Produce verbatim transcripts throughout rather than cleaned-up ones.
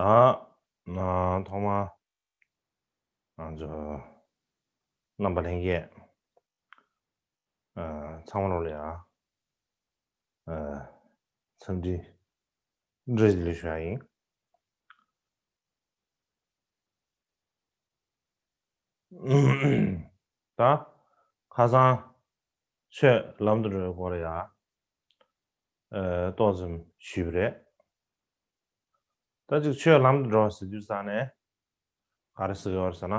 ད་ཐོག་མར་ང་ཚོ་རྣམ་པ་ལྷན་རྒྱས་ཚང་མ་ལོ་ལ་ཡ་འཚམས་འདྲི་བཀྲ་ཤིས་བདེ་ལེགས་ཞུ་ཡ་ཡིན། ད་ཁ་སང་ཆོས་ལམ་དུ་འགྲོ་བའི་སྐོར་ཡ་ཏོག་ཙམ་ཞུས་པ་རེད། ད་ཅིག་ཆོས་ལམ་དུ་འགྲོ་ཟེར་དུས་ཙང་ནས་ག་རེ་ཟེར་གྱི་ཡོད་རེད་ཟེར་ན།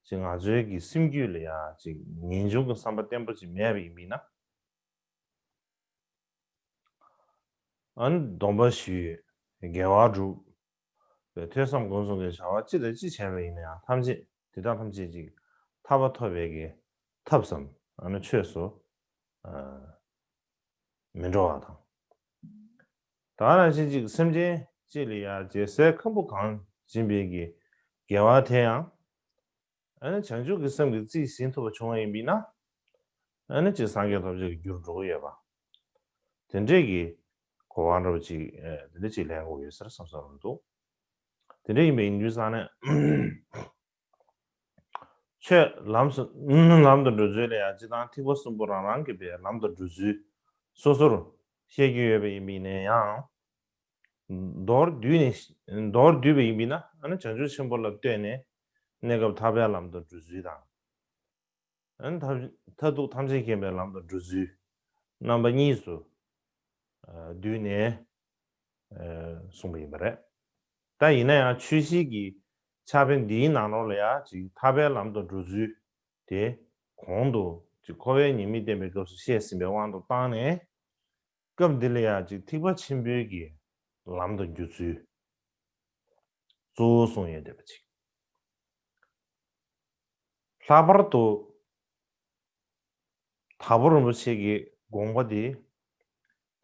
ཅིག་ང་ཚོའི་གི་སེམས་རྒྱུད་ལ་ཡ་ཅིག་ངེས་འབྱུང་གི་བསམ་པ་བརྟན་པོ་ཅིག་མེད་པ་ཡིན་པ་ཡིན་ན། ཨ་ནི་སྡོམ་པ་ཞུས། དགེ་བ་བསྒྲུབས། པའི་ཐོས་བསམ་སྒོམ་གསུམ་གྱི་བྱ་བ་ཅི་དང་ཅི་བྱས་པ་ཡིན་ན་ཡང་ཐམས་ཅད་དེ་དག་ཐམས་ཅད་ཅིག་ཐར་པ་ཐོབ་པའི་གི་ཐབས་སམ་ཨ་ནི་ཆོས་སུ་མི་འགྲོ་བ་དང་། ད་ག་ནང་བཞིན་ཅིག་སེམས་ཅན་གཅིག་ལ་ཡང་རྒྱལ་སྲས་ཁམ་བུ་གང་སྦྱིན་པའི་གི་དགེ་བ་དེ་ཡང་། ཨ་ནི་བྱང་ཆུབ་ཀྱི་སེམས་ཀྱིས་རྩིས་ཟིན་ཐུབ་པ་བྱུང་བ་ཡིན་པས་ན། ཨ་ནི་ཅིག་སངས་རྒྱས་ཐམས་ཅད་ཀྱི་རྒྱུར་འགྲོ་གི་ཡོད་པ། དེ་འདྲས་ཀྱི་གོ་བ་འདྲ་བོ་ཅིག་དེ་འདྲས་ཅིག་ལེན་དགོས་ཡོད་ས་རེད་བསམ་བསམ་རུང་འདུག་དེ་འདྲས་ཡིན་པའི་ཡིན་དུས་ཙང་ནས། ཆོས་ལམ་སུ་ལམ་དུ་འགྲོ་ཚུལ་ལ་ཡང་སྤྱི་དང་ཐེག་པ་གསུམ་པོ་རང་རང་གི་པའི་ལམ་དུ་འགྲོ་ཚུལ་སོ་སོར་བཤད་རྒྱུ་ཡོད་པ་ཡིན་པས་ན་ཡང་། མདོར་བསྡུས་ནས་མདོར་བསྡུས་པ་ཡིན་པས་ན་ཨ་ནི་བྱང་ཆུབ་ཆེན་པོ་ལ་ལྟོས་ནས་གནས་སྐབས་ཐར་པའི་ལམ་དུ་འགྲོ་ཚུལ་དང་། ཨ་ནི་མཐར་ཐུག་ཐམས་ཅད་མཁྱེན་པའི་ལམ་དུ་འགྲོ་ཚུལ་རྣམ་པ་གཉིས་སུ་བསྡུས་ནས་གསུངས་པ་ཡིན་པ་རེད། ད་ཡིན་ན་ཡང་ཆོས་བཤད་ཀྱི་ཕྱག་དཔེ་འདིའི་ནང་ལོགས་ལ་ཡང་ཅིག་ཐར་པའི་ལམ་དུ་འགྲོ་ཚུལ་དེ་གོང་དུ་ཅིག་འཁོར་བའི་ཉེས་དམིགས་བསྟན་པའི་སྐབས་སུ་བཤད་ཟིན་པའི་དབང་དུ་བཏང་ནས། སྐབས་འདི་ལ་ཡང་ཅིག་ཐེག་པ་ཆེན་པོའི་གི་ལམ་དུ་འགྱུར་ཚུལ་གཙོ་བོ་གསུངས་ཡོད་བསྡད་པ་ཅིག་ལྷག་པར་དུ་དྭགས་པོ་རིན་པོ་ཆེ་གི་དགོངས་པ་འདི་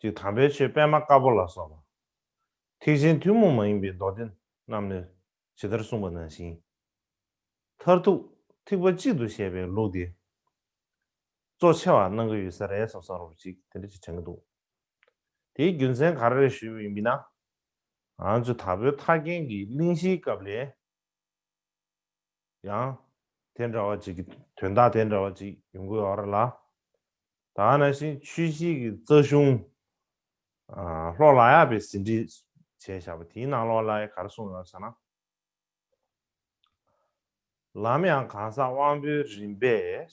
ཅིག་དམ་པའི་ཆོས་པད་མ་དཀར་པོ་ལ་སོགས་པ་ཐེག་ཆེན་ཐུན་མོང་མ་ཡིན་པའི་མདོ་སྡེ་རྣམས་ནས་ཇི་ལྟར་གསུངས་པ་ནང་བཞིན། མཐར་ཐུག་ཐེག་པ་གཅིག་ཏུ་བཤད་པའི་ལུགས་འདི་གཙོ་ཆེ་བ་གནང་གི་ཡོད་ས་རེད་བསམ་བསམ་རོགས་ཅིག་དེ་འདྲ་ཅིག་དྲན་གྱི་འདུག་དེའི་རྒྱུ་མཚན་ག་རེ་རེད་ཞུས་པ་ཡིན་ན། ང་ཚོ་དྭགས་པོའི་ཐར་རྒྱན་གྱི་གླེང་གཞིའི་སྐབས་ལས་ཡང་དེ་འདྲ་བ་ཅིག་གི་དོན་དག་དེ་འདྲ་བ་ཅིག་ཡོང་གི་ཡོད་རེད་ལ། ད་ནང་བཞིན་ཆོས་བཤད་ཀྱི་རྩ་གཞུང་ཨ་ལྷོ་ལ་ཡག་པའི་ཟིན་བྲིས་བྱས་བཞག་པ་དེའི་ནང་ལོགས་ལ་ག་རེ་གསུངས་ཡོད་ཟེར་ན། ལམ་ཡང་གང་ཟག་དབང་པོའི་རིམ་པས།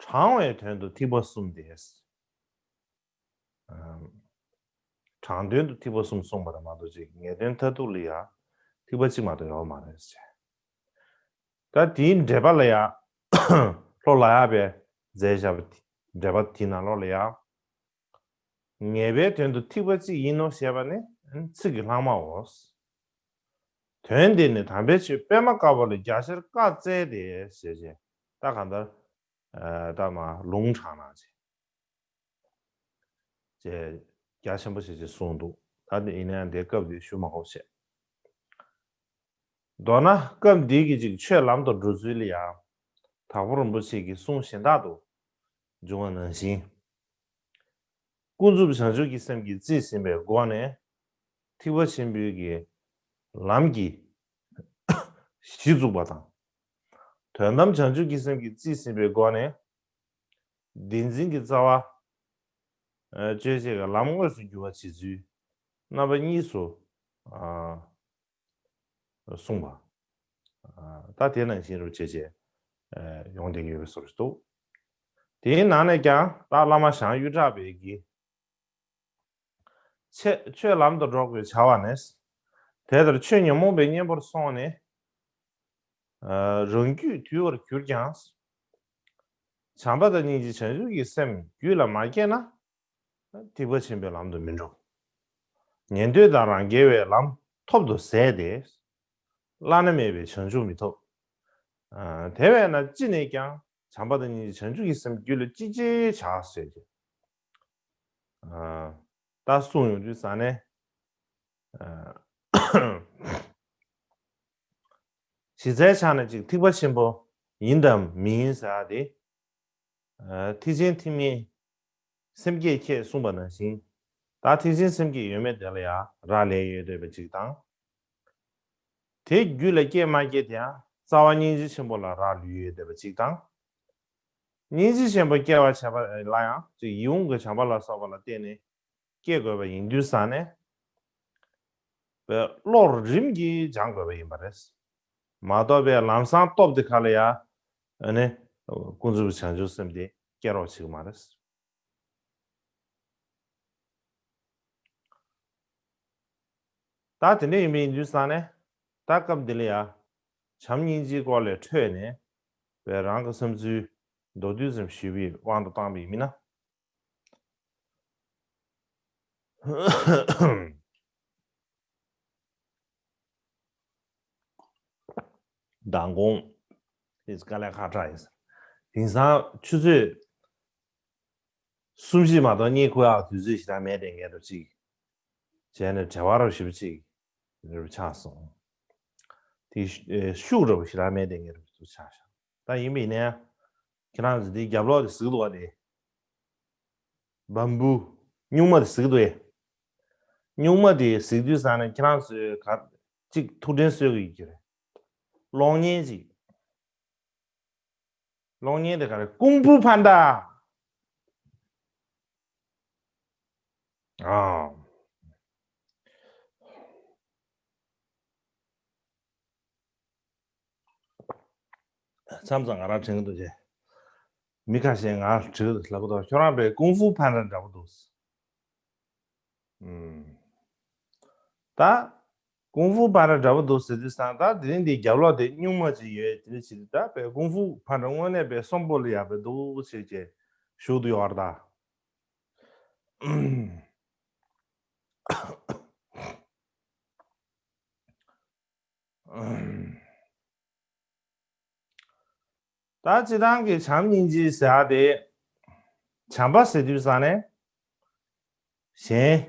དྲང་བའི་དོན་དུ་ཐེག་པ་གསུམ་སྟེ། དྲང་དོན་དུ་ཐེག་པ་གསུམ་གསུངས་པ་དང་མ་གཏོགས་ཅིག་ངེས་དོན་མཐར་ཐུག་ལ་ཡང་ཐེག་པ་གཅིག་མ་གཏོགས་ཡོད་མ་རེད་ཟེར། ད་དེའི་འགྲེལ་པ་ལ་ཡང་ལྷོ་ལ་ཡག་པས་མཛད་བཞག་པ་འགྲེལ་པ་དེའི་ནང་ལོགས་ལ་ཡང་། ངེས་པའི་དོན་དུ་ཐེག་པ་གཅིག་ཡིན་ནོ་ཞེས་པ་ནི་ཚིག་གི་ལྷག་མའོ། དོན་འདི་ནི་དམ་པའི་ཆོས་པད་མ་དཀར་པོ་ལས་རྒྱ་ཆེར་བཀའ་སྩལ་ཏེ་ཞེས་བྱས། ད་གང་ལྟར་ད་མ་ལུང་དྲངས་ན་ཅེས་རྒྱ་ཆེན་པོ་ཞེས་ཅེས་གསུངས་འདུག་ད་འདི་ཡིན་ན་ཡང་འདིའི་སྐབས་འདི་ཞུ་མ་དགོས་བྱས། མདོར་ན་སྐབས་འདི་གི་ཅིག་ཆོས་ལམ་དུ་འགྲོ་ཚུལ་ལ་ཡང་དྭགས་པོ་རིན་པོ་ཆེ་གི་གསུང་གཞན་དག་ཏུ་འབྱུང་བ་ནང་བཞིན། ཀུན་རྫོབ་བྱང་ཆུབ་ཀྱི་སེམས་ཀྱིས་རྩིས་ཟིན་པའི་སྒོ་ནས་ཐེག་པ་ཆེན་པོའི་གི་ལམ་གྱི་གཞི་བཙུགས་པ་དང་། དོན་དམ་བྱང་ཆུབ་ཀྱི་སེམས་ཀྱིས་རྩིས་ཟིན་པའི་སྒོ་ནས་བདེན་འཛིན་གྱི་རྩ་བ་གཅོད་བྱེད་ཀྱི་ལམ་དངོས་སུ་འགྱུར་བར་བྱེད་ཚུལ་རྣམ་པ་གཉིས་སུ་གསུངས་པ། ད་དེ་ནང་བཞིན་རུ་བྱས་བྱས་ཡོང་བསྡད་ཀྱི་ཡོད་པའི་བཟོ་ཞིག་འདུག་དེའི་ནང་ནས་ཀྱང་ད་བླ་མ་ཞང་གཡུ་བྲག་པའི་གི་ཆེ་ཆོས་ལམ་དུ་འགྲོ་དགོས་བྱ་བ་ནི། དེ་ལྟར་ཆོས་ཉོན་མོངས་པའི་གཉེན་པོར་སོང་ནས། རང་རྒྱུད་དུལ་བར་གྱུར་ཀྱང་། བྱམས་པ་དང་སྙིང་རྗེ་བྱང་ཆུབ་ཀྱི་སེམས་རྒྱུད་ལ་མ་སྐྱེས་ན། ཐེག་པ་ཆེན་པོའི་ལམ་དུ་མི་འགྲོ། ཉན་ཐོས་དང་རང་རྒྱལ་བའི་ལམ་ཐོབ་ཏུ་ཟད་དེ། བླ་ན་མེད་པའི་བྱང་ཆུབ་མི་ཐོབ། དེ་བས་ན་ཅི་ནས་ཀྱང་བྱམས་པ་དང་སྙིང་རྗེ་བྱང་ཆུབ་ཀྱི་སེམས་རྒྱུད་ལ་ཅི་ཅི་བྱ་ཟེར་ཏེ། ད་གསུངས་ཡོང་དུས་ས་ནས། གཞི་རྩའི་ཆ་ནས་ཅིག་ཐེག་པ་ཆེན་པོ་ཡིན་དམ་མིན་ཟེར་ཡ་དེ། ཐེག་ཆེན་ཐེག་དམན་སེམས་བསྐྱེད་ཁྱེད་གསུངས་པ་ནང་བཞིན། ད་ཐེག་ཆེན་སེམས་བསྐྱེད་ཡོད་མེད་དེ་ལ་ཡང་རག་ལས་ཡོད་བསྡད་པ་ཅིག་དང་། དེ་རྒྱུད་ལ་སྐྱེས་མ་སྐྱེས་དེ་ཡང་རྩ་བ་སྙིང་རྗེ་ཆེན་པོ་ལ་རག་ལུས་ཡོད་བསྡད་པ་གཅིག་དང་། སྙིང་རྗེ་ཆེན་པོ་སྐྱེ་བར་བྱེད་པ་ལ་ཡང་ཅིག་ཡིད་འོང་གི་བྱམས་པ་ལ་སོགས་པ་ལ་བརྟེན་ནས་སྐྱེ་དགོས་པ་ཡིན་དུས་ཙང་ནས། བློ་རིམ་གྱིས་སྦྱང་དགོས་པ་ཡིན་པ་རེད། མ་གཏོགས་པའི་ལམ་སང་སྟོབས་དེ་ག་ལ་ཡ། ཨ་ནི། ཀུན་རྫོབ་བྱང་ཆུབ་སེམས་དེ་སྐྱེ་རོགས་བྱེད་ཀྱི་མ་རེད། ད་དེ་འདྲ་ཡིན་པ་ཡིན་དུས་ཙང་ནས། ད་སྐབས་འདི་ལ་ཡ། བྱམས་སྙིང་རྗེའི་སྐོར་ལས་འཕྲོས་ནས། བའི་རང་གི་བསམ་ཚུལ་མདོར་བསྡུས་ཙམ་ཞུས་པའི་དབང་དུ་བཏང་པ་ཡིན་མིན་ན། མདང་དགོང་། དེ་དཀའ་ལས་ཁག་དྲག་ཡིན། དེང་སང་ཆུ་ཚོད་གསུམ་བཞི་མ་གཏོགས་གཉིད་ཁུག་ཡག་དུས་ཚོད་ཞིག་ད་མེད་དེ་ངས་རོ་གཅིག་བྱས་ནས་བྲེལ་བ་རོ་ཞེ་པོ་གཅིག་རེ་རུ་ཆགས་སོང་། དེ་ཤུགས་རོ་ཞེ་དྲག་མེད་དེ་ངས་རོ་ཆགས་ཤག་ད་ཡིན་པ་ཡིན་ནའི། ཁྱེད་རང་ཚོ་དེའི་རྒྱབ་ལོགས་དེ་གཟིགས་འདུག་བ་དེ། བམ་བུ། སྨྱུག་མ་དེ་གཟིགས་འདུག་ཨེ། སྨྱུག་མ་དེ་གཟིགས་དུས་ཙང་ནས་ཁྱེད་རང་ཚོས་ག་ཅིག་ཐུགས་དྲན་གསོས་ཀྱི་ཡོད་ཀྱི་རེད། གློག་བརྙན་ཅིག་གློག་བརྙན་དེ་ག་རེ་ཀུང་ཧྥུ་ཕན་ཌ། ཨ། མཚམས་མཚམས་ང་རང་དྲན་གྱི་འདུག་ཅེས། མི་ཁ་ཤས་ང་དྲན་གྱི་འདུག་ལབ་གི་འདུག་ཁྱོད་རང་པའི་ཀུང་ཧྥུ་ཕན་ཌ་འདྲ་པོ་འདུག་ཨུམ། ད། ཀུང་ཧྥུ་ཕན་ཌ་འདྲ་པོ་འདུག་ཟེར་དུས་ཙང་ད་དེ་རིང་འདི་རྒྱབ་ལོགས་དེ་སྨྱུག་མ་ཅིག་ཡོད་དེ་འདྲ་བྱེད་དུས་ད་པའི་ཀུང་ཧྥུ་ཕན་ཌ་དངོས་གནས་པའི་གསོན་པོ་ལ་ཡག་པའི་འདུག་ཟེར་གྱི་ཞུགས་དུ་ཡོད་རེད་ད། ད་སྤྱིར་བཏང་གི་བྱམས་སྙིང་རྗེ་ཟེར་ཡག་དེ། བྱམས་པ་ཟེར་དུས་ཙང་ནས། གཞན།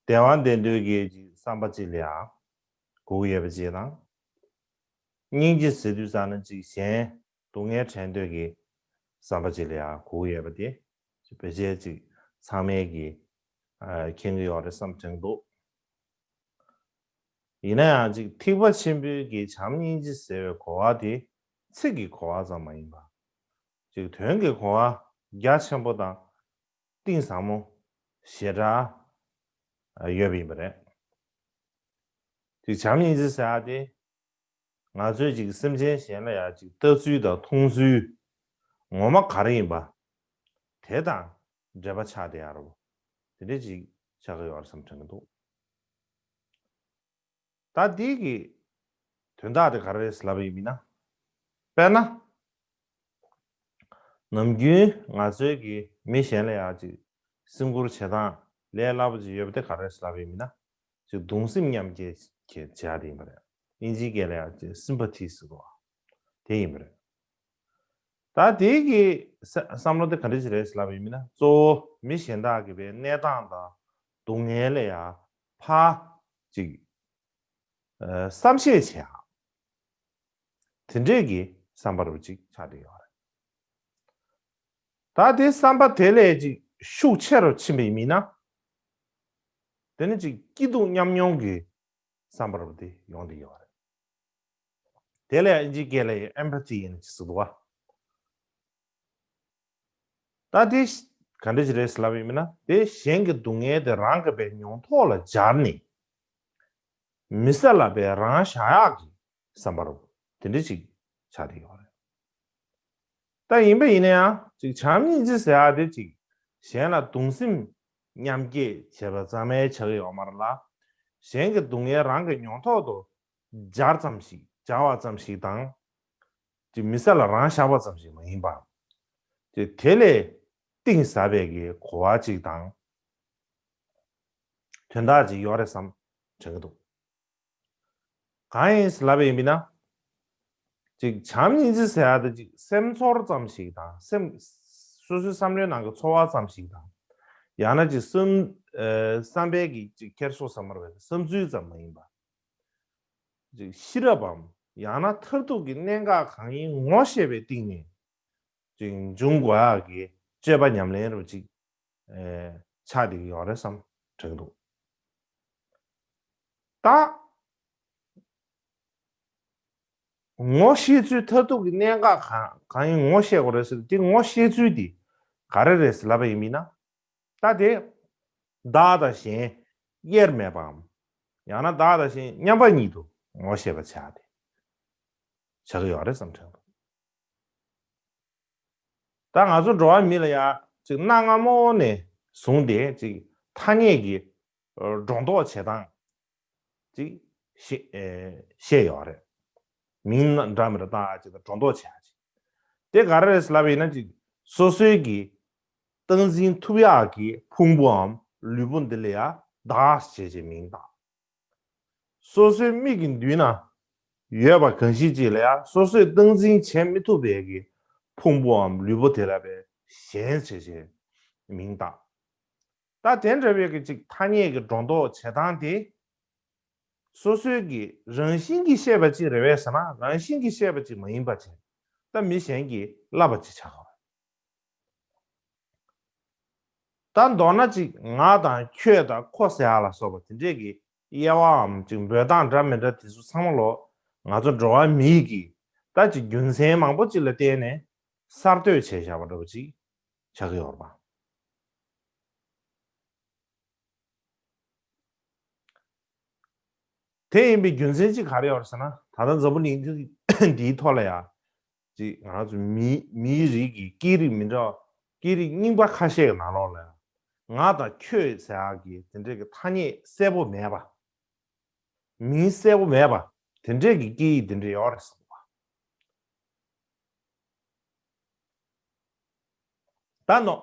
བདེ་བ་འདོད་འདོད་ཀྱི་ཅིག་བསམ་པ་ཅིག་ལ་ཡང་གོ་གི་ཡོད་པ་ཅིག་དང་། སྙིང་རྗེ་ཟེར་དུས་ཙང་ནས་ཅིག་གཞན་སྡུག་བསྔལ་བྲལ་འདོད་ཀྱི་བསམ་པ་ཅིག་ལ་ཡང་གོ་གི་ཡོད་པ་དེ། ཅིག་བེད་སྤྱད་ཅིག་ཚང་མས་ཀྱི་ཨ་མཁྱེན་གྱི་ཡོད་རེད་བསམ་དྲན་འདུག་ཡིན་ན་ཡང་ཅིག་ཐེག་པ་ཆེན་པོའི་གི་བྱམས་སྙིང་རྗེ་ཟེར་བའི་གོ་བ་དེ་ཚིག་གི་གོ་བ་ཙམ་མ་ཡིན་པ། ཅིག་དོན་གྱི་གོ་བ་རྒྱ་ཆེན་པོ་དང་གཏིང་ཟབ་མོ་ཞེ་དྲག་ཡོད་པ་ཡིན་པ་རེད། ཅིག་བྱམས་སྙིང་རྗེ་ཟེར་ཡག་དེ། ང་ཚོས་ཅིག་སེམས་ཅན་གཞན་ལ་ཡང་ཅིག་ལྟ་ཚུལ་དང་མཐོང་ཚུལ་ངོ་མ་ག་རེ་ཡིན་པ། དེ་དང་འབྲེལ་བ་ཆགས་བསྡད་ཡག་རེད། དེ་འདྲ་ཅིག་ཆགས་ཀྱི་ཡོད་རེད་བསམ་དྲན་གྱི་འདུག་ད་འདི་གི་དོན་དག་དེ་ག་རེ་རེད་ལབ་པ་ཡིན་ན། དཔེར་ན། ནམ་རྒྱུན་ང་ཚོའི་གི་མི་གཞན་ལ་ཡང་ཅིག་སེམས་ཁུར་བྱེད་སྟངས་ལས་སླ་པོ་ཅིག་ཡོད་པ་དེ་ག་རེ་རེད་ལབ་པ་ཡིན་ན། ཅིག་གདུང་སེམས་མཉམ་སྐྱེད་བྱེད་བྱེད་ཡག་དེ་ཡིན་པ་རེད། དབྱིན་ཇིའི་སྐད་ལ་ཡང་ཅིག་སིམ་པ་ཐི་ཟེར་གོ། དེ་ཡིན་པ་རེད། ད་དེའི་གི་ས་བསམ་བློ་དེ་ག་འདྲ་ཞིག་རེད་ལབ་པ་ཡིན་ན། གཙོ་བོ་མི་གཞན་དག་གི་པའི་གནས་སྟངས་དང་སྡུག་བསྔལ་ལ་ཡང་ཕར་ཅིག་ཨ་བསམ་ཤེས་བྱེད་ཡག་དེ་འདྲས་ཀྱི་བསམ་པ་རུ་ཅིག་ཆགས་བསྡད་ཡོད་རེད། ད་དེ་བསམ་པ་དེ་ལས་ཅིག་ཤུགས་ཆེ་རུ་ཕྱིན་པ་ཡིན་ན། དེ་ནི་ཅིག་སྐྱིད་སྡུག་མཉམ་མྱོང་གི་བསམ་པ་རུ་དེ་ཡོང་བསྡད་ཡོད་རེད། དེ་ལས་ཨིན་ཇིའི་སྐད་ལ་ཨེམ་པ་ཐི་ཡིན་ཅིག་ཟེར་འདུག་བ། ད་དེ་ག་འདྲ་ཞིག་རེད་ལབ་ཡིན་ན། དེ་གཞན་གྱི་སྡུག་བསྔལ་དེ་རང་གི་པའི་མྱོང་ཐོག་ལ་སྦྱར་ནས། མི་ས་ལ་པའི་རང་བཞག་ཡག་གི་བསམ་པ་རུ་དེ་འདྲ་ཅིག་ཆགས་བསྡད་ཡོད་རེད། ད་ཡིན་པ་ཡིན་ན་ཡང་ཅིག་བྱམས་སྙིང་རྗེ་ཟེར་ཡག་དེ་ཅིག་གཞན་ལ་གདུང་སེམས་མཉམ་སྐྱེད་བྱེད་པ་ཙམ་ཡང་ཆགས་ཀྱི་ཡོད་མ་རེད་ལ། གཞན་གྱི་སྡུག་བསྔལ་རང་གི་མྱོང་ཐོག་ཏུ་སྦྱར་ཙམ་ཞིག་སྦྱར་བ་ཙམ་ཞིག་དང་། ཅིག་མི་ས་ལ་རང་བཞག་པ་ཙམ་ཞིག་མ་ཡིན་པ། ཅིག་དེ་ལས་གཏིང་ཟབ་པའི་གི་གོ་བ་ཅིག་དང་། དོན་དག་ཅིག་ཡོད་རེད་བསམ་དྲན་གྱི་འདུག་གང་ཡིན་ལབ་པ་ཡིན་ན། ཅིག་བྱམས་སྙིང་རྗེ་ཟེར་ཡག་དེ་ཅིག་སེམས་ཚོར་ཙམ་ཞིག་དང་སེམས། སོ་སོའི་བསམ་བློའི་ནང་གི་ཚོར་བ་ཙམ་ཞིག་དང་། ཡང་ན་ཅིག་བསམ། ཨ་བསམ་པའི་གི་ཅིག་འཁྱེར་སོ་བསམ་པར་བའི་བསམ་ཚུལ་ཙམ་མ་ཡིན་པ། ཅིག་ཤེས་རབ་བམ་ཡང་ན་མཐར་ཐུག་གི་གནད་འགག་གང་ཡིན་ངོ་ཤེས་པའི་སྟེང་ནས། ཅིག་འབྱུང་དགོས་ཡག་གི་སྤྱོད་པ་ཉམས་ལེན་རུ་ཅིག་ཨེ་ཆགས་བསྡད་ཀྱི་ཡོད་རེད་བསམ་དྲན་གྱི་འདུག་ད་ ངོ་ཤེས་ཚུལ་མཐར་ཐུག་གི་གནད་འགག་གང་གང་ཡིན་ངོ་ཤེས་དགོས་རེད་ཟེར་དེ། ངོ་ཤེས་ཚུལ་དེ་ག་རེ་རེད་ཟེར་ལབ་པ་ཡིན་མིན་ན། ད་དེ་བདག་དང་གཞན་དབྱེར་མེད་པའམ། ཡང་ན་བདག་དང་གཞན་མཉམ་པ་ཉིད་དུ་ངོ་ཤེས་པ་བྱ་སྟེ། བྱ་གི་ཡོད་རེད་བསམ་དྲན་འདུག་ད་ང་ཚོ་འགྲོ་བ་མི་ལ་ཡ་ཅིག་གནའ་སྔ་མོ་ནས་བཟུང་སྟེ་ཅིག་ཐ་སྙད་ཀྱི་སྒྲོ་འདོགས་བྱེད་སྟངས་ཅིག་ཤེས་ཨེ་ཤེས་ཡོད་རེད། མིང་འདྲ་མི་འདྲ་བཏགས་ཅིག་དང་སྒྲོ་འདོགས་བྱེད་ཡ་ཅིག་དེ་ག་རེ་རེད་ལབ་པ་ཡིན་ན་ཅིག་སོ་སོའི་གི་སྟངས་འཛིན་ཐུབ་ཡག་གི་ཕུང་པོའམ་ལུས་པོ་འདི་ལ་ཡ་བདག་ཅེས་བྱའི་མིང་བཏགས། སོ་སོའི་མིག་གི་མདུན་ན་ཡོད་པ་གང་ཞིག་ཅིག་ལ་ཡང་སོ་སོས་སྟངས་འཛིན་བྱེད་མི་ཐུབ་པའི་གི་ཕུང་པོའམ་ལུས་པོ་དེ་ལ་བས་གཞན་ཞེས་བྱའི་མིང་བཏགས། ད་དེ་འདྲ་བའི་གི་ཅིག་ཐ་སྙད་ཀྱི་སྒྲོ་འདོགས་བྱེད་སྟངས་དེ། སོ་སོའི་གི་རང་བཞིན་གྱིས་ཤེས་པ་ཅིག་རེད་པས་ཟེར་ན་རང་བཞིན་གྱིས་ཤེས་པ་ཅིག་མ་ཡིན་པ་བྱས། ད་མི་གཞན་གྱིས་བསླབ་པ་ཅིག་བྱ་དགོས། ད་མདོར་ན་ཅིག་ང་དང་ཁྱོད་དང་ཁོ་ཟེར་ཡ་ལ་སོགས་པ་དེ་འདྲས་ཀྱི་དབྱེ་བའམ་ཅིག་འབོད་སྟངས་འདྲ་མི་འདྲ་དེ་ཚོ་ཚང་མ་ལོ། ང་ཚོ་འགྲོ་བ་མིའི་གི་ད་ཅིག་རྒྱུ་མཚན་མང་པོ་ཅིག་ལ་བརྟེན་ནས་གསར་གཏོད་བྱས་བཞག་པ་འདྲ་པོ་ཅིག་ཆགས་ཀྱི་ཡོད་རེད་པ། དེ་ཡིན་པའི་རྒྱུ་མཚན་གཅིག་ག་རེ་ཡོད་རེད་ཟེར་ན། ད་ལྟ་འཛམ་བུ་གླིང་འདིའི་ཐོག་ལ་ཡ། ཅིག་ང་རང་ཚོ་མི་མིའི་རིགས་ཀྱི་སྐད་རིགས་མི་འདྲ་བ། སྐད་རིགས་རྙིང་པ་ཁ་ཤས་ཀྱི་ནང་ལོགས་ལ་ཡ། ང་དང་ཁྱོད་ཟེར་ཡག་གི་དེ་འདྲས་ཀྱི་ཐ་སྙད་གསལ་པོ་མེད་པ། མིང་གསལ་པོ་མེད་པ། དེ་འདྲས་ཀྱི་སྐད་ཡིག་དེ་འདྲས་ཡོད་རེད་ཟེར་བ། ད་ནོ།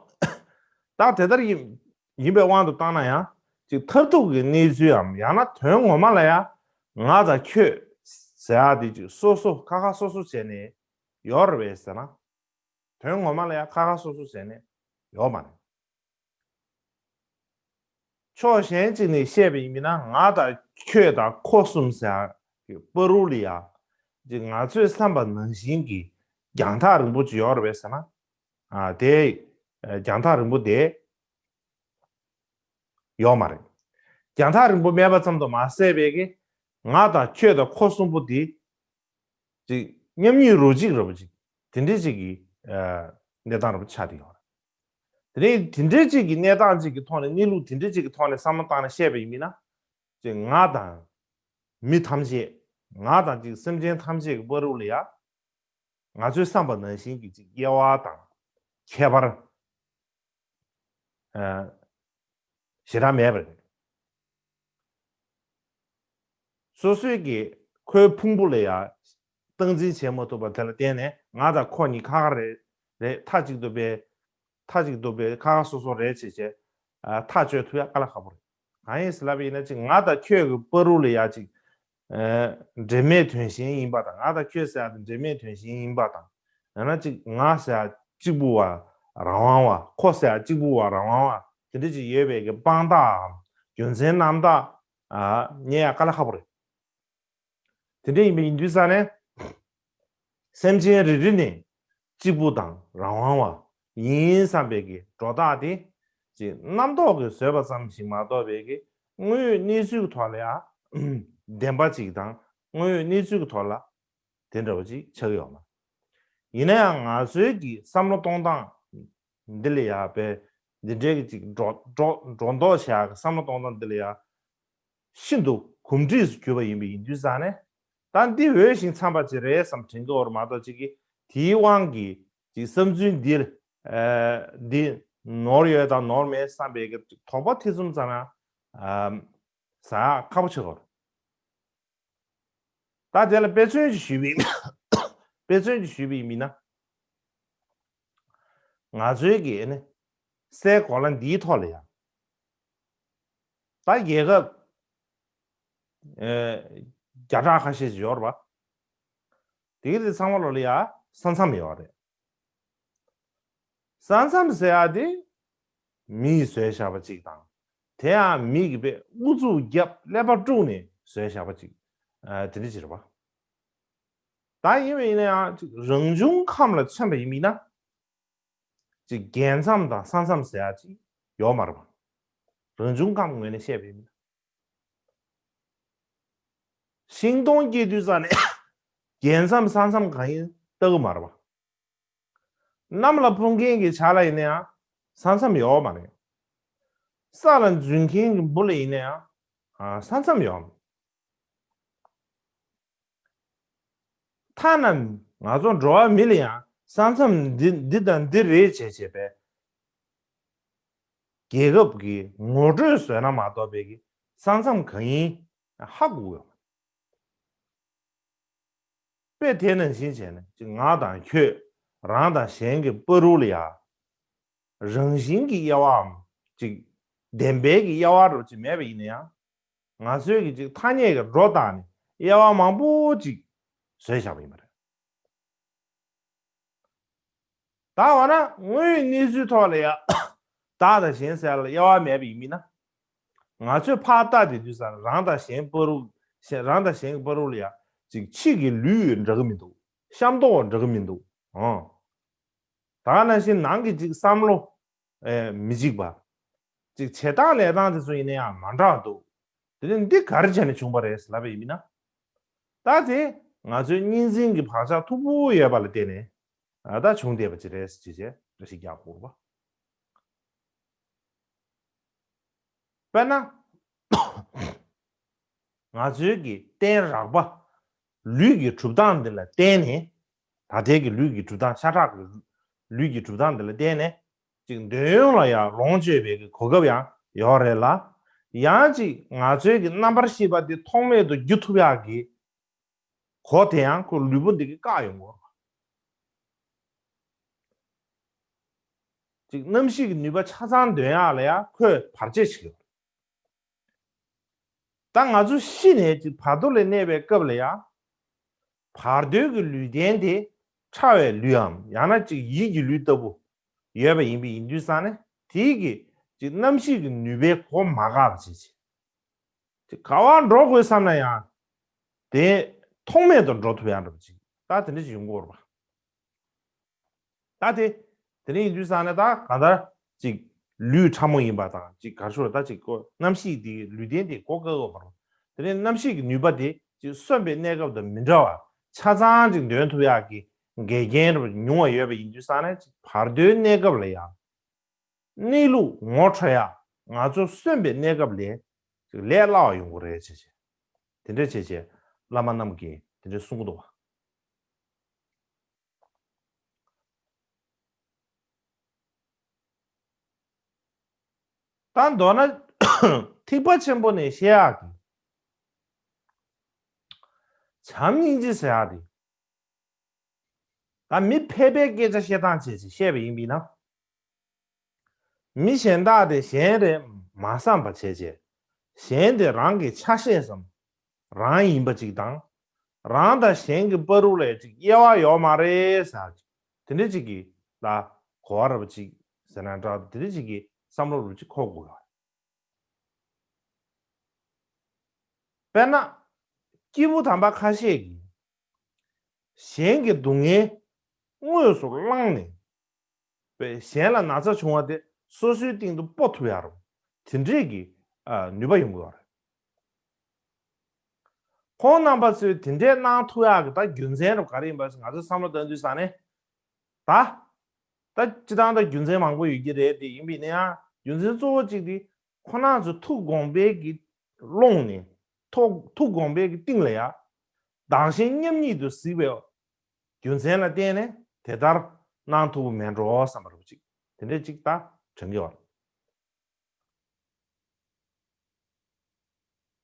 ད་དེ་ལྟར་ཡིན་ཡིན་པའི་དབང་དུ་བཏང་ན་ཡང་ཅིག་མཐར་ཐུག་གི་གནས་ཚུལ་འམ་ཡང་ན་དོན་ངོ་མ་ལ་ཡང་ང་དང་ཁྱོད་ཟེར་ཡག་དེ་ཅིག་སོ་སོ་ཁ་ཁ་སོ་སོ་བྱས་ནས་ཡོད་རེད་པས་ཟེར་ན། དོན་ངོ་མ་ལ་ཡང་ཁ་ཁ་སོ་སོ་བྱས་ནས་ཡོད་མ་རེད། ཕྱོགས་གཞན་གཅིག་ནས་བཤད་པ་ཡིན་ན་ང་དང་ཁྱོད་དང་ཁོ་གསུམ་ཟེར་ཡག་གི་བར་དུ་ལ་ཡ། ཅིག་ང་ཚོས་བསམ་པ་ནང་བཞིན་གྱི་རྒྱང་ཐག་རིང་པོ་ཅིག་ཡོད་རེད་པས་ཟེར་ན། ཨ་དེ་རྒྱང་ཐག་རིང་པོ་དེ་ཡོད་མ་རེད། རྒྱང་ཐག་རིང་པོ་མེད་པ་ཙམ་དུ་མ་ཟད་པའི་གི་ང་དང་ཁྱོད་དང་ཁོ་གསུམ་པོ་དེ་ཅིག་མཉམ་ཉིད་རོ་གཅིག་ར་བ་ཅིག་དེ་འདྲའི་ཅིག་གི་གནས་སྟངས་ར་བ་ཆགས་བསྡད་ཡོད་རེད། དེ་ནས་དེ་འདྲའི་ཅིག་གི་གནས་སྟངས་ཅིག་གི་ཐོག་ནས་གནས་ལུགས་དེ་འདྲའི་ཅིག་གི་ཐོག་ནས་བསམ་བློ་བཏང་ནས་བཤད་པ་ཡིན་མིན་ན། ཅིག་ང་དང་མི་ཐམས་ཅད། ང་དང་ཅིག་སེམས་ཅན་ཐམས་ཅད་ཀྱི་བར་དུ་ལ་ཡ། ང་ཚོའི་བསམ་པ་ནང་བཞིན་གྱི་ཅིག་དབྱེ་བ་དང་ཁྱད་པར་ཞེ་དྲག་མེད་པ་རེད། སོ་སོའི་གི་ཁོའི་ཕུང་པོ་ལ་ཡ་སྟངས་འཛིན་བྱེད་མ་ཐུབ་པ་དེ་ལ་བརྟེན་ནས་ང་དང་ཁོ་གཉིས་ཁ་ཁ་རེད་རེད། མཐའ་གཅིག་ཏུ་སྦས། མཐའ་གཅིག་ཏུ་སྦས་ཁ་ཁ་སོ་སོ་རེད་བྱས་བྱས་ཐག་གཅོད་ཐུབ་ཡ་དཀའ་ལས་ཁག་པོ་རེད། གང་ཡིན་ཟེར་ལབ་པ་ཡིན་ན་ཅིག་ང་དང་ཁྱོད་ཀྱི་བར་དུ་ལ་ཡ་ཅིག་འབྲེལ་མེད་དོན་གཞན་ཡིན་པ་དང་། ང་དང་ཁྱོད་ཟེར་ཡ་དེ་འབྲེལ་མེད་དོན་གཞན་ཡིན་པ་དང་། ཡང་ན་ཅིག་ང་ཟེར་ཡ་གཅིག་པུ་བ་རང་དབང་བ། ཁོ་ཟེར་ཡ་གཅིག་པུ་བ་རང་དབང་བ་དེ་འདྲ་ཅིག་ཡོད་པའི་གི་དཔང་རྟགས་རྒྱུ་མཚན་རྣམ་དག་རྙེད་ཡ་དཀའ་ལས་ཁག་པོ་རེད། དེ་འདྲ་ཡིན་པ་ཡིན་དུས་ཙང་ནས། སེམས་ཅན་རེ་རེ་ནས་གཅིག་པུ་དང་རང་དབང་བ་ཡིན་བསམ་པའི་གི་སྒྲོ་བཏགས་དེ། ཅིག་རྣམ་རྟོག་གིས་བཟོས་པ་ཙམ་ཞིག་མ་གཏོགས་པའི་གི་དངོས་ཡོད་གནས་ཚུལ་གྱི་ཐོག་ལ་ཡང་བདེན་པ་ཅིག་དང་། དངོས་ཡོད་གནས་ཚུལ་གྱི་ཐོག་ལ་དེ་འདྲ་བ་ཅིག་ཆགས་ཀྱི་ཡོད་མ། ཡིན་ན་ཡང་ང་ཚོའི་གི་བསམ་བློ་གཏོང་སྟངས་འདི་ལ་ཡ་བས། འདི་འདྲའི་གི་ཅིག་སྒྲོ་སྒྲོ་སྒྲོ་འདོགས་བྱ་གི་བསམ་བློ་གཏོང་སྟངས་འདི་ལ་ཡ་ཤིན་ཏུ་གོམས་འདྲིས་སུ་གྱུར་པ་ཡིན་པ་ཡིན་དུས་ཙང་ནས། ད་འདི་འོས་ཤིང་འཚམས་པ་ཅིག་རེད་བསམ་དྲན་གྱི་ཡོད་རེད་མ་གཏོགས། ཅིག་གི་དེའི་དབང་གིས་ཅིག་བསམ་ཚུལ་འདི་ཨ་འདི་ནོར་ཡོད་དང་ནོར་མེད་བསམ་པའི་གི་དོགས་པ་ཐེ་ཚོམ་ཙམ་ཡང་ཨ་ཟ་ཁག་པོ་ཆགས་ཀྱི་ཡོད་རེད། ད་དེ་ལ་དཔེ་མཚོན་ཅིག་ཞུས་པ་ཡིན། དཔེ་མཚོན་ཅིག་ཞུས་པ་ཡིན་མིན་ན། ང་ཚོའི་གི་ནི་སའི་གོ་ལ་འདིའི་ཐོག་ལ་ཡ། ད་རྒྱལ་ཁབ་ཨེ་བརྒྱ་ཕྲག་ཁ་ཤས་ཤིག་ཡོད་རེད་པ། དེ་གི་དེ་ཚང་མ་ལོ་ལ་ཡ་ས་མཚམས་ཡོད་རེད། ས་མཚམས་ཟེར་ཡ་དེ་མིས་བཟོས་བཞག་པ་ཅིག་དང་། དེ་ཡང་མི་གིས་དཔེ་ཨུ་ཚུགས་བརྒྱབ་ཀླད་པ་དཀྲུགས་ནས་བཟོས་བཞག་པ་ཅིག་ཨ་དེ་འདྲ་ཅིག་རེད་པ། ད་ཡིན་པ་ཡིན་ན་ཡང་ཅིག་རང་བྱུང་ཁམས་ལ་མཚོན་པ་ཡིན་མིན་ན། ཅིག་རྒྱལ་མཚམས་དང་ས་མཚམས་ཟེར་ཡ་ཅིག་ཡོད་མ་རེད་པ། རང་བྱུང་ཁམས་ངོས་ནས་བཤད་པ་ཡིན་མིན་ན། ཤིང་སྡོང་སྐྱེ་དུས་ཙ་ནས་ རྒྱལ་མཚམས་ས་མཚམས་གང་ཡིན་ལྟ་གི་མ་རེད་པ། གནམ་ལ་འཕུར་མཁན་གྱི་བྱ་ལ་ཡིན་ན་ཡང་ས་མཚམས་ཡོད་མ་རེད། ས་ལ་འཛུལ་མཁན་གྱི་འབུ་ལ་ཡིན་ན་ཡང་ས་མཚམས་ཡོད། ཐ་ན་ང་ཚོ་འགྲོ་བ་མི་ལ་ཡང་ས་མཚམས་འདི་འདི་དང་འདི་རེད་བྱས་བྱས་པས། རྒྱལ་ཁབ་ཀྱི་ངོ་སྤྲོད་བཟོས་ན་མ་གཏོགས་པའི་གི་ས་མཚམས་གང་ཡིན་ཧ་གོ་གི་ཡོད། དཔེ་དེ་ནང་བཞིན་བྱས་ནས་ཅིག་ང་དང་ཁྱོད་རང་དང་གཞན་གྱི་བར་དུ་ལ་ཡང་རང་བཞིན་གྱི་དབྱེ་བའམ་ཅིག་བདེན་པའི་གི་དབྱེ་བ་རུ་ཅིག་མེད་པ་ཡིན་ན་ཡང་། ང་ཚོའི་གི་ཅིག་ཐ་སྙད་ཀྱི་སྒྲོ་བཏགས་ནས་དབྱེ་བ་མང་པོ་ཅིག་བཟོས་བཞག་པ་ཡིན་པ་རེད། ད་འོ་ན་དངོས་ཡོད་གནས་ཚུལ་ཐོག་ལ་ཡང་བདག་དང་གཞན་ཟེར་ལ་དབྱེ་བ་མེད་པ་ཡིན་མིན་ན། ང་ཚོས་ཕར་བལྟས་ཏེ་དུས་ཙམ་རང་དང་གཞན་བར་དུ་གཞན་རང་དང་གཞན་གྱི་བར་དུ་ལ་ཡང་ཅིག་ཕྱི་གི་ལུས་འདྲ་གི་མི་འདུག་ཤ་མདོག་འདྲ་གི་མི་འདུག་ཨང་། ད་ག་ནང་བཞིན་ནང་གི་ཅིག་བསམ་བློ། ཨེ། མི་གཅིག་པ། ཅིག་བྱེད་སྟངས་ལས་སྟངས་དེ་ཚོ་ཡིན་ན་ཡང་མ་འདྲ་འདུག་དེ་ནས་འདི་ག་རེ་བྱས་ནས་བྱུང་བ་རེད་ལབ་པ་ཡིན་ན། ད་དེ་ང་ཚོའི་གཉིས་འཛིན་གྱི་བག་ཆགས་མཐུག་པོ་ཡོད་པ་ལ་བརྟེན་ནས་ཨ་ད་བྱུང་བསྡད་པ་ཅིག་རེད་ཅེས་བྱས་བཀྲ་ཤིས་རྒྱག་དགོས་པ། དཔེར་ན། ང་ཚོའི་གི་རྟེན་རགས་པ། ལུས་ཀྱི་གྲུབ་སྟངས་འདི་ལ་བརྟེན་ནས། ད་ལྟའི་གི་ལུས་ཀྱི་གྲུབ་སྟངས་ཤ་ཁྲག་གི་ལུས་ཀྱི་གྲུབ་སྟངས་འདི་ལ་བརྟེན་ནས། ཅིག་འདོད་ཡོན་ལ་ཡང་ལོངས་སྤྱོད་པའི་གི་གོ་སྐབས་ཡང་ཡོད་རེད་ལ། ཡང་ཅིག་ང་ཚོའི་གི་རྣམ་པར་ཤེས་པ་འདི་ཐོགས་མེད་དུ་རྒྱུ་ཐུབ་ཡག་གི་གོ་དེ་ཡང་ཁོ་ལུས་པོ་འདི་གི་བཀག་ཡོང་གི་ཡོད་རེད། ཅིག་རྣམ་ཤེས་ཀྱི་ནུས་པ་ཆ་ཚང་འདོན་ཡག་ལ་ཡང་ཁོས་བར་ཆད་བྱེད་ཀྱི་ཡོད་རེད། ད་ང་ཚོ་ཤི་ནས་ཅིག་བར་དོ་ལ་གནས་པའི་སྐབས་ལ་ཡང་། བར་དོའི་གི་ལུས་རྟེན་དེ་ཕྲ་བའི་ལུས་འམ་ཡང་ན་ཅིག་ཡིད་ཀྱི་ལུས་ལྟ་བུ་ཡོད་པ་ཡིན་པ་ཡིན་དུས་ཙང་ནས་དེའི་གི་ཅིག་རྣམ་ཤེས་ཀྱི་ནུས་པའི་གོ་མ་འགག་པ་བྱེད་ཅིག་ཅིག་ག་བར་འགྲོ་དགོས་བསམ་ན་ཡང་དེ་ཐོགས་མེད་དུ་འགྲོ་ཐུབ་ཡག་འདྲ་པོ་ཅིག་ད་དེ་འདྲ་ཅིག་ཡོང་གི་ཡོད་རེད་པ། ད་དེ། དེ་ནས་ཡིན་དུས་ཙང་ནས་ད་གང་ལྟར་ཅིག་ལུས་ཕྲ་མོ་ཡིན་པ་དང་ཅིག་གར་ཤོར་ད་ཅིག་གོ་རྣམ་ཤེས་དེ་ལུས་རྟེན་དེ་གོ་དཀའ་བ་མ་རུང་། དེ་ནས་རྣམ་ཤེས་ཀྱི་ནུས་པ་དེ་ཅིག་གསོན་པའི་གནས་སྐབས་དང་མི་འདྲ་བ་ཆ་ཚང་ཅིག་འདོན་ཐུབ་ཡག་གི་འགལ་རྐྱེན་རུ་ཉུང་བ་ཡོད་པ་ཡིན་དུས་ཙང་ནས་ཅིག་བར་དོའི་གནས་སྐབས་ལ་ཡང་གནས་ལུགས་ངོ་འཕྲོད་ཡག་ང་ཚོ་གསོན་པའི་གནས་སྐབས་ལས་ཅིག་ལས་སླ་བ་ཡོང་གི་རེད་ཅེས་བྱས། དེ་འདྲ་བྱས་བྱས་བླ་མ་རྣམས་ཀྱིས་དེ་འདྲ་གསུང་གི་འདུག་བ། ད་མདོར་ན་ཐེག་པ་ཆེན་པོ་ནས་བཤད་ཡག་གི་བྱམས་སྙིང་རྗེ་ཟེར་ཡག་དེ། ད་མི་ཕལ་པའི་སྐད་ཆ་བཤད་སྟངས་བྱས་ཅིག་བཤད་པ་ཡིན་པས་ན། མི་གཞན་དག་དེ་གཞན་རེད་མ་བསམ་པ་བྱས་རྗེས། གཞན་དེ་རང་གི་ཆ་ཤས་སམ། རང་ཡིན་པ་ཅིག་དང་། རང་དང་གཞན་གྱི་བར་དུ་ལས་ཅིག་དབྱེ་བ་ཡོད་མ་རེད་ཟེར་ཅིག་དེ་འདྲ་ཅིག་གི་ལ་གོ་བ་ར་བ་ཅིག་ཟེར་ན་འདྲ་དེ་འདྲ་ཅིག་གི་བསམ་བློ་རུ་ཅིག་འཁོར་དགོས་ཡོད། དཔེར་ན། སྐྱེས་བུ་དམ་པ་ཁ་ཤས་ཀྱིས། གཞན་གྱི་སྡུག་བསྔལ་དངོས་སུ་བླངས་ནས། པས་གཞན་ལ་ན་ཚ་བྱུང་བ་དེ་སོ་སོའི་སྟེང་དུ་སྤོ་ཐུབ་ཡག་རུང་དེ་འདྲས་ཀྱི་ཨ་ནུས་པ་ཡོང་གི་ཡོད་རེད། ཁོང་རྣམ་པ་ཚོས་དེ་འདྲས་གནང་ཐུབ་ཡག་གི་ད་རྒྱུ་མཚན་རུ་ག་རེ་ཡིན་པ་ང་ཚོས་བསམ་བློ་བཏང་དུས་ཙང་ནས། ད། ད་སྤྱི་བཏང་ད་རྒྱུ་མཚན་མང་པོ་ཡོད་ཀྱི་རེད་དེ་ཡིན་པས་ན་ཡང་རྒྱུ་མཚན་གཙོ་བོ་གཅིག་དེ་ཁོ་རང་ཚོ་ཐུགས་དགོངས་པའི་གི་ཀློང་ནས་ཐུགས་ཐུགས་དགོངས་པའི་གི་གཏིང་ལ་ཡ། བདག་གཞན་མཉམ་ཉིད་དུ་གཟིགས་པའི་རྒྱུ་མཚན་ལ་བརྟེན་ནས་དེ་ལྟར་གནང་ཐུབ་པ་མེད་འགྲོ་བསམ་པ་རུ་གཅིག་དེ་འདྲ་གཅིག་ད་དྲན་གྱི་ཡོད།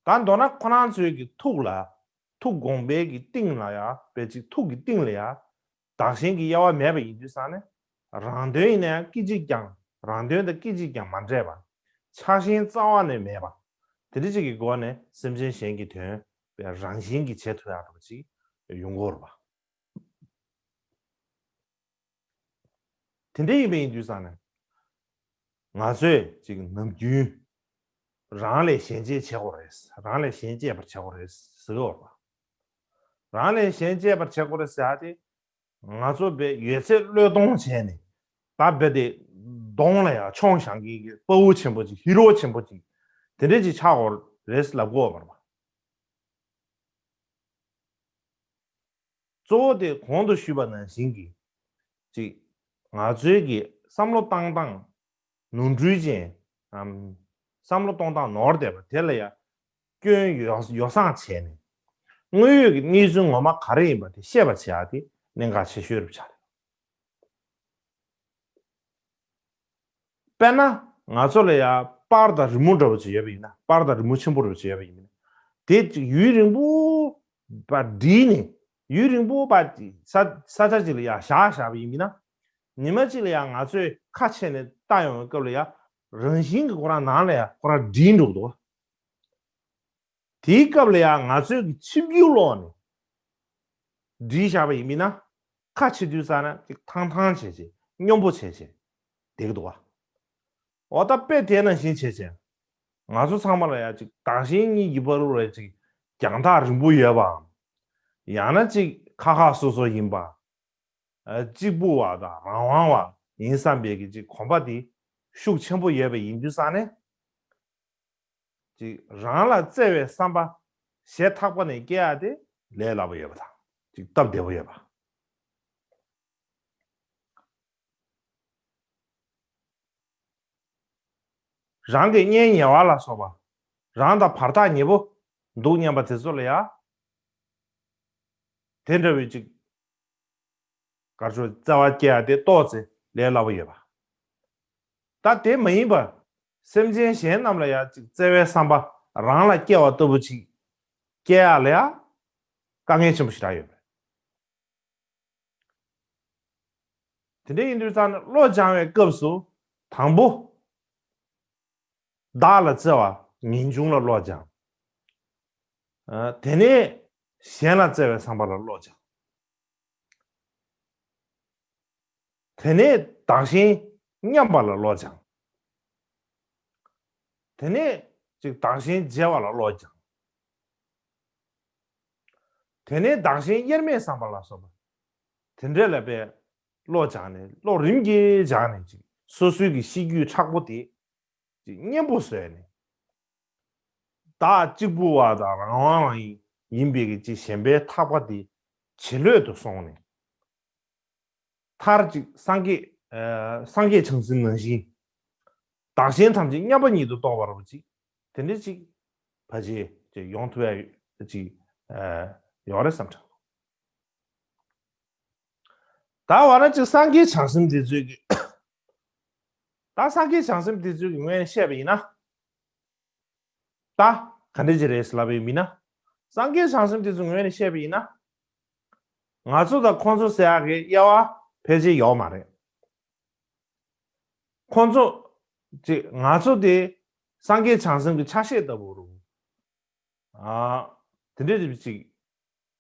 ད་མདོར་ན་ཁོ་རང་ཚོའི་གི་ཐུགས་ལ་ཐུགས་དགོངས་པའི་གི་གཏིང་ལ་ཡ་པའི་ཅིག་ཐུགས་ཀྱི་གཏིང་ལ་ཡ་བདག་གཞན་གྱི་དབྱེ་བ་མེད་པ་ཡིན་དུས་ཙང་ནས་རང་དོན་ཡིན་ན་ཡང་སྐད་ཅིག་ཀྱང་རང་དོན་དང་སྐད་ཅིག་ཀྱང་མ་འདྲེས་པ་ཆགས་ཞེན་རྩ་བ་ནས་མེད་པ་དེ་འདྲ་ཅིག་གི་སྒོ་ནས་སེམས་ཅན་གཞན་གྱི་དོན་པའི་རང་བཞིན་གྱི་བྱེད་ཐུབ་ཡག་འདྲ་པོ་ཅིག་ཡོང་གི་ཡོད་རེད་པ། དེ་འདྲ་ཡིན་པ་ཡིན་དུས་ཙང་ནས། ང་ཚོས་ཅིག་ནམ་རྒྱུན་རང་ལས་གཞན་གཅེས་བྱེད་དགོས་རེད། རང་ལས་གཞན་གཅེས་པར་བྱེད་དགོས་རེད་ཟེར་གྱི་ཡོད་པ། རང་ལས་གཞན་གཅེས་པར་བྱེད་དགོས་རེད་ཟེར་ཡག་དེ། ང་ཚོ་བས་ཡོད་ཚད་བློས་གཏོང་བྱས་ནས་ད་བས་དེ་གདོང་ལ་ཡང་མཆོང་བཞག་མཁན་གྱི་དཔའ་བོ་ཆེན་པོ་ཅིག་ཧི་རོ་ཆེན་པོ་ཅིག་དེ་འདྲ་ཅིག་ཆགས་དགོས་རེད་ལབ་དགོས་པ་རེད་པ། གཙོ་བོ་དེ་གོང་དུ་ཞུས་པ་ནང་བཞིན་གྱི་ཅིག་ང་ཚོའི་གི་བསམ་བློ་བཏང་སྟངས་ནོར་འཁྲུལ་ཅན་ཨམ་བསམ་བློ་གཏོང་སྟངས་ནོར་བསྡད་པ་དེ་ལ་ཡང་སྐྱོན་ཡོ་ཡོ་བསྲང་བྱས་ནས་དངོས་ཡོད་ཀྱི་གནས་ཚུལ་ངོ་མ་ག་རེ་ཡིན་པ་དེ་ཤེས་པ་བྱེད་ཡག་དེ་གནད་འགག་ཆེ་ཤོས་རུ་ཆགས་རེད། དཔེར་ན་ང་ཚོ་ལ་ཡང་པར་དང་རི་མོ་འདྲ་བོ་ཅིག་ཡོད་པ་ཡིན་ན། པར་དང་རི་མོ་ཆེན་པོ་འདྲ་བོ་ཅིག་ཡོད་པ་ཡིན་ན། དེ་ཅིག་ཡུན་རིང་པོ་བ་བསྒྲིགས་ནས་ཡུན་རིང་པོ་བ་ཅིག་ས་ས་ཆ་ཅིག་ལ་ཡང་བཞག་བཞག་པ་ཡིན་ན། ཉི་མ་གཅིག་ལ་ཡང་ང་ཚོས་ཁ་ཕྱེ་ནས་བལྟ་ཡོང་བའི་སྐབས་ལ་ཡང་རང་བཞིན་གྱིས་ཁོ་རང་ནང་ལ་ཡང་ཁོ་རང་བསྒྲིགས་འགྲོ་གི་འདུག་བ། དེའི་སྐབས་ལ་ཡང་ང་ཚོའི་གི་ཕྱི་རྒྱུ་ལོག་ནས་བསྒྲིགས་བཞག་པ་ཡིན་མིན་ན། ཁ་ཕྱེ་དུས་ཙ་ན་ཅིག་ཐང་ཐང་བྱས་བྱས་སྙོམས་པོ་བྱས་བྱས་བསྡད་ཀྱི་འདུག་བ། འོ་ད་དཔེ་དེ་ནང་བཞིན་བྱས་བྱས། ང་ཚོ་ཚང་མ་ལ་ཡང་ཅིག་བདག་གཞན་གཉིས་ཀྱི་བར་དུ་ལ་ཅིག་རྒྱང་ཐག་རིང་པོ་ཡོད་པའམ། ཡང་ན་ཅིག་ཁ་ཁ་སོ་སོ་ཡིན་པ། ཨ་གཅིག་པུ་བ་དང་རང་དབང་བ་ཡིན་བསམ་པའི་གི་ཅིག་གོམས་པ་དེ་ཤུགས་ཆེན་པོ་ཡོད་པ་ཡིན་དུས་ཙ་ན། ཅིག་རང་ལ་བརྩེ་བའི་བསམ་པ་ཞེ་ཐག་པ་ནས་སྐྱེ་ཡ་དེ་ལས་སླ་པོ་ཡོད་པ་དང་ཅིག་སྟབས་བདེ་པོ་ཡོད་པ། རང་གི་གཉེན་ཉེ་བ་ལ་སོགས་པ་རང་དང་བར་ཐག་ཉེ་པོ་འདུག་སྙམ་པ་དེ་ཚོ་ལ་ཡང་དེ་འདྲ་བའི་ཅིག་གར་ཆོ་བརྩེ་བ་སྐྱེ་ཡ་དེ་ཏོག་ཙེ་ལས་སླ་པོ་ཡོད་པ། ད་དེ་མ་ཡིན་པར་སེམས་ཅན་གཞན་རྣམས་ལ་ཡང་ཅིག་བརྩེ་བའི་བསམ་པ་རང་ལ་སྐྱེ་བ་ལྟ་བུ་ཅིག་སྐྱེ་ཡ་ལ་ཡང་དཀའ་ངལ་ཆེན་པོ་ཞིག་རག་ཡོད་པ་རེད། དེ་འདྲ་ཡིན་དུས་ཙང་ནས་བློ་སྦྱང་བའི་སྐབས་སུ་དང་པོ། བདག་ལ་བརྩེ་བ་ངེས་འབྱུང་ལ་བློ་སྦྱང་། ཨ་དེ་ནས་གཞན་ལ་བརྩེ་བའི་བསམ་པ་ལ་བློ་སྦྱང་། དེ་ནས་བདག་གཞན་མཉམ་པ་ལ་བློ་སྦྱང་། དེ་ནས་ཅིག་བདག་གཞན་བརྗེ་བ་ལ་བློ་སྦྱང་། དེ་ནས་བདག་གཞན་དབྱེར་མེད་བསམ་པ་ལ་སོགས་པ། དེ་འདྲ་ལ་དཔེ་བློ་སྦྱངས་ནས་བློ་རིམ་གྱིས་སྦྱངས་ནས་ཅིག་སོ་སོའི་གི་གཤིས་རྒྱུད་མཁྲེགས་པོ་དེ་ཅིག་གཉེན་པོ་བཟོས་ནས། བདག་གཅིག་པུ་བ་དང་རང་དབང་བ་ཡིན་ཡིན་པའི་གི་ཅིག་ཞེན་པའི་ཐག་པ་དེ་ཇེ་ལྷོད་དུ་སོང་ནས། མཐར་ཅིག་སངས་རྒྱས་ཨ་སངས་རྒྱས་བྱང་སེམས་ནང་བཞིན། བདག་གཞན་ཐམས་ཅད་མཉམ་པ་ཉིད་དུ་རྟོགས་པ་རབ་ཅིག་དེ་འདྲ་ཅིག་ཕལ་ཆེར་ཅིག་ཡོང་ཐུབ་ཡ་ཅིག་ཨ་ཡོད་རེད་བསམ་དྲན། ད་འོ་ན་ཅིག་སངས་རྒྱས་བྱང་སེམས་དེ་ཚོའི་གི་ད་སངས་རྒྱས་བྱང་སེམས་དེ་ཚོའི་གི་ངོས་ནས་བཤད་པ་ཡིན་ན། ད་ག་འདྲ་ཅིག་རེད་ཟེར་ལབ་པ་ཡིན་མིན་ན། སངས་རྒྱས་བྱང་སེམས་དེ་ཚོའི་ངོས་ནས་བཤད་པ་ཡིན་ན། ང་ཚོ་དང་ཁོང་ཚོ་ཟེར་ཡག་གི་དབྱེ་བ་ཕལ་ཆེར་ཡོད་མ་རེད། ཁོང་ཚོ་ཅིག་ང་ཚོ་དེ་སངས་རྒྱས་བྱང་སེམས་ཀྱི་ཆ་ཤས་ལྟ་བུ་རུ། ཨ་དེ་འདྲ་ཅིག་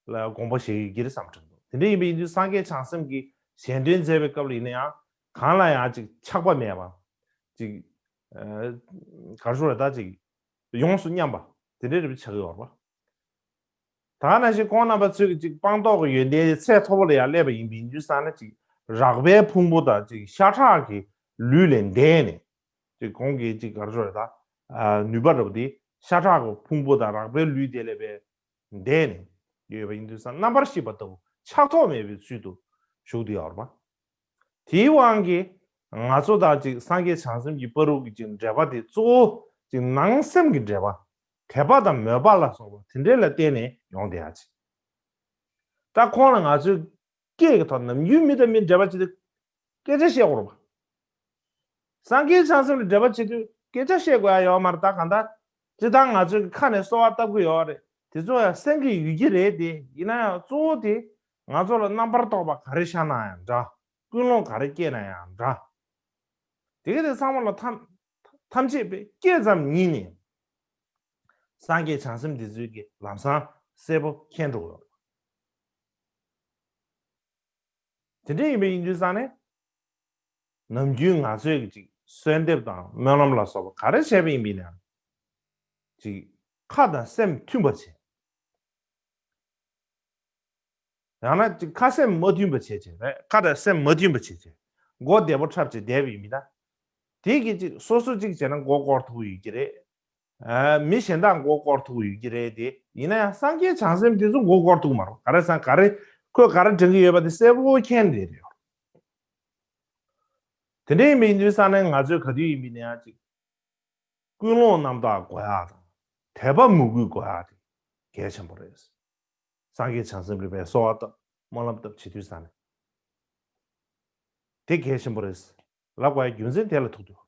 ལ་དགོངས་པ་བཞེས་ཡོད་ཀྱི་རེད་བསམ་དྲན་འདུག་དེ་འདྲ་ཡིན་པ་ཡིན་དུས་སངས་རྒྱས་བྱང་སེམས་ཀྱི་ཞལ་འདོན་མཛད་པའི་སྐབས་ལ་ཡིན་ན་ཡང་གང་ལ་ཡང་ཅིག་ཆགས་པ་མེད་པ། ཅིག་ཨ་ག་རེ་ཞུ་རེད་ད་ཅིག་ཡོངས་སུ་མཉམ་པ་དེ་འདྲ་རེ་བ་ཆགས་ཡོད་རེད་པ། ད་ནང་བཞིན་ཁོང་རྣམ་པ་ཚོས་ཀྱི་ཅིག་སྤངས་རྟོགས་ཀྱི་ཡོན་ཏན་ཚད་མཐོ་པོ་ལ་ཡང་སླེབས་པ་ཡིན་པ་ཡིན་དུས་ཙང་ན་ཅིག་རགས་པའི་ཕུང་པོ་དང་ཅིག་ཤ་ཁྲག་གི་ལུས་ལས་འདས་ནས་ཅིག་གོང་གི་ཅིག་ག་རེ་ཞུ་རེད་ད་ཨ་ནུས་པ་འདྲ་པོ་དེ་ཤ་ཁྲག་གི་ཕུང་པོ་དང་རགས་པའི་ལུས་དེ་ལས་པའི་འདས་ནས་ཡོད་པ་ཡིན་དུས་ཙང་རྣམ་པར་ཤེས་པ་ལྟ་བུ་ཆགས་ཐོགས་མེད་པའི་ཚུལ་དུ་བཞུགས་བསྡད་ཡོད་རེད་པ། དེའི་དབང་གིས་ང་ཚོ་དང་ཅིག་སངས་རྒྱས་བྱང་སེམས་ཀྱི་བར་དུ་གི་ཅིག་འབྲེལ་བ་དེ་གཙོ་བོ་ཅིག་ནང་སེམས་ཀྱི་འབྲེལ་བ། དད་པ་དང་མོས་པ་ལ་སོགས་པ་དེ་འདྲས་ལ་བརྟེན་ནས་ཡོང་བསྡད་ཡ་ཅིག་ད་ཁོང་ལ་ང་ཚོས་སྐད་ཀྱི་ཐོག་ནམ་རྒྱུན་མི་དང་མི་འབྲེལ་བ་བྱེད་དུས་སྐད་ཆ་བཤད་དགོས་རེད་པ། སངས་རྒྱས་བྱང་སེམས་ལ་འབྲེལ་བ་བྱེད་དུས་སྐད་ཆ་བཤད་དགོས་ཡ་ཡོད་མ་རེད་ད་གང་ལྟར། སྤྱིར་བཏང་ང་ཚོའི་ཁ་ནས་གསོལ་བ་བཏབ་ཀྱི་ཡོད་རེད། དེ་ཚོ་ཡང་སེམས་ཀྱི་ཡུལ་གྱི་རེད་དེ། ཡིན་ན་ཡང་གཙོ་བོ་དེ་ང་ཚོ་ལ་རྣམ་པར་རྟོག་པ་ག་རེ་ཤར་ན་ཡང་འདྲ། ཀུན་སློང་ག་རེ་སྐྱེས་ན་ཡང་འདྲ། དེ་ག་དེ་ཚང་མ་ལ་ཐམས་ཐམས་ཅད་པའི་སྐད་ཙམ་ཉིད་ནས་སངས་རྒྱས་བྱང་སེམས་འདི་ཚོའི་གི་ལམ་སང་གསལ་པོ་མཁྱེན་འགྲོ་གི་ཡོད། དེ་འདྲ་ཡིན་པ་ཡིན་དུས་ཙང་ནས་ནམ་རྒྱུན་ང་ཚོས་ཀྱི་ཅིག་གསོལ་འདེབས་དང་སྨོན་ལམ་ལ་སོགས་པ་ག་རེ་བྱས་པ་ཡིན་པ་ཡིན་ན་ཡང་ཅིག་ཁ་དང་སེམས་མཐུན་པ་བྱས། ཡང་ན་ཅིག་ཁ་སེམས་མ་མཐུན་པ་བྱས་བྱས་རེད། ཁ་དང་སེམས་མ་མཐུན་པ་བྱས་བྱས་མགོ་བདེ་པོ་འཁྲབ་བྱས་བསྡད་པ་ཡིན་མིན་ན། དེ་གི་ཅིག་སོ་སོ་ཅིག་བྱས་ན་མགོ་སྐོར་ཐུབ་ཀྱི་ཡོད་ཀྱི་རེད། ཨ་མི་གཞན་དག་མགོ་སྐོར་ཐུབ་ཀྱི་ཡོད་ཀྱི་རེད་དེ། ཡིན་ན་ཡང་སངས་རྒྱས་བྱང་སེམས་དེ་ཚོ་མགོ་སྐོར་ཐུབ་ཀྱི་མ་རེད། ག་རེ་སང་ག་རེ་ ཁོས་ག་རེ་དྲན་གྱི་ཡོད་པ་དེ་གསལ་པོ་མཁྱེན་བསྡད་ཡོད། དེ་འདྲ་ཡིན་པའི་དུས་ཙ་ན་ང་ཚོས་ག་དུས་ཡིན་པའི་ནའང་ཅིག་ཀུན་སློང་རྣམ་དག་དགོས་ཡག་དང་དད་པ་མོས་གུས་དགོས་ཡག་དེ་གལ་ཆེན་པོ་རེད། སངས་རྒྱས་བྱང་སེམས་རིག་པའི་གསོལ་བ་བཏབ་སྨོན་ལམ་བཏབ་བྱེད་དུས་ཙ་ན་དེ་གལ་ཆེན་པོ་རེད། ལབ་དགོས་ཡག་རྒྱུ་མཚན་དེ་ལ་ཐུག་འདུག་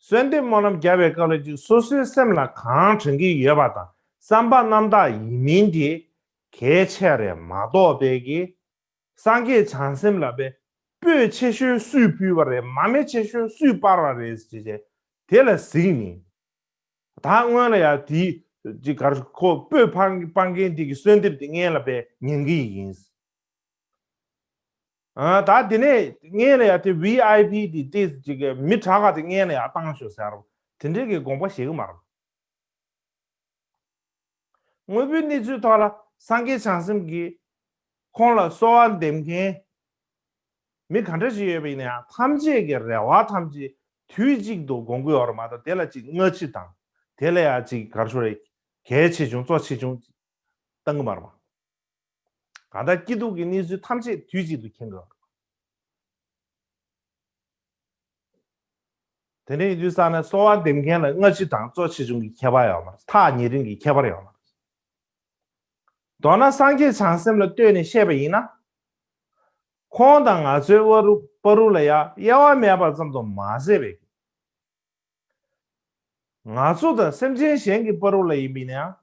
གསོལ་འདེབས་སྨོན་ལམ་རྒྱབ་པའི་སྐབས་ལ་ཅིག་སོ་སོའི་སེམས་ལ་གང་དྲན་གྱི་ཡོད་པ་དང་བསམ་པ་རྣམ་དག་ཡིན་མིན་དེ་གལ་ཆེ་རེད་མ་གཏོགས་པའི་གི་སངས་རྒྱས་བྱང་སེམས་ལ་པའི་སྤོས་ཆེ་ཤོས་སུས་ཕུལ་བ་རེད། མ་སྨད་ཆེ་ཤོས་སུས་སྤར་བ་རེད་ཅེས་བྱས་དེ་ལ་གཟིགས་ནས། ད་སྔོན་ལ་ཡང་དེའི་ཅིག་གར་ཁོ་སྤོས་སྤར་སྤར་མཁན་དེ་གི་གསོལ་འདེབས་དེ་སྔོན་ལ་པའི་ཉན་གི་ཡིན། ཨ་ད་དེ་ནས་སྔོན་ལ་ཡང་དེ་བི་ཨའི་པི་དེ་ཏིས་ཅིག་གི་མི་དྲག་ག་དེ་སྔོན་ལ་ཡང་བཏང་ཤོག་ཟེར་རོ། དེ་འདྲའི་གི་དགོངས་པ་བཞེས་གི་མ་རེད། དངོས་པོའི་གནས་ཚུལ་ཐོག་ལ་སངས་རྒྱས་བྱང་སེམས་ཀྱིས་ཁོང་ལ་གསོལ་བ་འདེབས་མཁན་མི་ག་འདྲ་ཞིག་ཡོད་པ་ཡིན་ན་ཡང་ཐམས་ཅད་ཀྱི་རེ་བ་ཐམས་ཅད་དུས་གཅིག་ཏུ་སྒོམ་གྱི་ཡོད་རེད་མ་གཏོགས་དེ་ལ་ཅིག་སྔ་ཕྱི་དང་དེ་ལ་ཡང་ཅིག་གར་ཤོར་རེ་གལ་ཆེ་ཆུང་གཙོ་ཆེ་ཆུང་ཅིག་བཏང་གི་མ་རེད་པ། གང་ལྟར་སྐྱིད་སྡུག་གི་གནས་ཚུལ་ཐམས་ཅད་དུས་གཅིག་ཏུ་མཁྱེན་དགོས། དེ་འདྲ་ཡིན་དུས་ཙ་ན་གསོལ་བ་འདེབས་མཁན་ལ་སྔ་ཕྱི་དང་གཙོ་ཆེ་ཆུང་གི་ཁྱད་པར་ཡོད་མ་རེད། ཐག་ཉེ་རིང་གི་ཁྱད་པར་ཡོད་མ་རེད། མདོར་ན་སངས་རྒྱས་བྱང་སེམས་ལ་ལྟོས་ནས་བཤད་པ་ཡིན་ན། ཁོང་དང་ང་ཚོའི་བར་དུ་བར་དུ་ལ་ཡང་དབྱེ་བ་མེད་པ་ཙམ་དུ་མ་ཟད་པའི། ང་ཚོ་དང་སེམས་ཅན་གཞན་གྱི་བར་དུ་ལ་ཡིན་པས་ན་ཡང་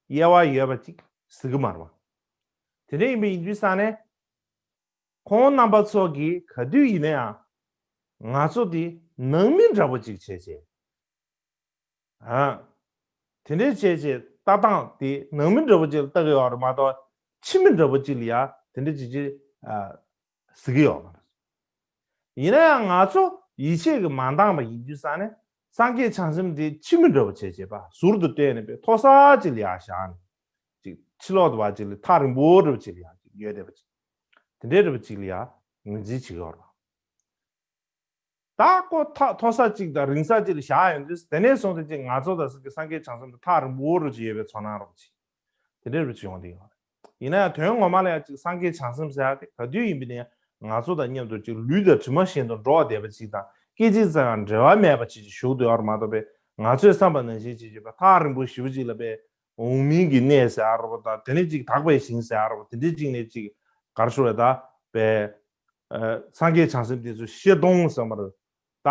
དབྱེ་བ་ཡོད་པ་ཅིག་གཟིགས་ཀྱི་མ་རེད་པ། དེ་འདྲ་ཡིན་པ་ཡིན་དུས་ཙ་ནས་ཁོང་རྣམ་པ་ཚོ་གིས་ག་དུས་ཡིན་ན་ཡང་ང་ཚོ་དེ་ནང་མི་འདྲ་པོ་ཅིག་བྱས་བྱས། ཨ། དེ་འདྲའི་བྱས་བྱས་ལྟ་སྟངས་དེ་ནང་མི་འདྲ་པོ་ཅིག་ལ་ལྟ་གི་ཡོད་རེད་མ་གཏོགས་ཕྱི་མི་འདྲ་པོ་ཅིག་ལ་ཡ་དེ་འདྲ་ཅིག་ཅིག་ཨ། གཟིགས་ཀྱི་ཡོད་མ་རེད། ཡིན་ན་ཡང་ང་ཚོ་ཡིད་ཆེས་ཀྱིས་མ་འདང་བ་ཡིན་དུས་ཙ་ནས་སངས་རྒྱས་བྱང་སེམས་དེ་ཕྱི་མི་འདྲ་པོ་བྱས་བྱས་པ་ཟུར་དུ་བལྟས་ནས་པའི་མཐོ་ས་ཅིག་ལ་ཡ་བཞག་ནས་ཅིག་ཕྱི་ལོགས་དུ་བ་ཅིག་ལ་ཐག་རིང་པོ་འདྲ་པོ་ཅིག་ལ་ཡ་ཅིག་ཡོད་བསྡད་པ་ཅིག་དེ་འདྲའི་འདྲ་པོ་ཅིག་ལ་ཡ་ངོས་འཛིན་བྱེད་ཀྱི་ཡོད་རེད། ད་ཁོ་ཐག་མཐོ་ས་གཅིག་དང་རིང་ས་གཅིག་ལ་བཞག་ཡོང་དུས་དེ་ནས་བཟུང་སྟེ་གཅིག་ང་ཚོ་དང་སངས་རྒྱས་བྱང་སེམས་དང་ཐག་རིང་པོ་རུ་ཅིག་ཡོད་པའི་ཚོར་སྣང་རོབ་ཅིག་དེ་འདྲའི་རུ་ཅིག་ཡོང་དེ་ཡོད་རེད། ཡིན་ན་ཡང་དོན་ངོ་མ་ལ་ཡང་གཅིག་སངས་རྒྱས་བྱང་སེམས་ཟེར་ཡག་དེ་ག་དུས་ཡིན་པ་ནས་ང་ཚོ་དང་མཉམ་དུ་གཅིག་ལུས་དང་གྲིབ་མ་བཞིན་དུ་འགྲོགས་བསྡད་པ་ཅིག་དང་སྐད་ཅིག་ཙམ་ཡང་འབྲལ་བ་མེད་པ་ཅིག་ཅིག་བཞུགས་བསྡད་ཡོད་རེད་མ་གཏོགས་པས་ང་ཚོས་བསམ་པ་ནང་བཞིན་ཅིག་བྱེད་པ་ཐག་རིང་པོ་ཞེ་པོ་ཅིག་ལ་པས་འོག་མིན་གྱི་གནས་ཟེར་ཡག་རོ་དང་དེ་ནས་ཅིག་དག་པའི་ཞིང་ཟེར་ཡག་རོ་དེ་འདྲའི་ཅིག་ནས་ཅིག་གར་ཤོར་བ་ད་པས། ཨ། སངས་རྒྱས་བྱང་སེམས་དེ་ཚོ་ཤེལ་དོང་ཟེར་མ་རེད། ད་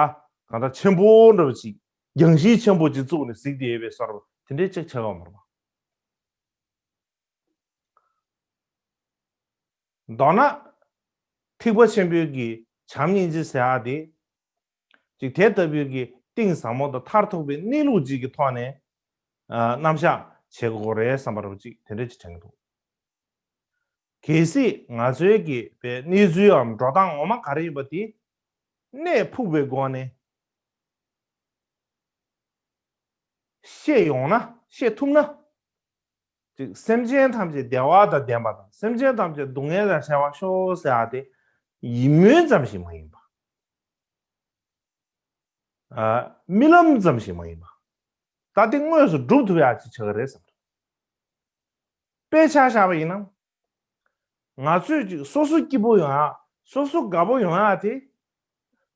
གང་ལྟར་ཆེན་པོ་འདྲ་པོ་ཅིག་རྒྱང་ཤིང་ཆེན་པོ་ཅིག་བཙུགས་ནས་གཟིགས་བསྡད་ཡོད་པའི་བཟོ་འདྲ་དེ་འདྲའི་ཅིག་ཆགས་ཡོད་མ་རེད་པ། མདོར་ན། ཐེག་པ་ཆེན་པོའི་གི་བྱམས་སྙིང་རྗེ་ཟེར་ཡག་དེ། ཅིག་དེ་ལྟ་བུའི་གི་གཏིང་ཟབ་མོ་དང་མཐར་ཐུག་པའི་གནས་ལུགས་ཅིག་གི་ཐོག་ནས། ཨ། རྣམ་གཞག་བྱེད་དགོས་རེད་བསམ་པ་རུ་ཅིག་དེ་འདྲ་ཅིག་དྲན་གྱི་འདུག་གལ་སྲིད་ང་ཚོའི་གི་པའི་གནས་ཚུལ་འམ་འགྲོ་སྟངས་ངོ་མ་ག་རེ་ཡིན་པ་དེ་གནད་ཕུགས་པའི་སྒོ་ནས་ཤེས་ཡོང་ན་ཤེས་ཐུབ་ན། ཅིག་སེམས་ཅན་ཐམས་ཅད་བདེ་བ་དང་ལྡན་པ་དང་སེམས་ཅན་ཐམས་ཅད་སྡུག་བསྔལ་དང་བྲལ་བར་ཤོག་ཟེར་ཡག་དེ་ཡིད་སྨོན་ཙམ་ཞིག་མ་ཡིན་པ། ཨ། རྨི་ལམ་ཙམ་ཞིག་མ་ཡིན་པ། ད་དེ་དངོས་སུ་སྒྲུབ་ཐུབ་ཡག་ཅིག་ཆགས་ཀྱི་རེད་བསམ། དཔེ་ཆ་བཞག་པ་ཡིན་ན། ང་ཚོས་ཅིག་སོ་སོ་སྐྱིད་པོ་ཡོང་ཡག་སོ་སོ་དགའ་པོ་ཡོང་ཡག་དེ་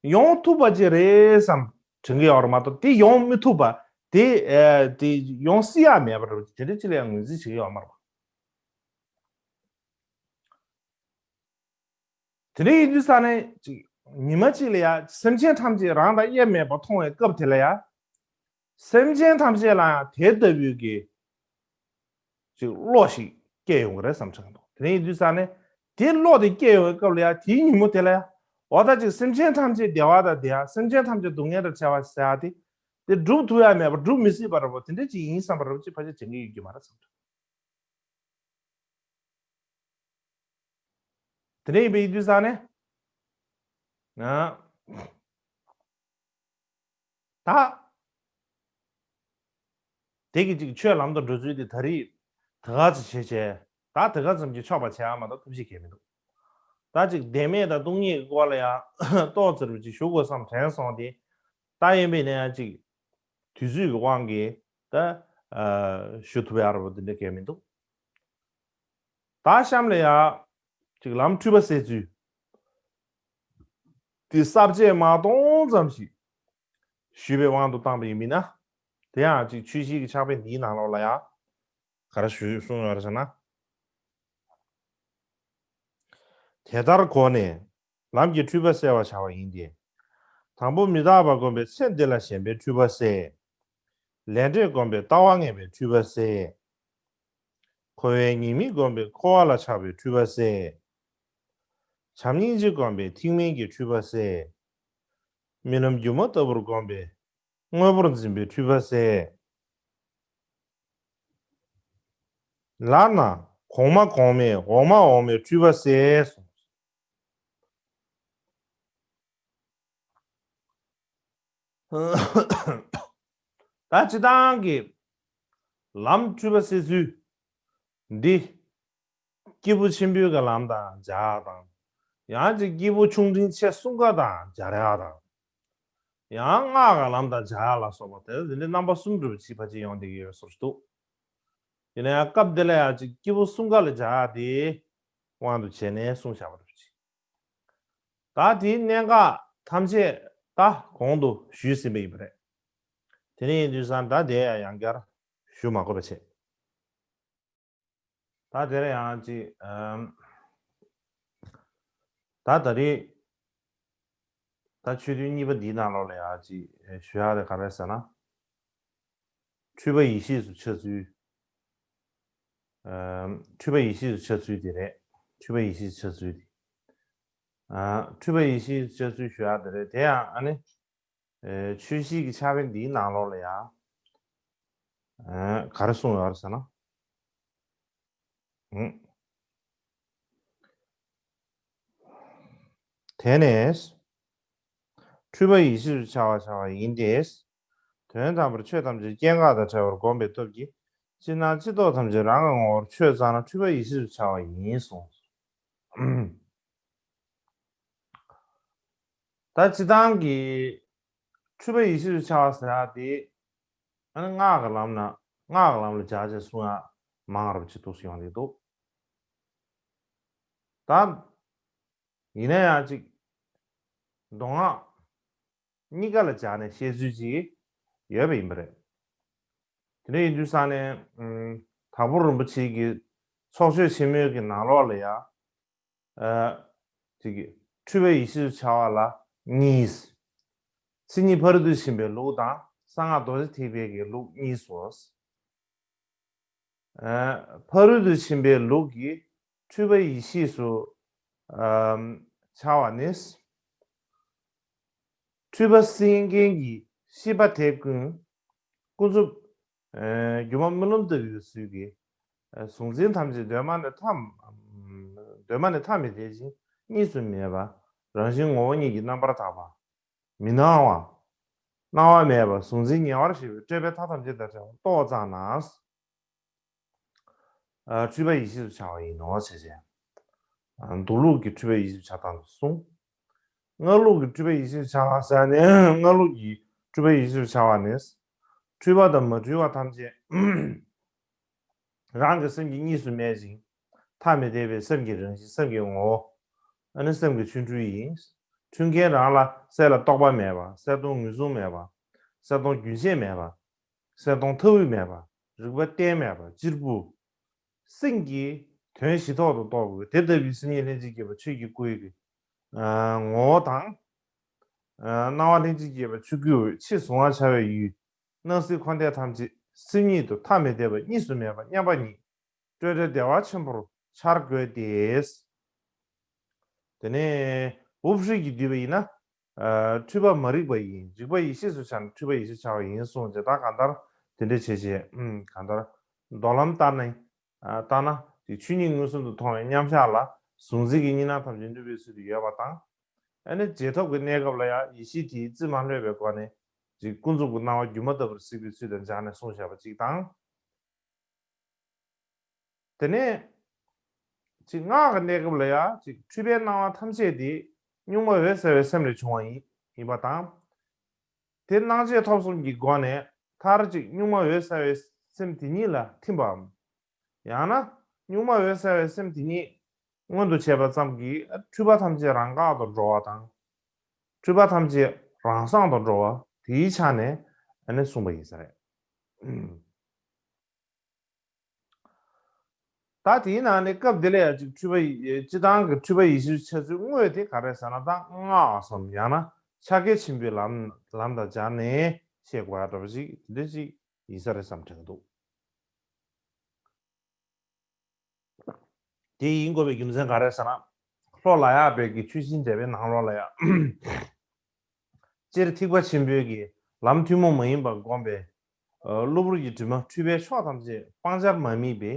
ཡོང་ཐུབ་པ་ཅིག་རེད་བསམ་དྲན་གྱི་ཡོད་རེད་མ་གཏོགས་དེ་ཡོང་མི་ཐུབ་པ་དེ་ཨ། དེ་ཡོང་སྲིད་ཡག་མེད་པ་རེད། དེ་འདྲ་ཅིག་ལ་ཡང་ངོས་འཛིན་བྱེད་ཀྱི་ཡོད་མ་རེད་པ། དེ་འདྲ་ཡིན་དུས་ཙ་ནས་ཅིག་ཉི་མ་གཅིག་ལ་ཡ་སེམས་ཅན་ཐམས་ཅད་རང་དང་དབྱེར་མེད་པར་མཐོང་བའི་སྐབས་དེ་ལ་ཡ། སེམས་ཅན་ཐམས་ཅད་ལ་ཡང་དེ་ལྟ་བུའི་གི་ཅིག་བློ་ཞིག་སྐྱེ་ཡོང་གི་རེད་བསམ་དྲན་གྱི་འདུག་དེ་འདྲ་ཡིན་དུས་ཙ་ནས་དེ་བློ་དེ་སྐྱེ་ཡོང་བའི་སྐབས་ལ་ཡ་དེའི་ཉིན་མོ་དེ་ལ་ཡ་འོ་ད་ཅིག་སེམས་ཅན་ཐམས་ཅད་བདེ་བ་དང་བདེ་ཡག་སེམས་ཅན་ཐམས་ཅད་སྡུག་བསྔལ་དང་བྲལ་བ་ཟེར་ཡག་དེ་དེ་སྒྲུབ་ཐུབ་ཡག་མེད་པ་སྒྲུབ་མི་སྲིད་པ་རེད་པ། དེ་འདྲ་ཅིག་ཡིན་བསམ་པ་རེད་པ་ཅིག་ཕལ་ཆེར་དྲན་གྱི་ཡོད་ཀྱི་མ་རེད་བསམ་དྲན། དེ་འདྲ་ཡིན་པའི་ཡིན་དུས་ཙ་ནས། ཨ། ད། དེ་གི་ཅིག་ཆོས་ལམ་དུ་འགྲོ་ཚུལ་དེ་ད་རེས་དེ་ག་ཙམ་བྱས་བྱས། ད་དེ་ག་ཙམ་གྱིས་ཆོག་པ་བྱས་ཨ་མ་གཏོགས་ཐབས་ཤེས་གལ་མི་འདུག་ད་ཅིག་བདེན་མེད་དང་སྟོང་ཉིད་ཀྱི་སྐོར་ལ་ཡང་ཏོག་ཙམ་ཅིག་ཞུ་དགོས་བསམ་དྲན་སོང་སྟེ། ད་ཡིན་པས་ན་ཡང་ཅིག་དུས་ཚོད་ཀྱི་དབང་གིས་ད། ཨ། ཞུ་ཐུབ་ཡག་ར་བ་དེ་འདྲ་གལ་མི་འདུག་ད་གཤམ་ལ་ཡ་ཅིག་ལམ་འཁྲུལ་པ་སེལ་ཚུལ་དེ་ས་བཅད་མ་སྟོང་ཙམ་ཞིག་ཞུས་པའི་དབང་དུ་བཏང་པ་ཡིན་མིན་ན། དེ་ཡང་ཅིག་ཆོས་བཤད་ཀྱི་ཕྱག་དཔེ་འདིའི་ནང་ལོགས་ལ་ཡ་ག་རེ་ཞུས་གསུངས་ཡོད་རེད་ཟེར་ན། དེ་ལྟར་གོ་ནས་ལམ་གྱི་འཁྲུལ་པ་སེལ་བར་བྱ་བ་ཡིན་ཏེ། དང་པོ་མི་རྟག་པ་བསྒོམས་པས་ཚེ་འདི་ལ་ཞེན་པའི་འཁྲུལ་པ་སེལ། ལས་འབྲས་བསྒོམས་པས་ལྟ་བ་ངན་པའི་འཁྲུལ་པ་སེལ། འཁོར་བའི་ཉེས་དམིགས་བསྒོམས་པས་འཁོར་བ་ལ་ཆགས་པའི་འཁྲུལ་པ་སེལ། བྱམས་སྙིང་རྗེ་བསྒོམས་པས་ཐེག་དམན་གྱི་འཁྲུལ་པ་སེལ། རྨི་ལམ་སྒྱུ་མ་ལྟ་བུར་བསྒོམས་པས་དངོས་པོར་འཛིན་པའི་འཁྲུལ་པ་སེལ། ལར་ན་གོང་མ་གོང་མས་འོག་མ་འོག་མའི་འཁྲུལ་པ་སེལ་གསུངས། ད་སྤྱིར་བཏང་གི་ལམ་འཁྲུལ་པ་སེལ་ཚུལ་འདི། སྐྱེས་བུ་ཆེན་པོའི་གི་ལམ་དང་སྦྱར་ཡག་དང་། ཡང་ཅིག་སྐྱེས་བུ་ཆུང་འབྲིང་ཆེ་གསུམ་ཀ་དང་སྦྱར་ཡག་དང་། ཡང་སྔགས་ཀྱི་ལམ་དང་སྦྱར་ཡག་ལ་སོགས་པ་དེ་འདི་འདྲའི་རྣམ་པ་གསུམ་འདྲ་པོ་ཅིག་ཕལ་ཆེར་ཡོང་བསྡད་ཀྱི་ཡོད་བཟོ་ཞིག་འདུག་ཡིན་ན་ཡང་སྐབས་འདི་ལ་ཡང་ཅིག་སྐྱེས་བུ་གསུམ་ཀ་ལ་སྦྱར་ཡག་དེའི་དབང་དུ་བྱས་ནས་གསུངས་བཞག་པ་འདྲ་པོ་ཅིག་ད་དེའི་གནད་འགག་ཐམས་ཅད་ད་གོང་དུ་ཞུས་ཟིན་པ་ཡིན་པ་རེད། དེ་ནས་ཡིན་དུས་ཙང་ད་དེ་ཡང་ཡང་བསྐྱར་ཞུ་མ་དགོས་པ་བྱས། ད་དེར་ཡང་ཅིག་ཨམ། ད་ད་རེས་ད་ཆོས་ཐུན་གཉིས་པ་འདིའི་ནང་ལོགས་ལ་ཡང་ཅིག་ཞུ་ཡག་དེ་ག་རེ་ཟེར་ན། འཁྲུལ་པ་ཡེ་ཤེས་སུ་འཆར་ཚུལ། ཨམ། འཁྲུལ་པ་ཡེ་ཤེས་སུ་འཆར་ཚུལ་དེ་རེད། འཁྲུལ་པ་ཡེ་ཤེས་སུ་འཆར་ཚུལ་དེ། ཨ། འཁྲུལ་པ་ཡེ་ཤེས་སུ་འཆར་ཚུལ་ཞུ་ཡག་དེ་རེད། དེ་ཡང་ཨ་ནི། ཨེ། ཆོས་བཤད་ཀྱི་ཕྱག་དཔེ་འདིའི་ནང་ལོགས་ལ་ཡང་། ཨེ། ག་རེ་གསུངས་ཡོད་རེད་ཟེར་ན། ཨུ། དེ་ནས། འཁྲུལ་པ་ཡེ་ཤེས་སུ་འཆར་བར་བྱ་བ་ཡིན་ཏེ། དོན་དམ་པར་ཆོས་ཐམས་ཅད་སྐྱེ་འགག་དང་བྲལ་བར་བསྒོམས་པའི་སྟོབས་ཀྱིས་ཕྱི་ནང་སྤྱི་ལྡོག་ཐམས་ཅད་རང་གི་ངོ་བོར་ཆོད་ཙ་ན་འཁྲུལ་པ་ཡེ་ཤེས་སུ་འཆར་བ་ཡིན་གསུངས། ད་སྤྱིར་བཏང་གི་འཁྲུལ་པ་ཡེ་ཤེས་སུ་འཆར་བ་ཟེར་ཡག་དེ། ཨ་ནི་སྔགས་ཀྱི་ལམ་ན་སྔགས་ཀྱི་ལམ་ལ་སྦྱར་བྱས་གསུང་ཡག་མང་རབས་ཅིག་འདུག་སེ་ཡོང་གི་འདུག་ད་ཡིན་ན་ཡང་ཅིག་མདོ་སྔགས་གཉིས་ཀ་ལ་སྦྱར་ནས་བཤད་ཚུལ་ཅིག་ཡོད་པ་ཡིན་པ་རེད། དེ་འདྲ་ཡིན་དུས་ཙང་ནས། ཨུམ། དྭགས་པོ་རིན་པོ་ཆེ་གི་ཚོགས་ཆོས་ཆེན་མོའི་གི་ནང་ལོགས་ལ་ཡང་། ཨ། ཅིག་གི་འཁྲུལ་པ་ཡེ་ཤེས་སུ་འཆར་བ་ལ་གཉིས། མཚན་ཉིད་ཕ་རོལ་ཏུ་ཕྱིན་པའི་ལུགས་དང་གསང་སྔགས་རྡོ་རྗེ་ཐེག་པའི་གི་ལུགས་གཉིས་སོ། ཨ། ཕ་རོལ་ཏུ་ཕྱིན་པའི་ལུགས་ཀྱི་འཁྲུལ་པ་ཡེ་ཤེས་སུ། ཨམ། འཆར་བ་ནི། འཁྲུལ་པ་སེལ་མཁན་གྱི་ཤེས་པ་དེ་ཀུན། ཀུན་རྫོབ། ཨེ། སྒྱུ་མ་རྨི་ལམ་ལྟ་བུའི་ཚུལ་གྱིས། ཨེ། གཟུང་འཛིན་ཐམས་ཅད་གདོད་མ་ནས་ཐ། གདོད་མ་ནས་ཐ་མི་དད་ཅིང་གཉིས་སུ་མེད་པ། རང་བཞིན་ངོ་བོ་ཉིད་ཀྱིས་རྣམ་པར་དག་པ། མི་སྣང་བ། སྣང་བ་མེད་པ། གཟུང་འཛིན་ཉེ་བར་ཞི་བའི་སྤྲོས་པའི་མཐའ་ཐམས་ཅད་དང་བྲལ་བར་རྟོགས་ཙ་ན། ཨ། འཁྲུལ་པ་ཡེ་ཤེས་སུ་འཆར་བ་ཡིན་ནོ་ཞེས་བྱ། མདོ་ལུགས་ཀྱི་འཁྲུལ་པ་ཡེ་ཤེས་སུ་འཆར་སྟངས་སུ་གསུངས། སྔགས་ལུགས་ཀྱི་འཁྲུལ་པ་ཡེ་ཤེས་སུ་འཆར་བ་ཟེར་ནས། སྔགས་ལུགས་ཀྱི་འཁྲུལ་པ་ཡེ་ཤེས་སུ་འཆར་བ་ནི། འཁྲུལ་པ་དང་མ་འཁྲུལ་བ་ཐམས་ཅད་རང་གི་སེམས་ཀྱིས་གཉིས་སུ་མེད་ཅིང་ཐ་མི་དད་པའི་སེམས་ཀྱི་རང་བཞིན། སེམས་ཀྱི་ངོ་བོ། ཨ་ནི་སེམས་ཀྱི་ཆོ་འཕྲུལ་ཡིན། འཁྲུལ་མཁན་རང་ལ་གསལ་ལ་རྟོག་པ་མེད་པ། གསལ་སྟོང་ངོས་བཟུང་མེད་པ། གསལ་སྟོང་རྒྱུན་ཆད་མེད་པ། གསལ་སྟོང་མཐའ་དབུས་མེད་པ། རིག་པ་གཏན་མེད་པ། གཅེར་བུ། སེམས་ཀྱི་དོན་གཞི་ཐོག་ཏུ་རྟོགས་དགོས། དེ་ལྟ་བུའི་སེམས་ཉིད་ལྷན་ཅིག་སྐྱེས་པ་ཆོས་ཀྱི་སྐུའི་གི། ཨ། ངོ་བོ་དང་། ཨ། སྣང་བ་ལྷན་ཅིག་སྐྱེས་པ་ཆོས་སྐུའི་འོད། ཕྱིར་གཟུང་བར་བྱ་བའི་ཡུལ། སྣང་སྲིད་འཁོར་འདས་ཐམས་ཅད་སེམས་ཉིད་དུ་ཐ་མི་དད་པ་གཉིས་སུ་མེད་པ་མཉམ་པ་ཉིད། སྤྲོས་བྲལ་བདེ་བ་ཆེན་པོར་འཆར་དགོས་ཏེ། དེ་ནས་འུབ་ཧྲིལ་གྱིས་བསྡུས་པ་ཡིན་ན། ཨ། འཁྲུལ་པ་མ་རིག་པ་ཡིན། རིག་པ་ཡེ་ཤེས་སུ་འཆར་ན་འཁྲུལ་པ་ཡེ་ཤེས་འཆར་བ་ཡིན་གསུངས་བྱས། ད་གང་ལྟར་དེ་འདྲ་བྱས་བྱས། ཨུམ། གང་ལྟར་མདོ་ལམ་ལྟར་ན། ཨ། ལྟར་ན་དེ་ཆོས་ཉིད་མངོན་སུམ་དུ་མཐོང་བའི་མཉམ་གཞག་ལ་གཟུང་འཛིན་གྱི་གཉིས་སྣང་ཐམས་ཅད་ནུབ་པའི་ཚུལ་དུ་ཡོད་པ་དང་། ཨ་ནི་རྗེས་ཐོབ་ཀྱི་གནས་སྐབས་ལ་ཡང་ཡེ་ཤེས་དེའི་རྩིས་མ་ལྷོད་པའི་སྒོ་ནས་ཅིག་ཀུན་རྫོབ་ཀྱི་སྣང་བ་སྒྱུ་མ་ལྟ་བུར་གཟིགས་པའི་ཚུལ་དང་སྦྱར་ནས་གསུངས་བཞག་པ་གཅིག་དང་། དེ་ནས་ཅིག་སྔགས་ཀྱི་གནས་སྐབས་ལ་ཡང་ཅིག་འཁྲུལ་པའི་སྣང་བ་ཐམས་ཅད་དེ་གཉུག་མ་འོད་གསལ་བའི་སེམས་ལས་བྱུང་བ་ཡིན། ཡིན་པ་དང་། དེ་སྣང་མཆེད་ཐོབ་གསུམ་གྱི་སྒོ་ནས་མཐར་ཅིག་གཉུག་མ་འོད་གསལ་བའི་སེམས་དེ་ཉིད་ལ་ཐིམ་པའམ། ཡང་ན། གཉུག་མ་འོད་གསལ་བའི་སེམས་དེ་ཉིད་མངོན་དུ་བྱས་པ་ཙམ་གྱིས་འཁྲུལ་པ་ཐམས་ཅད་རང་འགག་ཏུ་འགྲོ་བ་དང་། འཁྲུལ་པ་ཐམས་ཅད་རང་སངས་སུ་འགྲོ་བ་དེའི་ཆ་ནས་ཨ་ནི་གསུངས་པ་ཡིན་ས་རེད། ད་དེའི་ནང་ནས་སྐབས་འདི་ལ་ཡང་ཅིག་འཁྲུལ་པ་ཡི་སྤྱི་བཏང་གི་འཁྲུལ་པ་ཡེ་ཤེས་འཆར་ཚུལ་དངོས་དེ་ག་རེ་ཟེར་ན། ད་སྔགས་སམ་ཡང་ན་ཕྱག་རྒྱ་ཆེན་པོའི་ལམ་ལམ་དང་སྦྱར་ནས་བཤད་དགོས་ཡ་འདྲ་པོ་ཞིག་དེ་འདྲ་ཞིག་ཡིན་ས་རེད་བསམ་དྲན་གྱི་འདུག་དེ་ཡིན་དགོས་པའི་རྒྱུ་མཚན་ག་རེ་ཟེར་ན། ལྷོ་ལ་ཡག་པའི་གི་ཆོས་སྦྱིན་འགྲེལ་པའི་ནང་ལོགས་ལ་ཡང་སྤྱིར་ཐེག་པ་ཆེན་པོའི་གི་ལམ་ཐུན་མོང་མ་ཡིན་པར་བསྒོམས་པའི་གློ་བུར་གྱི་དྲི་མ་འཁྲུལ་པའི་ཕྱོགས་ཐམས་ཅད་སྤང་བྱར་མ་དམིགས་པའི་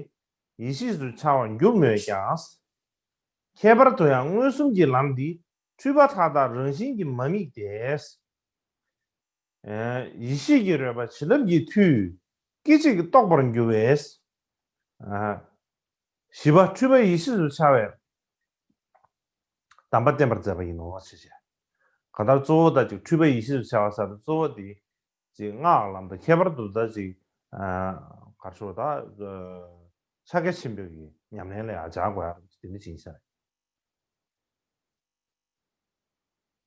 ཡེ་ཤེས་སུ་འཆར་བར་འགྱུར་མོད་ཀྱང་། ཁྱད་པར་དུ་ཡང་མངོན་སུམ་གྱི་ལམ་འདི་འཁྲུལ་པ་མཐའ་དག་རང་བཞིན་གྱིས་མ་དམིགས་ཏེ། ཡེ་ཤེས་ཀྱི་རོལ་པ་བྱིན་རླབས་ཀྱི་མཐུས་སྐད་ཅིག་གིས་རྟོགས་པར་འགྱུར་བས། བཞི་པ་འཁྲུལ་པ་ཡེ་ཤེས་སུ་འཆར་བའི་གདམས་པ་བསྟན་པར་མཛད་པ་ཡིན་ནོ་ཞེས་བཤད། གང་ལྟར་གཙོ་བོ་ད་ཅིག་འཁྲུལ་པ་ཡེ་ཤེས་སུ་འཆར་བ་ཟེར་ན་གཙོ་བོ་དེ་ཅིག་སྔགས་ལམ་དང་ཁྱད་པར་དུ་ད་ཅིག་གར་ཤོར་ད་ཕྱག་རྒྱ་ཆེན་པོའི་གི་ཉམས་ལེན་ལ་ཡང་སྦྱར་དགོས་ཡ་དེ་འདྲ་ཅིག་ཡིན་ས་རེད།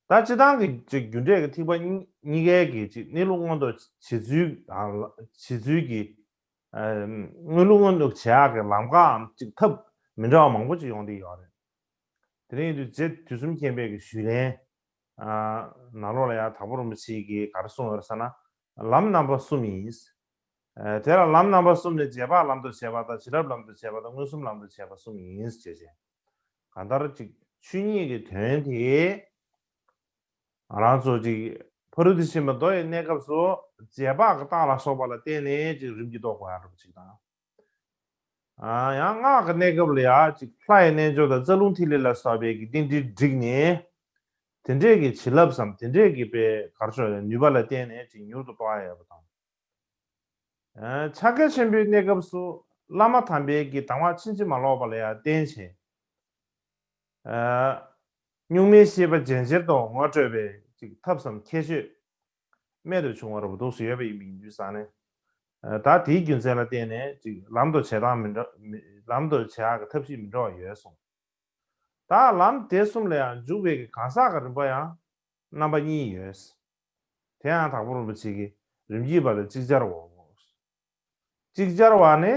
ད་སྤྱི་བཏང་གི་ཅིག་རྒྱུ་འབྲས་ཀྱི་ཐེག་པ་གཉིས་ཀའི་གི་ཅིག་གནས་ལུགས་མངོན་དུ་བྱེད་ཚུལ་བྱེད་ཚུལ་གྱི་གནས་ལུགས་མངོན་དུ་བྱེད་ཡག་གི་ལམ་ཁའམ་ཅིག་ཐབས་མི་འདྲ་བ་མང་པོ་ཅིག་ཡོང་བསྡད་ཡོད་རེད། དེ་རིང་ཡིན་དུས་རྗེ་དུས་གསུམ་མཁྱེན་པའི་གི་ཞུས་ལན་ནང་ལོགས་ལ་ཡང་དྭགས་པོ་རིན་པོ་ཆེ་གིས་ག་རེ་གསུངས་ཡོད་རེད་ཟེར་ན། ལམ་རྣམ་པ་གསུམ་ཡིན། དེ་ལ་ལམ་རྣམ་པ་གསུམ་ནི་རྗེས་དཔག་ལམ་དུ་བྱས་པ་དང་། བྱིན་རླབས་ལམ་དུ་བྱས་པ་དང་། མངོན་སུམ་ལམ་དུ་བྱས་པ་གསུམ་ཡིན་ཞེས་བཤད། གང་ལྟར་ཅིག་ཆོས་ཉིད་ཀྱི་དོན་དེ་ང་རང་ཚོ་ཅིག་ཕ་རོལ་ཏུ་ཕྱིན་པ་མདོ་ཡི་གནས་སྐབས་སུ་རྗེས་དཔག་གི་རྟགས་ལ་སོགས་པ་ལ་བརྟེན་ནས་ཅིག་རིམ་གྱིས་རྟོགས་དགོས་ཡ་འདྲ་པོ་ཅིག་དང་། ཡང་སྔགས་ཀྱི་གནས་སྐབས་ལ་ཡང་ཅིག་ལྷ་ཡི་རྣལ་འབྱོར་དང་རྩ་རླུང་ཐིག་ལེ་ལ་སོགས་པའི་གི་རྟེན་འབྲེལ་བསྒྲིགས་ནས། དེ་འདྲས་ཀྱི་བྱིན་རླབས་སམ་དེ་འདྲས་ཀྱི་པའི་གར་ཤོར་ནུས་པ་ལ་བརྟེན་ནས་ཅིག་མྱུར་དུ་རྟོགས་ཡ་ཡོད་པ་དང་། ཕྱག་རྒྱ་ཆེན་པོའི་གནས་སྐབས་སུ་བླ་མ་དམ་པའི་གི་གདམས་ངག་ཕྱིན་ཅི་མ་ལོག་པ་ལ་ཡང་བརྟེན་བྱས། གཉུག་མའི་ཤེས་པ་རྗེན་ཅེར་དུ་ངོ་སྤྲོད་པའི་ཅིག་ཐབས་སམ་ཁྱད་ཆོས་རྨད་དུ་བྱུང་བ་རབ་ཏུ་ཡོད་པ་ཡིན་པའི་ཡིན་དུས་ཙང་ནས། ད་དེའི་རྒྱུ་མཚན་ལ་བརྟེན་ནས་ཅིག་ལམ་དུ་བྱེད་སྟངས་མི་འདྲ་ལམ་དུ་བྱེད་ཡག་གི་ཐབས་ཤེས་མི་འདྲ་བ་ཡོད་གསུངས། ད་ལམ་དེ་གསུམ་ལ་ཡང་འཇུག་པའི་གི་གང་ཟག་གི་རིམ་པ་ཡང་རྣམ་པ་གཉིས་ཡོད། དེ་ཡང་དྭགས་པོ་རིན་པོ་ཆེ་གིས་རིམ་གྱིས་པ་དང་ཅིག་ཅར་བའོ། ཅིག་ཅར་བ་ནི་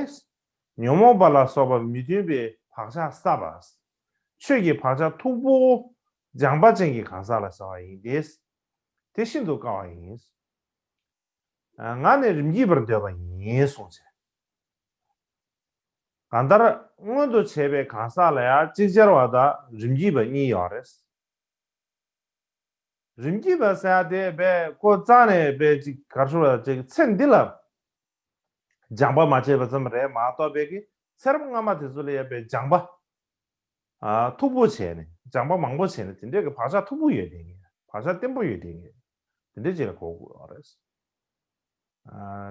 ཉོན་མོངས་པ་ལ་སོགས་པ་མི་མཐུན་པའི་བག་ཆགས་བསགས་པ། ཆོས་ཀྱི་བག་ཆགས་མཐུག་པོ་སྦྱངས་པ་ཅན་གྱི་གང་ཟག་ལ་ཟེར་བ་ཡིན་ཏེ། དེ་ཤིན་ཏུ་དཀའ་བ་ཡིན། ང་ནི་རིམ་གྱིས་པར་འདོད་པ་ཡིན་གསུངས་བྱས། གང་ལྟར་མངོན་དུ་བྱས་པའི་གང་ཟག་ལ་ཡང་ཅིག་ཅར་བ་དང་རིམ་གྱིས་པ་གཉིས་ཡོད་རེད། རིམ་གྱིས་པ་ཟེར་ཡ་དེ་བས་ཁོ་རྩ་ནས་བས་ཅིག་གར་ཤོར་བ་ཅིག་ཚེ་འདི་ལ་སྦྱངས་པ་མ་བྱས་པ་ཙམ་རེད་མ་གཏོགས་པའི་གི་ཚེ་རབས་སྔ་མ་དེ་ཚོ་ལ་ཡང་བས་སྦྱངས་པ་མཐུག་པོ་བྱས་ནས་སྦྱངས་པ་མང་པོ་བྱས་ནས་དེ་འདྲས་ཀྱི་བག་ཆགས་མཐུག་པོ་ཡོད་དེ་ངེས་བག་ཆགས་བརྟན་པོ་ཡོད་དེ་ངེས་དེ་འདྲས་ཅིག་ལ་གོ་དགོས་པ་རེད།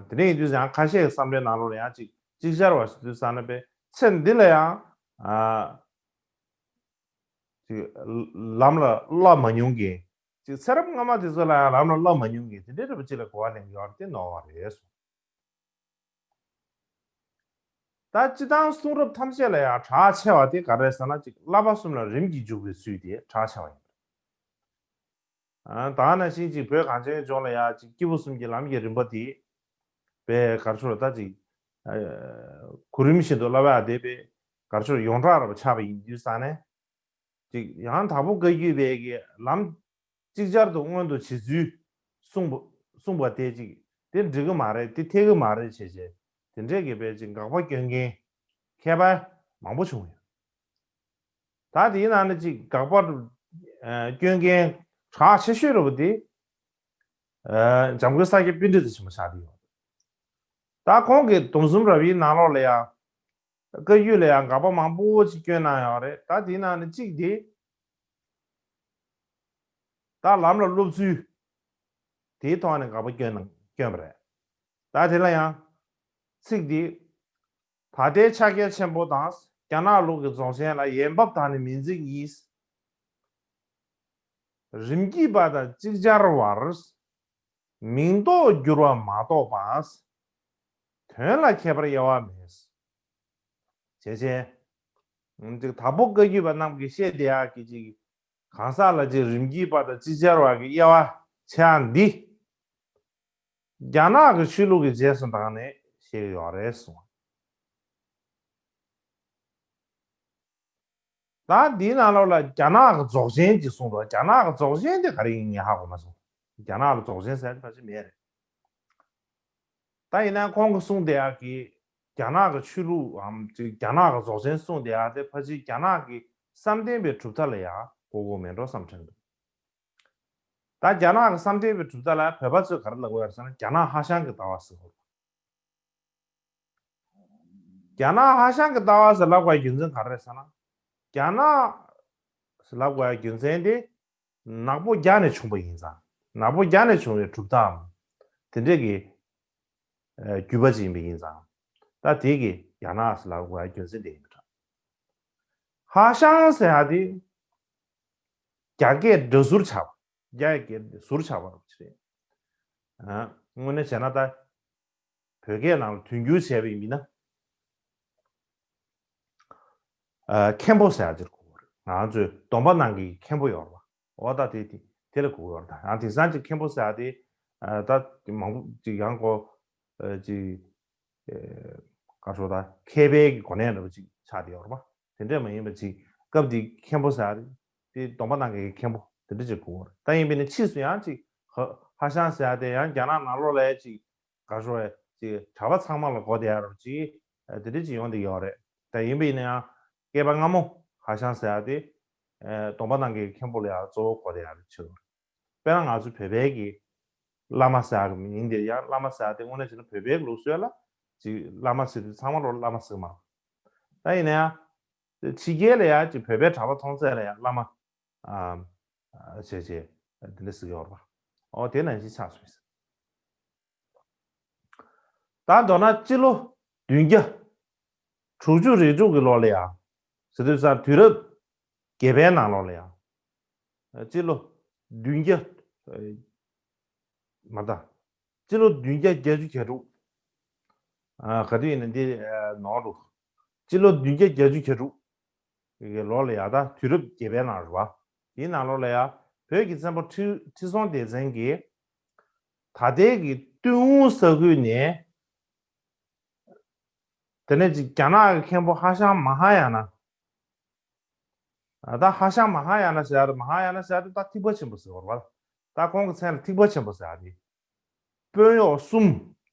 དེ་འདྲས་ཡིན་དུས་ཡང་ཁ་ཤས་ཀྱི་བསམ་པའི་ནང་ལོགས་ལ་ཡང་ཅིག་ཅིག་ཅར་བ་ཞིག་དུས་བསམ་ན་བས་ཚེ་འདི་ལ་ཡང་ཅིག་ལམ་ལ་བསླབ་མ་མྱོང་མཁན། ཅིག་ཚེ་རབས་སྔ་མ་དེ་ཚོ་ལ་ཡང་ལམ་ལ་བསླབ་མ་མྱོང་མཁན་དེ་འདྲའི་རིགས་པ་ཅིག་ལ་གོ་བ་ལེན་གྱི་ཡོད་རེད་དེ་ནོར་བ་རེད་གསུངས། ད་སྤྱི་བཏང་གསུང་རབ་ཐམས་ཅད་ལ་ཡང་གྲགས་ཆེ་བ་དེ་ག་རེ་རེད་ཟེར་ན་ཅིག་བསླབ་པ་གསུམ་ལ་རིམ་གྱིས་འཇུག་པའི་ཚུལ་དེ་གྲགས་ཆེ་བ་ཡིན། ད་ནང་བཞིན་ཅིག་བོད་གངས་ཅན་ལྗོངས་ལ་ཡང་ཅིག་སྐྱེས་བུ་གསུམ་གྱི་ལམ་གྱི་རིམ་པ་དེ་བས་གར་ཤོར་ད་ཅིག་གོ་རིམ་བཞིན་དུ་བསླབ་ཡ་དེ་བས་གར་ཤོར་ཡོངས་གྲགས་རབ་ཆགས་པ་ཡིན་དུས་ཙང་ནས། ཅིག་ཡང་དྭགས་པོ་བཀའ་བརྒྱུད་པའི་གི་ལམ་ཅིག་ཅར་དུ་མངོན་དུ་བྱེད་ཚུལ་གསུངས་པ་གསུངས་པ་དེ་ཅིག་དེ་འགྲིག་གི་མ་རེད་དེ་འཐད་གི་མ་རེད་བྱས་བྱས་དེ་འདྲས་ཀྱི་བས་ཅིག་དགག་པ་སྐྱོན་མཁན་མཁས་པ་མང་པོ་བྱུང་ཡོད། ད་དེའི་ནང་ནས་ཅིག་དགག་པ་སྐྱོན་མཁན་གྲགས་ཆེ་ཤོས་རེད་པ་དེ་འཇམ་མགོན་ས་སྐྱ་པཎྜི་ཏ་ཆེན་པོ་ཆགས་བསྡད་ཡོད། ད་ཁོང་གི་སྡོམ་གསུམ་རབ་དབྱེའི་ནང་ལོགས་ལ་ཡང་བཀའ་བརྒྱུད་ལ་ཡང་དགག་པ་མང་པོ་ཅིག་བསྐྱོན་གནང་ཡོད་རེད། ད་དེའི་ནང་ནས་གཅིག་དེ་ད་ལམ་ལ་སློབ་ཚུལ་དེའི་ཐོག་ནས་དགག་པ་བསྐྱོན་གནང་བསྐྱོན་པ་རེད། ད་དེ་ལ་ཡང་ཚིག་དེ་ད་ལྟའི་ཕྱག་རྒྱ་ཆེན་པོ་དང་རྒྱ་ནག་ལུགས་ཀྱི་རྫོགས་ཆེན་ལ་ཡས་འབབ་དང་ནི་མིང་ཚིག་གཉིས། རིམ་གྱིས་པ་དང་ཅིག་ཅར་བར། མིང་འདོགས་འགྱུར་བ་མ་གཏོགས་པ། དོན་ལ་ཁྱད་པར་དབྱེ་བ་མེད། བྱས་བྱས། ཨ་ནི་ཅིག་དྭགས་པོ་བཀའ་བརྒྱུད་པ་རྣམས་ཀྱིས་བཤད་བསྡད་ཡག་གི་ཅིག་གང་ཟག་ལ་ཅིག་རིམ་གྱིས་པ་དང་ཅིག་ཅར་བ་གི་དབྱེ་བ་ཕྱེ་ཡག་འདི། རྒྱ་ནག་གི་ཆོས་ལུགས་ཀྱི་རྗེས་སུ་འབྲངས་ནས་བཤད་ཀྱི་ཡོད་རེད་གསུངས། ད་འདིའི་ནང་ལོགས་ལ་རྒྱ་ནག་གི་རྫོགས་ཆེན་ཅིག་གསུངས་འདུག་རྒྱ་ནག་གི་རྫོགས་ཆེན་དེ་ག་རེ་ཡིན་ངས་ཧ་གོ་མ་སོང་། རྒྱ་ནག་ལ་རྫོགས་ཆེན་ཟེར་ཡ་དེ་ཕལ་ཆེར་མེད་རེད། ད་ཡིན་ན་ཁོང་གིས་གསུངས་བསྡད་ཡག་གི་རྒྱ་ནག་གི་ཆོས་ལུགས་འམ་ཅིག་རྒྱ་ནག་གི་རྫོགས་ཆེན་གསུངས་བསྡད་ཡག་དེ་ཕལ་ཆེར་རྒྱ་ནག་གི་བསམ་གཏན་པའི་གྲུབ་མཐའ་ལ་ཡང་གོ་གོ་མེད་འགྲོ་བསམ་དྲན་འདུག་ད་རྒྱ་ནག་གི་བསམ་གཏན་པའི་གྲུབ་མཐའ་ལ་བོད་པ་ཚོས་ག་རེ་ལབ་ཀྱི་ཡོད་རེད་ཟེར་ན་རྒྱ་ནག་ཧྭ་ཤང་གི་ལྟ་བ་ཟེར་གྱི་ཡོད་རེད། རྒྱ་ནག་ཧྭ་ཤང་གི་ལྟ་བ་ཟེར་ལབ་དགོས་པའི་རྒྱུ་མཚན་ག་རེ་རེད་ཟེར་ན། རྒྱ་ནག་ཟེར་ལབ་དགོས་པའི་རྒྱུ་མཚན་དེ་ནག་པོ་རྒྱ་ནས་བྱུང་བ་ཡིན་ཙང་། ནག་པོ་རྒྱ་ནས་བྱུང་བའི་གྲུབ་མཐའམ་དེ་འདྲས་ཀྱི་ཨ་བརྒྱུད་པ་ཅིག་ཡིན་པ་ཡིན་ཙང་། ད་དེ་གིས་རྒྱ་ནག་ཟེར་ལབ་དགོས་པའི་རྒྱུ་མཚན་དེ་ཡིན་པ་འདྲ། ཧྭ་ཤང་ཟེར་ཡག་དེ་རྒྱ་སྐད་སྒྲ་ཟུར་ཆག་པ། རྒྱ་ཡི་སྐད་ཟུར་ཆག་པ་རེད། ཨ། དངོས་གནས་བྱས་ན་ད་བོད་སྐད་ནང་ལ་དོན་འགྱུར་བྱས་པ་ཡིན་ན། ཨ། མཁན་པོ་ཟེར་ཡག་ཅིག་གོ་གི་རེད། ང་ཚོས་སྡོམ་པ་གནང་མཁན་གྱི་མཁན་པོ་ཡོད་རེད་པ། འོ་ད་དེ་དེ་དེ་ལ་གོ་གི་ཡོད་རེད། ད་ཡང་དེང་སང་ཅིག་མཁན་པོ་ཟེར་ཡག་དེ། ཨ། ད་མང་པོ་ཅིག་ཡང་གོ་ཨ། ཅིག་ཨ། ག་རེ་ཟེར། ད་མཁས་པའི་གི་གོ་གནས་འདྲ་པོ་ཅིག་ཆགས་བསྡད་ཡོད་རེད་པ། དེ་འདྲས་མ་ཡིན་པ་ཅིག་སྐབས་དེའི་མཁན་པོ་ཟེར་ཡག་དེ་སྡོམ་པ་གནང་མཁན་གྱི་མཁན་པོ་དེ་འདྲ་ཅིག་གོ་གི་རེད། ད་ཡིན་པས་ན་ཕྱིས་སུ་ཡང་ཅིག་ཧྭ་ཧྭ་ཤང་ཟེར་ཡག་དེ་ཡང་རྒྱ་ནག་ནང་ལོགས་ལ་ཅིག་ག་རེ་ཟེར། ཅིག་གྲྭ་པ་ཚང་མ་ལ་གོ་བསྡད་ཡག་འདྲ་པོ་ཅིག་ཨ། དེ་འདྲ་ཅིག་ཡོང་བསྡད་ཡོད་རེད། ད་ཡིན་པ་ཡིན་ན་ཡང་བསྐལ་པ་སྔ་མོ་ཧྭ་ཤང་ཟེར་ཡག་དེ་ཨ། སྡོམ་པ་གནང་མཁན་གྱི་མཁན་པོ་ལ་ཡང་གཙོ་བོ་གོ་བསྡད་ཡག་འདྲ་པོ་ཅིག་ཡོད་རེད། དཔེར་ན་ང་ཚོ་བོད་པའི་གི་བླ་མ་ཟེར་ཡག་གི་མིང་དེ་ཡང་བླ་མ་ཟེར་ཡག་དེ་དངོས་གནས་བྱས་ན་བོད་པའི་ལུགས་སྲོལ་ལ་ཅིག་བླ་མ་ཟེར་དུས་ཚང་མ་ལོ་བླ་མ་ཟེར་མ། ད་ཡིན་ན་ཡང་ཕྱི་རྒྱལ་ལ་ཡང་ཅིག་བོད་པའི་གྲྭ་པ་མཐོང་ཚད་ལ་ཡང་བླ་མ། ཨ། བྱས་བྱས་དེ་འདྲ་ཟེར་གྱི་ཡོད་རེད་པ། ཨོ་དེ་ནང་བཞིན་ཆགས་སོང་། ད་མདོར་ན་སྤྱི་ལོ་བདུན་བརྒྱ་དྲུག་ཅུ་རེ་དྲུག་གི་ལོ་ལ་ཡང་། ཟེར་དུས་ཙང་དུས་རབས་བརྒྱད་པའི་ནང་ལོགས་ལ་ཡང་། སྤྱི་ལོ་བདུན་བརྒྱ། མ་ད། སྤྱི་ལོ་བདུན་བརྒྱ་བརྒྱད་ཅུ་གྱ་དྲུག་ཨ། ག་དུས་ཡིན་ན་འདི་ཨ། ནོར་འདུག་སྤྱི་ལོ་བདུན་བརྒྱ་བརྒྱད་ཅུ་གྱ་དྲུག་གི་ལོ་ལ་ཡང་ད་དུས་རབས་བརྒྱད་པའི་ནང་རེད་པ། དེའི་ནང་ལོགས་ལ་ཡང་བོད་ཀྱི་བཙན་པོ་ཁྲི་ཁྲི་སྲོང་ལྡེ་བཙན་གྱིས་ད་ལྟའི་གི་ཏུན་ཧོང་ས་ཁུལ་ནས། དེ་ནས་ཅིག་རྒྱ་ནག་གི་མཁན་པོ་ཧྭ་ཤང་མ་ཧཱ་ཡ་ན། ཨ། ད་ཧྭ་ཤང་མ་ཧཱ་ཡ་ན་ཟེར་ཡག་དེ། མ་ཧཱ་ཡ་ན་ཟེར་ཡག་དེ་ད་ཐེག་པ་ཆེན་པོ་ཟེར་བ་རེད་པ། ད་ཁོང་གི་མཚན་ལ་ཐེག་པ་ཆེན་པོ་ཟེར་ཡག་དེ། དཔོན་གཡོག་གསུམ།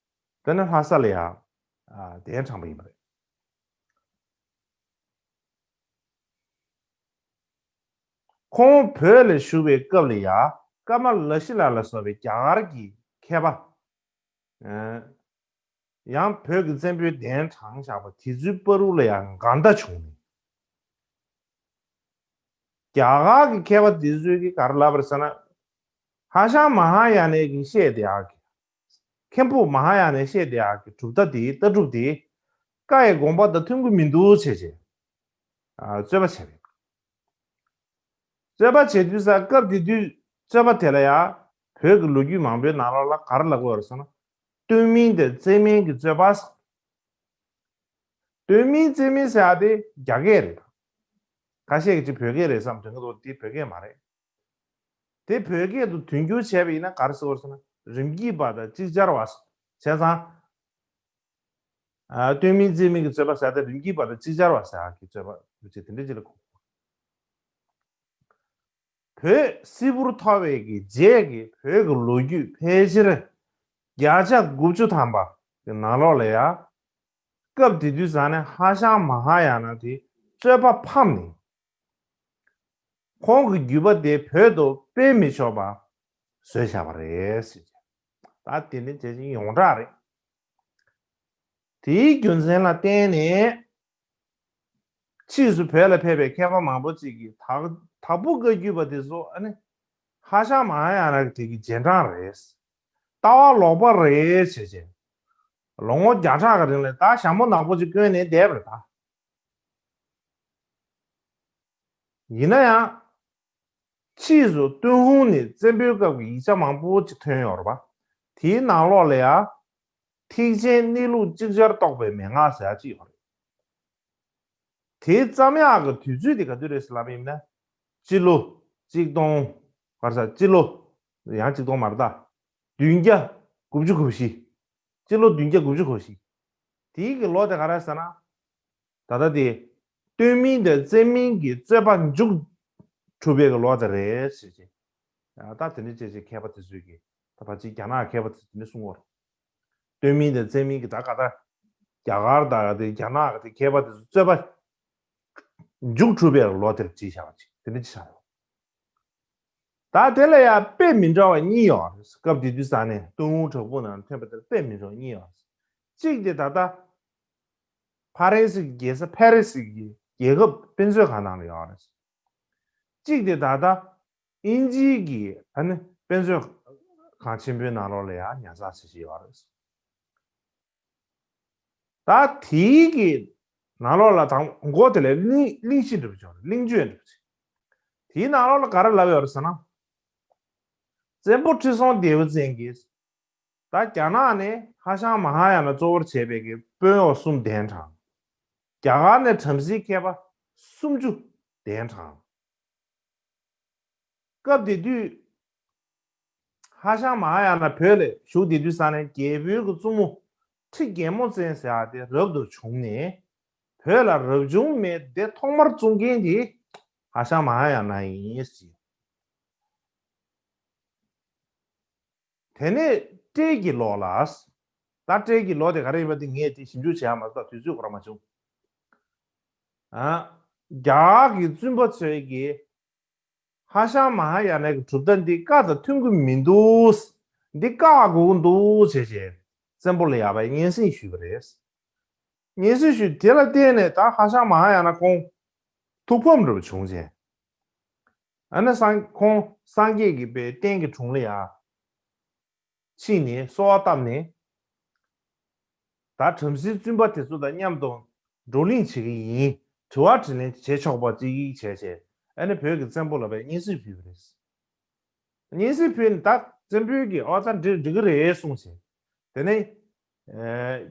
དེ་ནས་ལྷ་ས་ལ་ཡང་། ཨ། གདན་དྲངས་པ་ཡིན་པ་རེད། ཁོང་བོད་ལ་བཞུགས་པའི་སྐབས་ལ་ཡང་ཀརྨ་ལ་ཤཱི་ལ་ལ་སོགས་པའི་རྒྱ་གར་གྱི་མཁས་པ། ཨ། ཡང་བོད་ཀྱི་བཙན་པོའི་གདན་དྲངས་བཞག་པ་དེ་ཚོའི་བར་དུ་ལ་ཡང་འགལ་ཟླ་བྱུང་ནས། རྒྱ་གར་གྱི་མཁས་པ་དེ་ཚོས་ཀྱིས་ག་རེ་ལབ་པ་རེད་ཟེར་ན། ཧྭ་ཤང་མ་ཧཱ་ཡ་ནས་ཀྱིས་བཤད་བསྡད་ཡག་གི། མཁན་པོ་མ་ཧཱ་ཡ་ནས་བཤད་བསྡད་ཡག་གི་གྲུབ་མཐའ་དེ། ལྟ་གྲུབ་དེ་བཀའ་ཡི་དགོངས་པ་དང་མཐུན་གྱི་མི་འདུག་བྱས་བྱས། ཨ། རྩོད་པ་བྱས་པ་ཡིན། རྩོད་པ་བྱེད་དུས་ཙང་སྐབས་དེ་དུས་རྩོད་པ་དེ་ལ་ཡང་བོད་ཀྱི་ལོ་རྒྱུས་མང་པོའི་ནང་ལོགས་ལ་ག་རེ་ལབ་ཀྱི་ཡོད་རེད་ཟེར་ན། སྟོན་མིན་དང་བཙན་མིན་གྱི་རྩོད་པ་ཟེར། སྟོན་མིན་བཙན་མིན་ཟེར་ཡག་དེ་རྒྱ་སྐད་རེད། ཁ་ཤས་ཀྱིས་ཅིག་བོད་སྐད་རེད་བསམ་དྲན་གྱི་འདུག་དེ་བོད་སྐད་མ་རེད། དེ་བོད་སྐད་དུ་དོན་འགྱུར་བྱས་པ་ཡིན་ན་ག་རེ་ཟེར་བ་རེད་ཟེར་ན། རིམ་གྱིས་པ་དང་ཅིག་ཅར་བ་ཟེར། བྱས་ཙང་། ཨ། སྟོན་མིན་བཙན་མིན་གྱི་རྩོད་པ་ཟེར་ཡག་དེ་རིམ་གྱིས་པ་དང་ཅིག་ཅར་བ་ཟེར་ཡག་གི་རྩོད་པ་འདུག་ཅེས་དེ་འདྲ་ཅིག་ལ་གོ། བོད་སིལ་བུར་འཐོར་བའི་གི་རྗེས་ཀྱི་བོད་ཀྱི་ལོ་རྒྱུས་ཕལ་ཆེར་བརྒྱ་ཆ་དགུ་བཅུ་ཐམ་པ་གི་ནང་ལོགས་ལ་ཡང་། སྐབས་དེ་དུས་ཙང་ནས་ཧྭ་ཤང་མ་ཧཱ་ཡ་ན་དེ་རྩོད་པ་ཕམ་ནས། ཁོང་གི་བརྒྱུད་པ་དེ་བོད་དུ་སྤེལ་མི་ཆོག་པ་བཟོས་བཞག་པ་རེད་ཟེར། ད་དེ་ནི་དེ་བཞིན་ཡོངས་གྲགས་རེད། དེའི་རྒྱུ་མཚན་ལ་བརྟེན་ནས། ཕྱིས་སུ་བོད་ལ་ཕེབས་པའི་མཁས་པ་མང་པོ་ཅིག་གིས་དྭགས་དྭགས་པོ་བཀའ་བརྒྱུད་པ་དེ་ཚོ་ཨ་ནི་ཧྭ་ཤང་མ་ཧཱ་ཡ་ན་གི་དེ་གི་རྗེས་འབྲང་རེད། ལྟ་བ་ལོག་པ་རེད་བྱས་བྱས། ལོ་ངོ་བརྒྱ་ཕྲག་གི་རིང་ལ་ད་ཞྭ་མོ་ནག་པོ་ཅིག་བསྐོན་ནས་བསྡད་པ་རེད་ད། ཡིན་ན་ཡང་། ཕྱིས་སུ་ཏུན་ཧོང་ནས་བཙན་པོའི་སྐབས་ཀྱི་ཡིག་ཆ་མང་པོ་ཅིག་ཐོན་ཡོད་རེད་པ། དེའི་ནང་ལོགས་ལ་ཡང་། ཐེག་ཆེན་གནས་ལུགས་ཅིག་ཅར་རྟོགས་པའི་མན་ངག་ཟེར་ཡག་ཅིག་ཡོད་རེད། དེ་བརྩམས་ཡག་གི་དུས་ཚོད་དེ་ག་དུས་རེད་ཟེར་ལབ་པ་ཡིན་ན། སྤྱི་ལོ་གཅིག་སྟོང་། ག་རེ་ཟ། སྤྱི་ལོ། ཡང་གཅིག་སྟོང་མ་རེད་ད། བདུན་བརྒྱ་དགུ་བཅུ་གོ་བཞི། སྤྱི་ལོ་བདུན་བརྒྱ་དགུ་བཅུ་གོ་བཞི། དེའི་གི་ལོ་དེ་ག་རེ་ཟེར་ན། ད་ལྟ་དེ། སྟོན་མིན་དང་བཙན་མིན་གྱི་རྩོད་པ་མཇུག་གྲུབ་པའི་གི་ལོ་དེ་རེད་ཟེར་གྱི། ད་དེ་འདྲ་བྱས་བྱས་མཁས་པ་དེ་ཚོས་ཀྱི། ད་ཕལ་ཆེར་རྒྱ་ནག་མཁས་པ་དེ་ཚོས་དེ་འདྲ་གསུང་གི་ཡོད་རེད། སྟོན་མིན་དང་བཙན་མིན་གྱི། ད་ག་ད། རྒྱ་གར་དང་དེ་རྒྱ་ནག་གི་དེ་མཁས་པ་དེ་ཚོ་རྩོད་པ་མཇུག་གྲུབ་པའི་ལོ་དེར་བྲིས་བཞག་པ་ཅིག་དེ་འདྲ་ཅིག་ཆགས་ཡོད། ད་དེ་ལ་ཡང་དཔེ་མི་འདྲ་བ་གཉིས་ཡོད་རེད། སྐབས་དེ་དུས་ས་ནས་ཏུན་ཧོང་བྲག་ཕུག་ནང་ཐོན་པ་དེར་དཔེ་མི་འདྲ་བ་གཉིས་ཡོད་རེད། གཅིག་དེ་ད་ལྟ་ཕ་རན་སི་གི་རྒྱལ་ས་ཕ་རི་སི་གི་རྒྱལ་ཁབ་དཔེ་མཛོད་ཁང་ནང་ལ་ཡོད་རེད། གཅིག་དེ་ད་ལྟ་དབྱིན་ཇིའི་གི་ཨ་ནི་དཔེ་མཛོད་ཁང་ཆེན་པོའི་ནང་ལོགས་ལ་ཡང་ཉར་ཚགས་བྱེད་བཞིན་ཡོད་རེད། ད་དེའི་གི་ནང་ལོགས་ལ་དང་མགོ་དེ་ལ་གླིང་གླིང་གཞི་འདྲ་པོ་ཅིག་ཡོད་རེད། གླིང་བརྗོད་འདྲ་པོ་ཅིག་དེའི་ནང་ལོགས་ལ་ག་རེ་ལབ་ཡོད་རེད་ཟེར་ན། བཙན་པོ་ཁྲི་སྲོང་ལྡེའུ་བཙན་གྱིས། ད་རྒྱ་ནག་ནས་ཧྭ་ཤང་མ་ཧཱ་ཡ་ན་གཙོ་བོར་བྱས་པའི་གི་དཔོན་གཡོག་གསུམ་གདན་དྲངས། རྒྱ་གར་ནས་བྲམ་ཟེའི་མཁས་པ་སུམ་ཅུ་གདན་དྲངས། སྐབས་དེ་དུས་ཧྭ་ཤང་མ་ཧཱ་ཡ་ན་བོད་ལ་བཞུགས་བསྡད་དུས་ས་ནས་རྒྱལ་པོའི་གི་བཙུན་མོ་ཁྲི་རྒྱལ་མོ་བཙན་ཟེར་ཡག་དེ་རབ་ཏུ་བྱུང་ནས། བོད་ལ་རབ་བྱུང་མའི་སྡེ་ཐོག་མར་བཙུགས་མཁན་དེ་ཧྭ་ཤང་མ་ཧཱ་ཡ་ན་ཡིན་ཟེར། དེ་ནས་སྤྲེལ་གྱི་ལོ་ལ། ད་སྤྲེལ་གྱི་ལོ་དེ་ག་རེ་ཡིན་པ་དེ་ངས་དེ་ཞིབ་འཇུག་བྱེད་ཡག་མ་རེད། ད་དུས་ཚོད་ཁོ་རང་མ་བྱུང་། ཨ། རྒྱ་གར་གྱི་བཙུན་པ་ཚོས་ཀྱིས་ཧྭ་ཤང་མ་ཧཱ་ཡ་ན་གི་གྲུབ་མཐའ་འདི་བཀའ་དང་མཐུན་གྱི་མི་འདུག་འདི་བཀག་དགོས་ཀྱི་འདུག་ཅེས་བྱས་བཙན་པོ་ལ་ཡར་བའི་སྙན་སེང་ཞུས་པ་རེད། སྙན་སེང་ཞུས་དེ་ལ་བརྟེན་ནས་ད་ཧྭ་ཤང་མ་ཧཱ་ཡ་ན་ཁོང་ཐུགས་ཕམ་འདྲ་པོ་བྱུང་བྱས། ཨ་ནི་སངས་ཁོང་སངས་རྒྱས་ཀྱི་པའི་རྟེན་གྱི་དྲུང་ལ་ཡར་ཕྱིན་ནས་གསོལ་བ་བཏབ་ནས། ད་བྲམ་ཟེའི་བཙུན་པ་དེ་ཚོ་དང་མཉམ་དུ་བགྲོ་གླེང་བྱེད་ཀྱི་ཡིན། དྲི་བ་དྲིས་ལན་བྱེད་ཆོག་པ་ཅིག་བྱས་བྱས། ཨ་ནི་བོད་ཀྱི་བཙན་པོ་ལ་བའི་སྙན་སེང་ཕུལ་བ་རེད། སྙན་སེང་ཕུལ་ནས་ད་བཙན་པོས་ཀྱིས་ཨོ་ད་འགྲིག་འགྲིག་གི་རེད་གསུངས་བྱས། དེ་ནས་ཨེ།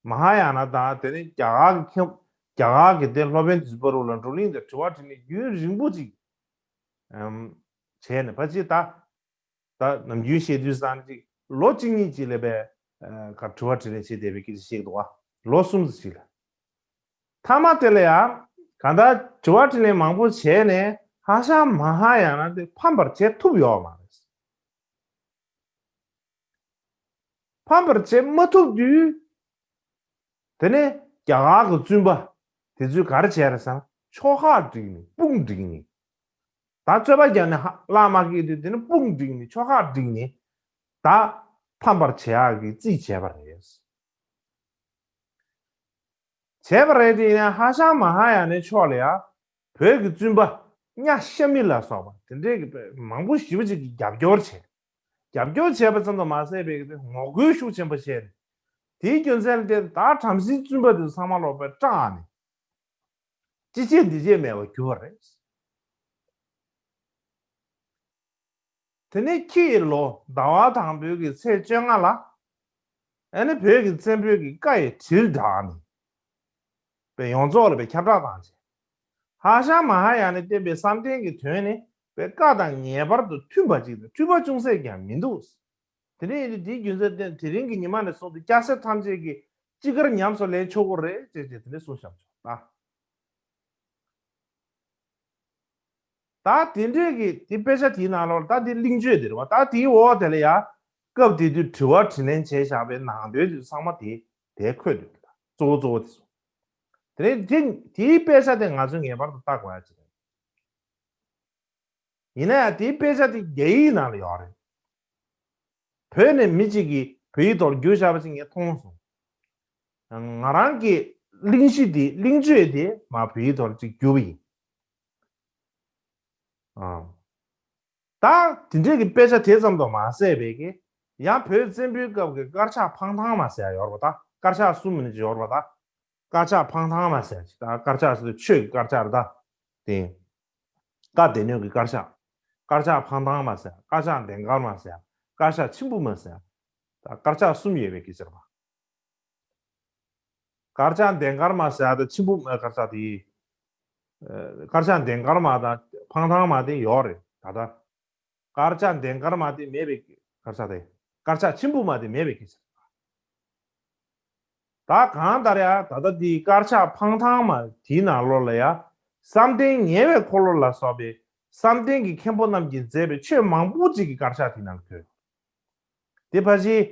མ་ཧཱ་ཡ་ན་དང་དེ་ནས་རྒྱ་གར་གྱི་མཁས། རྒྱ་གར་གྱི་དེ་སློབ་དཔོན་དེ་ཚོའི་བར་ལ་བགྲོ་གླེང་དང་དྲི་བ་དྲིས་ལན་རྒྱུན་རིང་པོ་ཅིག་ཨམ། བྱས་ནས་ཕལ་ཆེར་ད། ད་ནམ་རྒྱུན་བཤད་དུས་སང་ཅིག་ལོ་གཅིག་གཉིས་ཅིག་ལ་བས་ག་དྲི་བ་དྲིས་ལན་བྱེད་བསྡད་པའི་སྐད་ཆ་བཤད་འདུག་བ། ལོ་གསུམ་ཙམ་ཅིག་ལ། མཐའ་མ་དེ་ལ་ཡང་གང་ལྟར་དྲི་བ་དྲིས་ལན་མང་པོ་བྱས་ནས་ཧྭ་ཤང་མ་ཧཱ་ཡ་ན་དེ་ཕམ་པར་བྱེད་ཐུབ་ཡོད་མ་རེད། ཕམ་པར་བྱེད་མ་ཐུབ་དུས། དེ་ནས་རྒྱ་གར་གྱི་བཙུན་པ་དེ་ཚོས་ག་རེ་བྱས་རེད་ཟེར་ན་ཕྱོགས་ཁག་བསྒྲིགས་ནས་དཔུང་བསྒྲིགས་ནས། ད་རྩོད་པ་རྒྱག་ནས་ཧ་བླ་མ་སྐད་དུས་དེ་ནས་དཔུང་བསྒྲིགས་ནས་ཕྱོགས་ཁག་བསྒྲིགས་ནས་ད་ཕམ་པར་བྱེད་ཡག་གི་རྩིས་བྱས་པ་རེད། བྱས་པ་རེད་དེ་ཡིན་ན་ཧྭ་ཤང་མ་ཧཱ་ཡ་ནའི་ཕྱོགས་ལ་ཡང་བོད་ཀྱི་བཙུན་པ་གཉའ་ཤ་མི་ལ་སོགས་པ་དེ་འདྲའི་གི་མང་པོ་ཞེ་པོ་ཅིག་གིས་རྒྱབ་སྐྱོར་བྱས། རྒྱབ་སྐྱོར་བྱས་པ་ཙམ་དུ་མ་ཟད་པའི་གི་ངོ་རྒོལ་ཤུགས་ཆེན་པོ་བྱས་ནས། དེའི་རྒྱུ་མཚན་ལ་བརྟེན་ད་བྲམ་ཟེའི་བཙུན་པ་དེ་ཚང་མ་ལོག་པའི་སྐྲག་ནས། ཅི་བྱེད་འདི་བྱེད་མེད་པར་གྱུར་པ་རེད། དེ་ནས་ཁྱི་ཡི་ལོ་ཟླ་བ་དང་པོའི་གི་ཚེས་བཅོ་ལྔ་ལ། ཨ་ནི་བོད་ཀྱི་བཙན་པོའི་གི་བཀའ་ཡི་དྲིལ་བསྒྲགས་ནས། པའི་ཡོངས་རྫོགས་ལ་པའི་ཁྱབ་བསྒྲགས་བཏང་བྱས། ཧྭ་ཤང་མ་ཧཱ་ཡ་ནས་བསྟན་པའི་བསམ་གཏན་གྱི་དོན་ནི་པའི་བཀའ་དང་ངེས་པར་དུ་མཐུན་པ་ཅིག་དང་མཐུན་པ་ཅུང་ཟད་ཀྱང་མི་འདུག་དེ་འདྲ་ཡིན་དུས་དེའི་རྒྱུ་མཚན་བརྟེན་དེ་རིང་གི་ཉི་མ་ནས་བཟུང་སྟེ་སྐྱ་སེར་ཐམས་ཅད་ཀྱིས་ཅི་དགར་ཉམས་སུ་ལེན་ཆོག་གི་རེད་ཅེས་ཅེས་དེ་འདྲ་གསུངས་བཞག་ཆོག་ད། ད་དེ་འདྲས་ཀྱི་དེ་དཔེ་ཆ་དེའི་ནང་ལོགས་ད་དེ་གླེང་བརྗོད་དེ་རེད་བ། ད་དེའི་འོག་དེ་ལ་ཡ་སྐབས་དེ་དུས་དྲི་བ་དྲིས་ལན་བྱས་བཞག་པའི་ནང་དོན་དེ་ཚང་མ་དེ་དེ་འཁོད་འདུག་གཙོ་བོ་གཙོ་བོ་དེ་ཚོ། དེ་ནས་དེ་དེའི་དཔེ་ཆ་དེ་ང་ཚོས་ངེས་པར་དུ་ལྟ་དགོས་ཡ་ཅིག་རེད། ཡིན་ན་ཡང་དེའི་དཔེ་ཆ་དེ་རྒྱ་ཡིག་ནང་ལ་ཡོད་རེད། བོད་ནས་མི་གཅིག་གིས་བོད་ཡིག་ཐོག་བསྒྱུར་བཞག་པ་ཅིག་ངས་མཐོང་སོང་། ང་རང་གི་གླེང་གཞི་དེ་གླེང་བརྗོད་དེ་མར་བོད་ཡིག་ཐོག་ཅིག་བསྒྱུར་བ་ཡིན། ཨང་། ད་དེ་འདྲས་ཀྱི་དཔེ་ཆ་དེ་ཙམ་དུ་མ་ཟད་པའི་གི་ཡང་བོད་བཙན་པོའི་སྐབས་ཀྱི་དཀར་ཆག་འཕང་ཐང་མ་ཟེར་ཡ་ཡོད་རེད་པ། ད་དཀར་ཆག་གསུམ་མིན་ཅིག་ཡོད་རེད་པ། ད་དཀར་ཆག་འཕང་ཐང་མ་ཟེར་ཡ་ཅིག་ད་དཀར་ཆག་ཟེར་དུས་ཆོས་ཀྱི་དཀར་ཆག་རེད་ད། དེ། བཀའ་སྡེ་སྣོད་ཀྱི་དཀར་ཆག་དཀར་ཆག་འཕང་ཐང་མ་ཟེར་ཡ། དཀར་ཆག་ལྡན་དཀར་མ་ཟེར་ཡ། དཀར་ཆག་མཆིམས་ཕུ་མ་ཟེར་ཡ། ད་དཀར་ཆག་གསུམ་ཡོད་པའི་སྐད་ཆ་རེད་པ། དཀར་ཆག་ལྡན་དཀར་མ་ཟེར་ཡ་ད་ཆེན་པོ་དཀར་ཆག་དེ། དཀར་ཆག་ལྡན་དཀར་མ་དང་འཕང་ཐང་མ་དེ་ཡོད་རེད་ད་ལྟ། དཀར་ཆག་ལྡན་དཀར་མ་དེ་མེད་པའི་དཀར་ཆག་དེ། དཀར་ཆག་ཆེན་པོ་མ་དེ་མེད་པའི་སྐད་ཆ། ད་གང་ལྟར་ཡ་ད་ལྟ་དེའི་དཀར་ཆག་འཕང་ཐང་མ་དེའི་ནང་ལོགས་ལ་ཡ། བསམ་གཏན་ཉེ་བའི་འཁོར་ལོ་ལ་སོགས་པའི་བསམ་གཏན་གྱི་མཁན་པོ་རྣམས་ཀྱིས་མཛད་པའི་ཆོས་མང་པོ་ཅིག་གི་དཀར་ཆག་དེའི་ནང་ཐོན། དེ་ཕལ་ཆེར་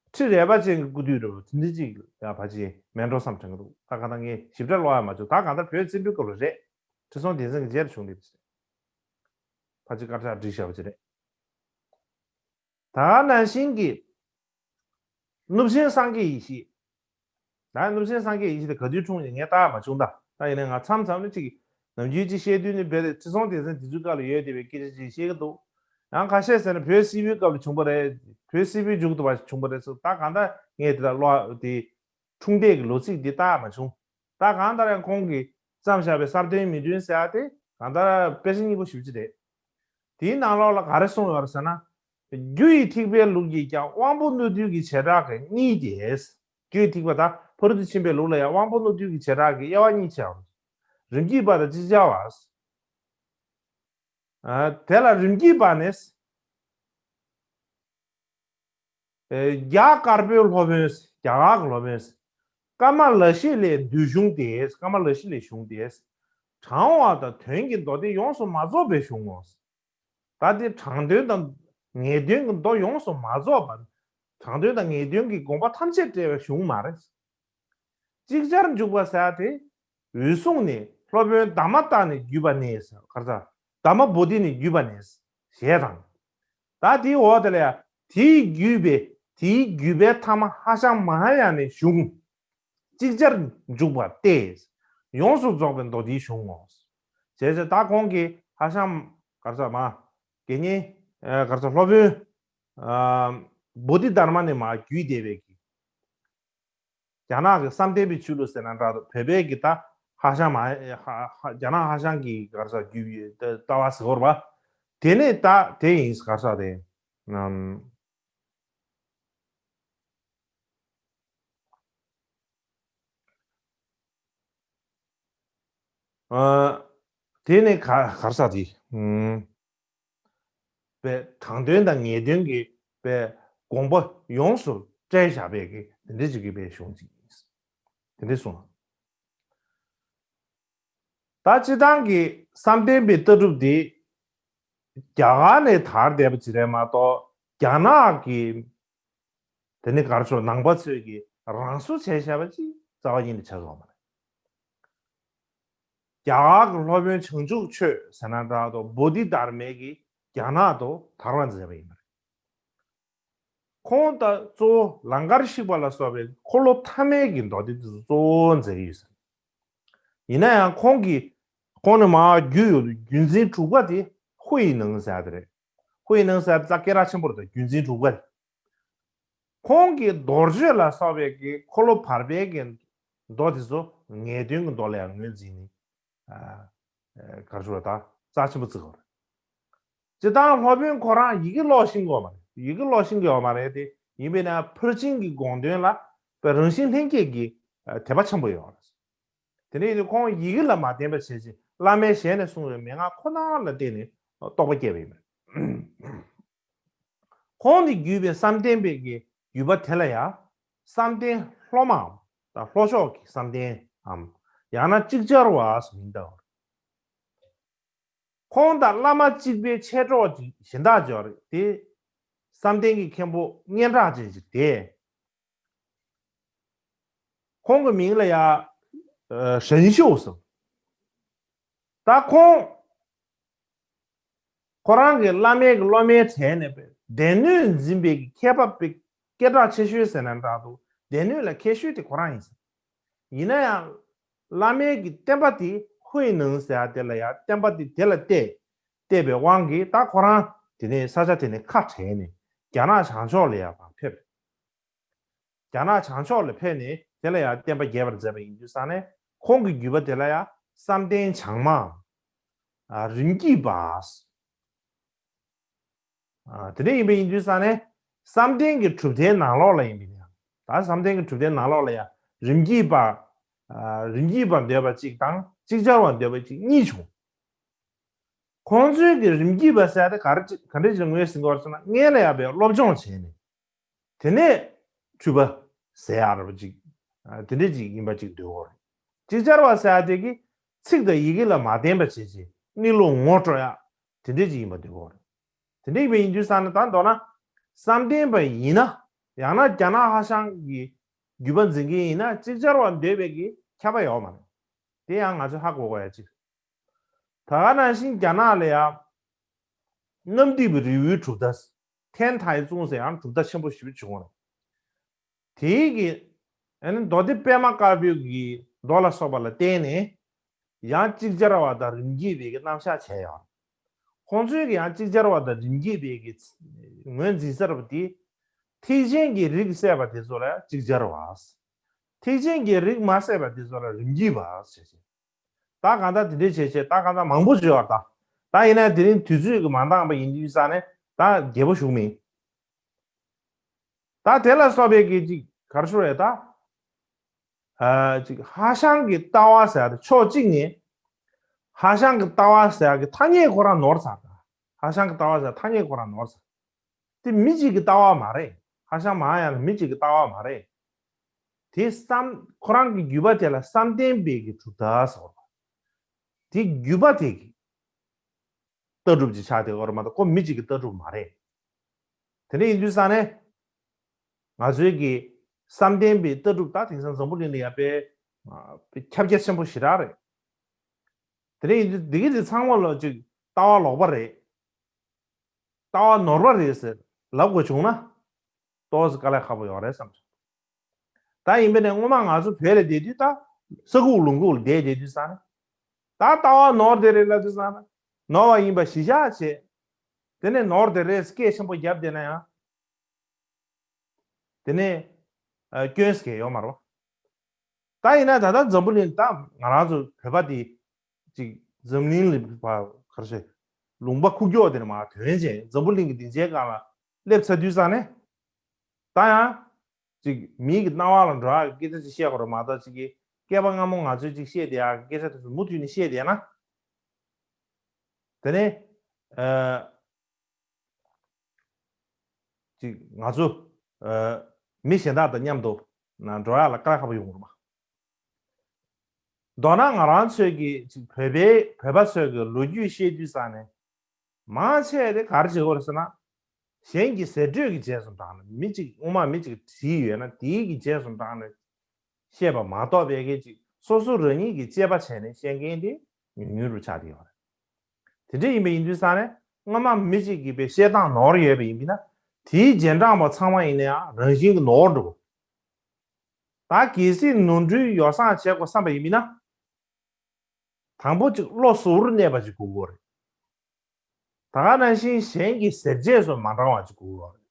ཁྲི་རལ་པ་ཅན་གྱི་སྐུ་དུས་རེད་པ། དེ་འདྲ་ཅིག་ཡང་ཕལ་ཆེར་མེད་འགྲོ་བསམ་དྲན་གྱི་འདུག་ད་གང་ལྟར་ངས་ཞིབ་ཕྲ་ཀློག་ཡ་མ་བྱུང་། ད་གང་ལྟར་བོད་བཙན་པོའི་སྐབས་ལ་རེད། ཁྲི་སྲོང་ལྡེ་བཙན་གྱི་རྗེས་ལ་བྱུང་རེད་པ། ཕལ་ཆེར་དཀར་ཆག་བསྒྲིགས་བཞག་པ་ཅིག་རེད། ད་ག་ནང་བཞིན་གྱི། གནུབས་ཆེན་སངས་རྒྱས་ཡེ་ཤེས། ད་གནུབས་ཆེན་སངས་རྒྱས་ཡེ་ཤེས་དེ་ག་དུས་འཁྲུངས་ཡིན་ངས་བརྟག་མ་བྱུང་ད། ད་ཡིན་ནའི་ང་མཚམས་མཚམས་ནས་ཅིག་ནམ་རྒྱུན་ཅིག་བཤད་དུས་ནི་རྦད་དེ་ཁྲི་སྲོང་ལྡེ་བཙན་དེ་ཚོའི་སྐབས་ལ་ཡོད་བསྡད་པའི་སྐད་ཆ་ཅིག་བཤད་ཀྱི་འདུག་ཡང་ཁ་ཤས་ཟེར་ན་བོད་སིལ་བུའི་སྐབས་ལ་བྱུང་བ་རེད། བོད་སིལ་བུའི་མཇུག་ཏུ་བ་བྱུང་བ་རེད་ཟེར། ད་གང་ལྟར་ངས་དེ་ལ་ཀློག་དེ་འཁྲུངས་འདས་ཀྱི་ལོ་ཚིགས་འདི་བརྟག་མ་བྱུང་། ད་གང་ལྟར་ཡང་ཁོང་གིས་བརྩམས་བཞག་པའི་གསར་ཐོན་མི་འདུན་ཟེར་ཡ་དེ་གང་ལྟར་དཔེ་ཆ་སྙིང་པོ་ཞེ་པོ་ཅིག་རེད། དེའི་ནང་ལོགས་ལ་ག་རེ་གསུངས་ཡོད་རེད་ཟེར་ན། རྒྱུ་ཡི་ཐེག་པའི་ལུགས་ཀྱིས་ཀྱང་དབང་པོ་རྣོ་རྟུལ་གྱི་བྱེ་བྲག་གི་གཉིས་ཏེ། རྒྱུ་ཡི་ཐེག་པ་ད་ཕ་རོལ་ཏུ་ཕྱིན་པའི་ལུགས་ལ་ཡང་དབང་པོ་རྣོ་རྟུལ་གྱི་བྱེ་བྲག་གི་དབྱེ་བ་གཉིས་ཕྱེ་བ། རིམ་གྱིས་པ་དང་ཅིག་ཅར་བ། ཨ། དེ་ལ་རིམ་གྱིས་པ་ནི། ཨེ། རྒྱ་དཀར་པོའི་སློབ་དཔོན། རྒྱ་གར་གྱི་སློབ་དཔོན། ཀ་མ་ལ་ཤཱི་ལའི་མདོས་གཞུང་སྟེ། ཀ་མ་ལ་ཤཱི་ལའི་གཞུང་སྟེ། དྲང་བ་དང་དོན་གྱི་མདོ་སྡེ་ཡོངས་སུ་མ་རྫོགས་པའི་གཞུང་ངོ་། ད་དེ་དྲང་དོན་དང་ངེས་དོན་གྱི་མདོ་ཡོངས་སུ་མ་རྫོགས་པ། དྲང་དོན་དང་ངེས་དོན་གྱི་དགོངས་པ་ཐམས་ཅད་བཀྲལ་བའི་གཞུང་མ་རེད། ཅིག་ཅར་འཇུག་པ་ཟེར་ཡ་དེ། འོད་སྲུང་ནས་སློབ་དཔོན་དྷརྨ་ཏ་ནས་བརྒྱུད་པ་ནས་ཟེར། ག་རེ་ཟེར། དྷརྨ་བོ་དྷི་ནས་བརྒྱུད་པ་ནས་ཞེས་དང་། ད་དེའི་འོག་དེ་ལ་ཡང་དེའི་བརྒྱུད་པའི་དེའི་བརྒྱུད་པའི་ཐ་མ་ཧ་ཤང་མ་ཧཱ་ཡ་ནའི་གཞུང་ཅིག་ཅར་འཇུག་པ་སྟེ། ཡོངས་སུ་རྫོགས་པའི་མདོ་སྡེའི་གཞུང་ངོ་། ཞེས་བྱ། ད་ཁོང་གིས་ཧ་ཤང་། ག་རེ་ཟེར། མ། དགེ་བསྙེན། ཨ། ག་རེ་ཟེར། སློབ་དཔོན། ཨ། བོ་དྷི་དྷརྨ་ནས་མར་བརྒྱུད་བསྡད་པའི་གི། རྒྱ་ནག་གི་བསམ་གཏན་པའི་ཆོས་ལུགས་ཟེར་ན་འདྲ་འདུག་བོད་པའི་གི་ད་ཧ་ཤང་མ། ཧ། ཧ། རྒྱ་ནག་ཧ་ཤང་གི་ག་རེ་ཟེར། བརྒྱུད་པའི་ལྟ་བ་ཟེར་བ། དེ་ནས་ད་དེ་ཡིན། ག་རེ་ཟེར། དེ། ཨམ། ཨ། དེ་ནས་ག། ག་རེ་ཟེར། དེ། ཨམ། པའི་དྲང་དོན་དང་ངེས་དོན་གྱི་པའི་དགོངས་པ་ཡོངས་སུ་བཀྲལ་བཞག་པའི་གི་དེ་འདྲ་ཅིག་གི་པའི་གཞུང་ཅིག་ཡིན། དེ་འདྲ་གསུངས། ད་སྤྱིར་བཏང་གི་བསམ་གཏན་པའི་ལྟ་གྲུབ་འདི་རྒྱ་གར་ནས་དར་བསྡད་པ་ཅིག་རེད་མ་གཏོགས། རྒྱ་ནག་གི། དེ་ནི་ག་རེ་ཟེར། ནང་པ་ཚོས་ཀྱི་རང་བཟོ་བྱས་བཞག་པ་ཅིག་རྩ་བ་ཉིད་ནས་ཆགས་ཡོད་མ་རེད། རྒྱ་གར་གྱི་སློབ་དཔོན་བྱང་ཆུབ་ཆོས་ཟེར་ན་འདྲ་འདུག་བོ་དྷི་དྷརྨས་ཀྱིས་རྒྱ་ནག་ཏུ་དར་བར་མཛད་པ་ཡིན་པ་རེད། ཁོང་ད་གཙོ་བོ་ལང་ཀར་གཤེགས་པ་ལ་སོགས་པའི་འཁོར་ལོ་ཐ་མའི་གི་མདོ་སྡེ་དེ་ཚོ་གཙོ་བོ་མཛད་ཀྱི་ཡོད་ཟེར། ཡིན་ན་ཡང་ཁོང་གིས། ཁོང་ནི་མར་བརྒྱུད་ཡོད་དུས་རྒྱུད་འཛིན་དྲུག་པ་དེ་ཧུའེ་ནང་ཟེར་ཡ་དེ་རེད། ཧུའེ་ནང་ཟེར་ཡ་དེ་ད་སྐད་གྲགས་ཆེན་པོ་རེད། ད་རྒྱུད་འཛིན་དྲུག་པ་རེད། ཁོང་གིས་རྡོ་རྗེ་ལ་སོགས་པའི་གི་འཁོར་ལོ་བར་པའི་གི་མདོ་དེ་ཚོ་ངེས་དོན་གྱི་མདོ་ལ་ཡང་ངོས་འཛིན་ནི། ཨ། ཨ། ག་རེ་ཟེར། ད་རྩ་ཆེན་པོ་བརྩི་དགོས་རེད། སྤྱིར་བཏང་སློབ་དཔོན་ཁོ་རང་ཡི་གེ་ཀློག་ཤེས་ཀྱི་ཡོད་མ་རེད། ཡི་གེ་ཀློག་ཤེས་ཀྱི་ཡོད་མ་རེད་དེ། ཡིན་པས་ན་ཕར་ཕྱིན་གྱི་དགོངས་དོན་ལ་པའི་རང་བཞིན་ལྷན་སྐྱེས་ཀྱི་དད་པ་ཆེན་པོ་ཡོད་རེད། དེ་འདྲ་ཡིན་དུས་ཁོང་ཡི་གེ་ལ་མ་བརྟེན་པ་བྱས་ཅིང་བླ་མའི་ཞལ་ནས་གསུངས་པའི་མན་ངག་ཁོ་ན་ལ་བརྟེན་ནས་རྟོགས་པ་སྐྱེས་པ་ཡིན་པ་རེད། ཁོང་ནས་བརྒྱུད་པའི་བསམ་གཏན་པའི་གི་བརྒྱུད་པ་དེ་ལ་ཡང་བསམ་གཏན་སློབ་མའམ་ད་ལྷོ་ཕྱོགས་ཀྱི་བསམ་གཏནམ་ཡང་ན་ཅིག་ཅར་བ་ཟེར་མིང་བཏགས་པ་རེད། ཁོང་དང་བླ་མ་གཅིག་པའི་མཆེད་གྲོགས་ཅིག་གཞན་དག་ཅིག་ཡོད་རེད་དེ། བསམ་གཏན་གྱི་མཁན་པོ་སྙན་གྲགས་ཅན་ཅིག་སྟེ། ཁོང་གི་མིང་ལ་ཡ། ཨ། ཧྲན་ཤོ་ཟེར། ད་ཁོང་། ཁོ་རང་གི་བླ་མའི་གི་སློབ་མའི་གྲས་ནས་པའི་སྡེ་སྣོད་འཛིན་པའི་གི་མཁས་པ་པའི་སྐད་གྲགས་ཆེ་ཤོས་ཟེར་ན་འདྲ་འདུག་སྡེ་སྣོད་ལ་མཁས་ཤོས་དེ་ཁོ་རང་ཡིན་ཟེར། ཡིན་ན་ཡང་། བླ་མའི་གི་བསྟན་པ་དེ་ཧུའེ་ནང་ཟེར་ཡ་དེ་ལ་ཡ་བསྟན་པ་དེ་དེ་ལ་གཏད། གཏད་པའི་དབང་གིས་ད་ཁོ་རང་དེ་ནས་ས་ཆ་དེ་ནས་ཁ་བྲལ་ནས་རྒྱ་ནག་བྱང་ཕྱོགས་ལ་ཡ་ཕར་ཕེབས། རྒྱ་ནག་བྱང་ཕྱོགས་ལ་ཕེབས་ནས་དེ་ལ་ཡང་བསྟན་པ་རྒྱས་པར་མཛད་པ་ཡིན་དུས་ཙང་ནས་ཁོང་གི་བརྒྱུད་པ་དེ་ལ་ཡང་བསམ་གཏན་བྱང་མ། ཨ། རིམ་གྱིས་པ། ཨ། དེ་འདྲ་ཡིན་པ་ཡིན་དུས་ཙང་ནས་བསམ་གཏན་གྱི་གྲུབ་མཐའི་ནང་ལོགས་ལ་ཡིན་པ་ཡིན། ད་བསམ་གཏན་གྱི་གྲུབ་མཐའི་ནང་ལོགས་ལ་ཡང་ རིམ་གྱིས་པ། ཨ། རིམ་གྱིས་པར་འདོད་པ་གཅིག་དང་ཅིག་ཅར་བར་འདོད་པ་གཅིག་གཉིས་བྱུང་། ཁོང་ཚོའི་གི་རིམ་གྱིས་པ་ཟེར་དེ་ག་རེ་ག་འདྲ་ཞིག་ངོས་ཟིན་དགོས་ཟེར་ན། སྔོན་ལ་ཡང་བའི་སློབ་སྦྱོང་བྱས་ནས། དེ་ནས་འཁྲུལ་པ་ཟེར་ཡག་རེད་པ་ཅིག་ཨ། དེ་འདྲ་ཅིག་ཡིན་པ་ཅིག་འདོད་ཀྱི་ཡོད་རེད། ཅིག་ཅར་བ་ཟེར་ཡག་དེ་གིས་ཚིག་དང་ཡི་གེ་ལ་མ་བརྟེན་པ་བྱས་བྱས་གནས་ལུགས་ངོ་སྤྲོད་ཡག་དེ་འདྲ་ཅིག་ཡིན་པ་འདོད་ཀྱི་ཡོད་རེད། དེ་འདྲ་ཡིན་པ་ཡིན་དུས་ཙང་ནས། ད་མདོར་ན་བསམ་གཏན་པ་ཡིན་ན། ཡང་ན་རྒྱ་ནག་ཧྭ་ཤང་གི་བརྒྱུད་པ་འཛིན་མཁན་ཡིན་ན། ཅིག་ཅར་བ་འདོད་པའི་གི་ཁྱབ་པ་ཡོད་མ་རེད། དེ་ཡང་ང་ཚོས་ཧ་གོ་དགོས་ཡག་ཅིག་ད་ག་ནང་བཞིན་རྒྱ་ནག་ལ་ཡང་གནམ་རྡིབ་རི་བོའི་གྲུབ་མཐའ། ཐན་ཐའེ་ཙུང་ཟེར་ཡང་གྲུབ་མཐའ་ཆེན་པོ་ཞེ་པོ་བྱུང་བ་རེད། དེའི་གི་ཨ་ནི་མདོ་སྡེ་པད་མ་དཀར་པོའི་གི་མདོ་ལ་སོགས་པ་ལ་བརྟེན་ནས། ཡང་ཅིག་ཅར་བ་དང་རིམ་གྱིས་པའི་གི་རྣམ་གཞག་བྱས་ཡོད། ཁོང་ཚོའི་གི་ཡང་ཅིག་ཅར་བ་དང་རིམ་གྱིས་པའི་གི་ངོས་འཛིན་ས་རེད་པ་དེ། ཐེག་ཆེན་གྱི་རིགས་སད་པ་དེ་ཚོ་ལ་ཅིག་ཅར་བ། ཐེག་ཆེན་གྱི་རིགས་མ་སད་པ་དེ་ཚོ་ལ་རིམ་གྱིས་པ་ཟེར་བྱས། ད་གང་ལྟར་དེ་འདྲའི་བྱས་བྱས། ད་གང་ལྟར་མང་པོ་བརྗོད་པ་ད། ད་ཡིན་ན་དེ་རིང་དུས་ཚོད་ཀྱིས་མ་འདང་པ་ཡིན་དུས་ཙང་ནས་ད་རྒྱས་པོ་ཞུ་གི་མིན། ད་དེ་ལ་སོགས་པའི་གི་ཅིག་ག་རེ་ཞུ་རེད་ད། ཨ། ཅིག་ཧྭ་ཤང་གི་ལྟ་བ་ཟེར་ཡག་དེ་ཕྱོགས་གཅིག་ནས། ཧྭ་ཤང་གི་ལྟ་བ་ཟེར་ཡག་གི་ཐ་སྙད་ཁོ་རང་ནོར་ཚར་ད། ཧྭ་ཤང་གི་ལྟ་བ་ཟེར་ཐ་སྙད་ཁོ་རང་ནོར་ཚར། དེ་མི་གཅིག་གི་ལྟ་བ་མ་རེད། ཧྭ་ཤང་མ་ཧཱ་ཡ་ན་མི་གཅིག་གི་ལྟ་བ་མ་རེད། དེ་བསམ། ཁོ་རང་གི་བརྒྱུད་པ་དེ་ལ་བསམ་གཏན་པའི་གི་གྲུབ་མཐའ་ཟེར་བ། དེ་བརྒྱུད་པ་དེ་གི་ལྟ་གྲུབ་ཅིག་ཆགས་བསྡད་ཡོད་རེད་མ་གཏོགས་ཁོ་མི་གཅིག་གི་ལྟ་གྲུབ་མ་རེད། དེ་འདྲ་ཡིན་དུས་ཙང་ནས་ང་ཚོའི་གི་བསམ་གཏན་པའི་ལྟ་གྲུབ་ད་དེང་སང་འཛམ་བུ་གླིང་ལ་ཡ་དཔེ་ཁྱབ་རྒྱ་ཆེན་པོ་ཞེ་དྲག་རེད། དེ་འདྲ་ཡིན་དུས་འདི་གི་དེ་ཚང་མ་ལོ་ཅིག་ལྟ་བ་ལོག་པ་རེད། ལྟ་བ་ནོར་བ་རེད་ཟེར་ལབ་དགོས་བྱུང་ན། ཏོག་ཙམ་དཀའ་ལས་ཁག་པོ་ཡོད་རེད་བསམ་བྱུང་། ད་ཡིན་པས་ན་སྔོན་མ་ང་ཚོ་བོད་ལ་བསྡད་དུས། ད་ས་ཁུག་ལུང་ཁུག་ལ་བསྡད་བསྡད་དུས་ཙང་ནས། ད་ལྟ་བ་ནོར་བསྡད་རེད་ལབ་དུས་ཙང་ནས། ནོར་བ་ཡིན་པ་གཞི་བཞག་བྱས། དེ་ནས་ནོར་བསྡད་རེད་སྐད་ཆེན་པོ་བརྒྱབ་བསྡད་ན་ཡང་། དེ་ནས་ཨ། སྐྱོན་ཟེར་མཁན་ཡོད་མ་རེད་པ། ད་ཡིན་ན་ད་ལྟ་འཛམ་བུ་གླིང་། ད་ང་རང་ཚོ་བོད་པ་དེ་ཅིག་འཛམ་གླིང་ལ་བ་ག་རེ་ཟེར། ལུང་པ་ཁུག་ཀྱོག་དེ་ནས་མར་ཐོན་བྱས། འཛམ་བུ་གླིང་གི་སྡིངས་ཆའི་སྒང་ལ་སླེབས་ཚར་དུས་ཙང་ནས། ད་ཡང་ཅིག་མིའི་གི་རྣ་བ་ལ་འགྲོ་ཡག་གི་སྐད་ཆ་ཅིག་བཤད་དགོས་རེད་མ་གཏོགས། ཅིག་གི་སྐྱེས་པ་སྔ་མོ་ང་ཚོས་ཅིག་བཤད་བསྡད་ཡག་གི་སྐད་ཆ་དེ་ཚོ་མུ་མཐུད་ནས་བཤད་བསྡད་ན། དེ་ནས་ཨ། ཅིག་ང་ཚོ་ཨ། མི་གཞན་དག་དང་མཉམ་དུ་ན་འགྲོ་ཡག་ལ་དཀའ་ལས་ཁག་པོ་ཡོང་གི་རེད་པ། མདོར་ན་ང་རང་ཚོའི་གི་ཅིག་བོད་པའི། བོད་པ་ཚོའི་གི་ལོ་རྒྱུས་བཤད་དུས་ཙང་ནས། མང་ཆེ་བས་ག་རེ་བྱེད་ཀྱི་ཡོད་རེད་ཟེར་ན། གཞན་གྱི་ཟེར་སྒྲོས་ཀྱི་རྗེས་སུ་འབྲངས་ནས། མི་གཅིག་སྔོན་མ་མི་གཅིག་བྲིས་ཡོད་ན་དེའི་གི་རྗེས་སུ་འབྲངས་ནས་བཤད་པ་མ་གཏོགས། བོད་སྐད་ཅིག་སོ་སོ་རང་ཉིད་ཀྱིས་དཔྱད་པ་བྱས་ནས་བཤད་མཁན་དེ་ཉུང་ཉུང་རུ་ཆགས་བསྡད་ཡོད་རེད། དེ་འདྲ་ཡིན་པ་ཡིན་དུས་ཙང་ནས། སྔོན་མ་མི་གཅིག་གིས་བཤད་སྟངས་ནོར་ཡོད་པ་ཡིན་པས་ན། དེའི་རྗེས་འབྲངས་པ་ཚང་མ་ཡིན་ན་ཡང་རང་བཞིན་གྱིས་ནོར་འགྲོ་གི། ད་གལ་སྲིད་ནོར་འཁྲུལ་ཡོ་བསྲང་བྱེད་དགོས་བསམ་པ་ཡིན་པས་ན། དང་པོ་གཅིག་བློ་གཟུ་བོར་གནས་པ་ཅིག་དགོས་ཀྱི་ཡོད་རེད། ད་ག་ནང་བཞིན་གཞན་གྱི་ཟེར་རྗེས་སུ་མ་འབྲང་བ་ཅིག་དགོས་ཀྱི་ཡོད་རེད།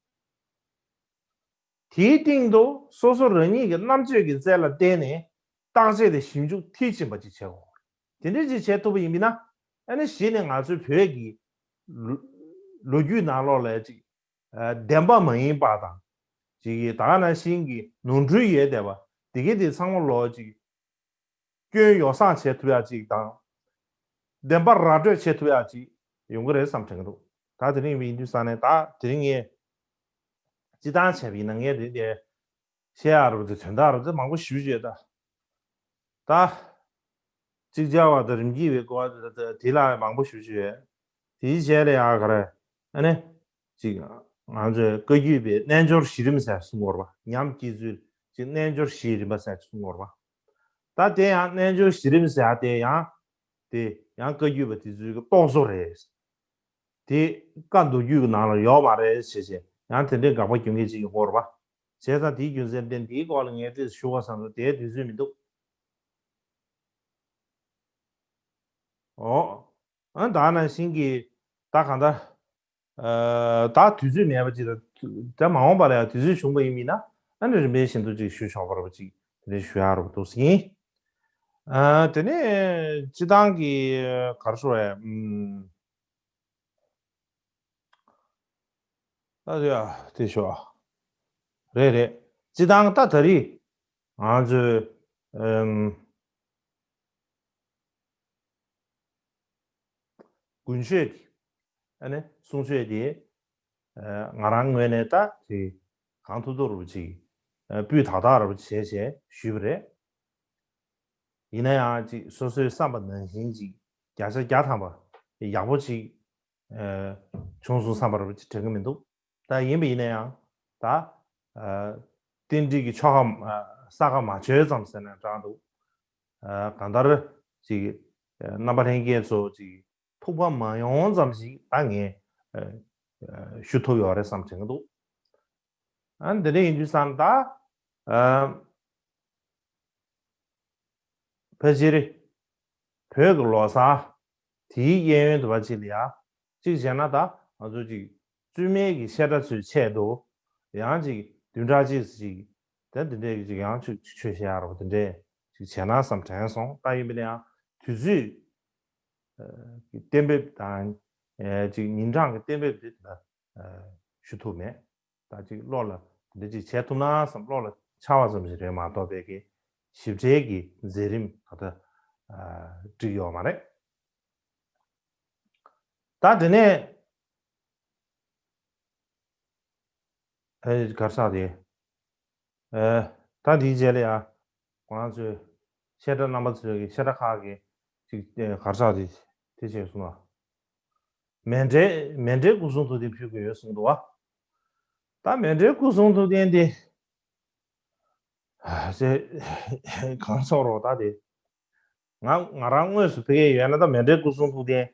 དེའི་སྟེང་དུ་སོ་སོ་རང་ཉིད་ཀྱི་རྣམ་དཔྱོད་ཀྱི་རྩལ་ལ་བརྟེན་ནས་བརྟག་དཔྱད་དང་ཞིབ་འཇུག་མཐིལ་ཕྱིན་པ་ཅིག་བྱེད་དགོས་ཀྱི་ཡོད་རེད། དེ་འདྲ་ཅིག་བྱེད་ཐུབ་པ་ཡིན་པས་ན། ཨ་ནི་གཞི་ནས་ང་ཚོའི་བོད་ཀྱི་ལོ་ལོ་རྒྱུས་ནང་ལོགས་ལ་ཅིག་ཨ། བདེན་པ་མ་ཡིན་པ་དང་། ཅིག་གི་ད་ག་ནང་བཞིན་གྱི་ནོར་འཁྲུལ་ཡོད་བསྡད་པ་དེ་གའི་དེ་ཚང་མ་ལོག་ཅིག་སྐྱོན་ཡོ་བསྲང་བྱེད་ཐུབ་ཡག་ཅིག་དང་། བདེན་པ་ར་སྤྲོད་བྱེད་ཐུབ་ཡག་ཅིག་ཡོང་གི་རེད་བསམ་དྲན་གྱི་འདུག་ད་དེ་རིང་ཡིན་དུས་ཙང་ནས། ད་དེ་རིང་ངས་སྤྱིར་བཏང་བྱས་པ་ཡིན་ན། ངས་དེ་འདྲ་བཤད་ཡག་རེད་པ་དེ། དོན་དག་རེད་པ་དེ་མང་པོ་ཞུ་རྒྱུ་ཡོད་ད། ད་ཅིག་ཅར་བ་དང་རིམ་གྱིས་པའི་སྐོར་དེ་ལ་མང་པོ་ཞུ་རྒྱུ་ཡོད། དེའི་རྗེས་ལ་ཡང་ག་རེ། ཨ་ནི་ཅིག་ང་ཚོས་བཀའ་བརྒྱུད་པའི་རྣལ་འབྱོར་བཞི་རིམ་ཟེར་གསུང་གི་ཡོད་རེད་པ། ཉམས་བསྐྱེད་ཚུལ་ཅིག་རྣལ་འབྱོར་བཞིའི་རིམ་པ་ཟེར་གསུང་གི་ཡོད་རེད་པ། ད་དེ་ཡང་རྣལ་འབྱོར་བཞི་རིམ་ཟེར་ཡག་དེ་ཡང་། དེ་ཡང་བཀའ་བརྒྱུད་པ་དེ་ཚོའི་གི་རྟོག་བཟོ་རེད། དེ་བཀའ་མདོ་རྒྱུད་ཀྱི་ནང་ལ་ཡོད་མ་རེད་ཟེར་བྱས་ཡང་དེ་འདྲའི་དགག་པ་རྒྱག་མཁན་ཅིག་ཡོང་གི་ཡོད་རེད་པ། བྱས་ཙང་དེའི་རྒྱུ་མཚན་བརྟེན་དེའི་སྐོར་ལ་ངས་ཏོག་ཙམ་ཞུ་དགོས་བསམ་སོང་། དེའི་དུས་ཚོད་མི་འདུག་ཨོ། ཨ། ད་ནང་བཞིན་གྱི་ད་གང་ལྟར། ཨ། ད་དུས་ཚོད་མེད་པ་ཅིག་དང་། ད་མ་འོངས་པ་ལ་ཡང་དུས་ཚོད་བྱུང་བ་ཡིན་པས་ན། ཨ་ནི་རིམ་པས་བཞིན་དུ་ཅིག་ཞུ་ཆོག་པ་རེད་པ་ཅིག་དེ་འདྲ་ཞུ་ཡག་རེད་པ་འདུག་ཟིན། ཨ། དེ་ནས་སྤྱིར་བཏང་གི་ག་རེ་ཞུ་དགོས་རེད། ཨུམ། ད་དེ་ཡ་དེ་ཞོག་རེད་རེད། སྤྱིར་བཏང་ད་ད་རེས། ང་ཚོས་ཨམ། དགུན་ཆོས་ཀྱི་ཨ་ནི་གསུང་ཆོས་དེ་ང་རང་ངོས་ནས་ད་དེ་གང་ཐུབ་ཐུབ་རུ་ཅིག་སྤུས་དག་དག་རུ་བྱས་བྱས་ཞུས་པ་རེད། ཡིན་ན་ཡང་ཅིག་སོ་སོའི་བསམ་པ་ནང་བཞིན་ཅིག་བརྒྱ་ཆ་བརྒྱ་ཐམ་པ་ཡག་པོ་ཅིག་བྱུང་སོང་བསམ་པ་རུ་ཅིག་དྲན་གི་མི་འདུག་ད་ཡིན་པ་ཡིན་ན་ཡང་ད་རྟེན་འབྲེལ་གྱི་ཆོ་ག་ས་ག་མ་ཆོད་ཙམ་ཟེར་ན་འདྲ་འདུག་གང་ལྟར་ཅིག་རྣམ་པ་ལྷན་རྒྱས་ཚོ་ཅིག་ཐུག་པ་མ་ཡོང་ཙམ་ཞིག་ད་ངས་ཞུ་ཐུབ་ཡོད་རེད་བསམ་དྲན་གི་འདུག་ཨ་འདི་འདྲ་ཡིན་དུས་ཙང་ད་ཕལ་ཆེར་བོད་ཀྱི་ལོ་གསར་དེའི་གཡས་གཡོན་དུ་བ་ཅིག་ལ་ཡ་གཅིག་བྱས་ན་ད་ང་ཚོ་ཅིག་རྩིས་མེད་ཀྱི་བཤད་གྲྭ་ཚོའི་ཆེད་དུ་ཡང་ཅིག་བདུན་ཕྲག་གཅིག་ཅིག་ད་འདི་འདྲའི་ཅིག་ཡང་ཅིག་ཆོས་བཤད་ཡ་རོགས་འདི་འདྲས་ཅིག་བྱས་ན་བསམ་དྲན་སོང་། ད་ཡིན་པ་ན་ཡང་དུས་ཚོད་ཀྱི་གཏན་འབེབས་དང་ཅིག་ཉིན་གྲངས་ཀྱི་གཏན་འབེབས་དེ་ད་ཞུ་ཐུབ་མེད། ད་ཅིག་བློ་ལ་འདི་ཅིག་བྱེད་ཐུབ་ན་བསམ་བློ་ལ་འཆར་བ་ཙམ་ཞིག་རེད་མ་གཏོགས་པའི་གི་ཞིབ་ཕྲའི་གི་མཛད་རིམ་ད་ལྟ་བསྒྲིགས་ཡོད་མ་རེད། ད་དེ་ནས་ཨེ་གར་ས་དེ་ཨེ་ད་དེའི་རྗེས་ལ་ཡ་ཁོ་རང་ཚོའི་བཤད་གྲྭ་རྣམ་པ་ཚོའི་གི་བཤད་གྲྭ་ཁག་གི་ཅིག་ཨེ་གར་ས་དེ་དེ་བྱས་སོང་ན། མཎྜལ་མཎྜལ་སྐུ་གསུང་ཐུགས་རྟེན་ཕུལ་དགོས་ཡོད་གསུངས་འདུག་བ། ད་མཎྜལ་སྐུ་གསུང་ཐུགས་རྟེན་དེ་ཨ་ཅེ་གང་ཟེར་རོ་ད་དེ་ང་ང་རང་དངོས་སུ་ཕ་གིར་ཡོད་ན་ད་མཎྜལ་སྐུ་གསུང་ཐུགས་རྟེན་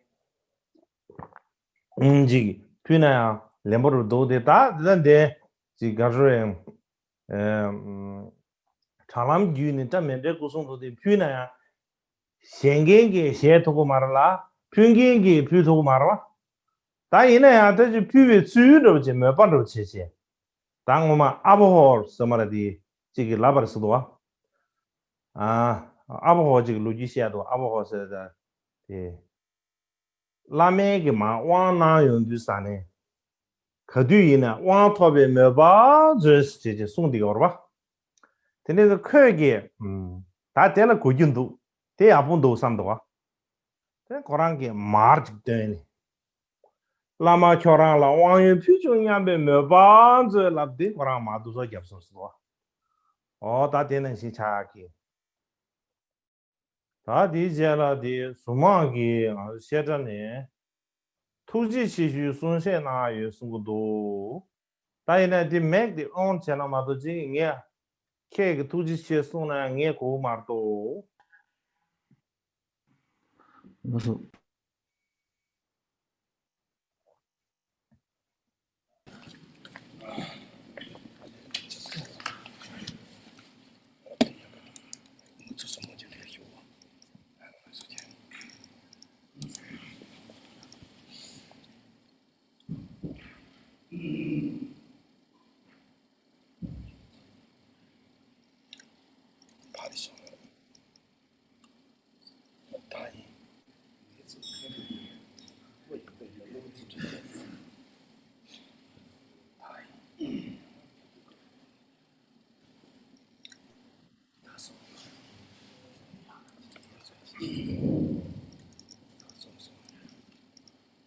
ཨུམ་ཅིག་ཕུལ་ན་ཡང་ལེན་པོ་རུ་འདུག་དེ་ད་དེ་ད་འདི་ཅིག་ག་རེ་ཨེ་ཨུམ། དྲ་ལམ་བརྒྱུད་ནས་ད་མཎྜལ་སྐུ་གསུང་ཐུགས་རྟེན་ཕུལ་ན་ཡང་། བཞེས་མཁན་གྱིས་བཞེས་ཐུབ་ཀྱི་མ་རེད་ལ། ཕུལ་མཁན་གྱིས་ཕུལ་ཐུབ་ཀྱི་མ་རེད་བ། ད་ཡིན་ན་ཡང་ད་ཅིག་ཕུལ་བའི་ཚུལ་འདྲ་པོ་བྱས་མོས་པ་འདྲ་པོ་བྱས་བྱས། ད་ངོ་མ་ཨ་བོ་ཧོར་ཟེར་མ་རེད་དེ་གཅིག་གིས་ལབ་པ་རེད་ཟེར་འདུག་བ། ཨ་ཨ་བོ་ཧོར་གཅིག་གིས་ལོ་རྒྱུས་བཤད་འདུག་ཨ་བོ་ཧོར་ཟེར་ད་དེ། བླ་མས་ཀྱི་མར་དབང་གནང་ཡོང་དུས་ས་ནས། ག་དུས་ཡིན་ན་དབང་ཐོབ་པའི་མོས་པ་མཛོད་ཅེས་ཀྱི་གསུང་འདི་ཡོད་རེད་པ། དེ་ནས་ཁོས་ཀྱིས་ད་དེ་ལ་གོ་རྒྱུ་འདུག་དེ་ཡག་པོ་འདུག་བསམ་འདུག་བ། དེ་ཁོ་རང་གིས་མར་ཅིག་བཏོན་ནས། བླ་མ་ཁྱོད་རང་ལ་དབང་ཡོན་ཕུལ་བྱུང་སྙམ་པའི་མོས་པ་མཛོད་ལབ་སྟེ་ཁོ་རང་མར་བསྡུ་གསོག་བརྒྱབ་སོང་ཟེར་བ། འོ་ད་དེ་ནང་བཞིན་ཆགས་ཀྱི། ད་དེའི་རྗེས་ལ་དེ་གཟུངས་མང་གིས་ང་ཚོ་བཤད་གྲྭ་ནས་ཐུགས་རྗེ་ཆེ་ཞུའི་གསུང་བཤད་གནང་ཡ་ཡོད་གསུང་གི་འདུག་ད་ཡིན་ན་དེ་མེག་དེ་ཨོན་བྱས་ན་མ་གཏོགས་ཅིག་ངས་ཁྱེད་ཀྱི་ཐུགས་རྗེ་ཆེ་གསུང་ན་ཡང་ངས་གོ་གི་མ་གཏོགས། ལགས་སོ།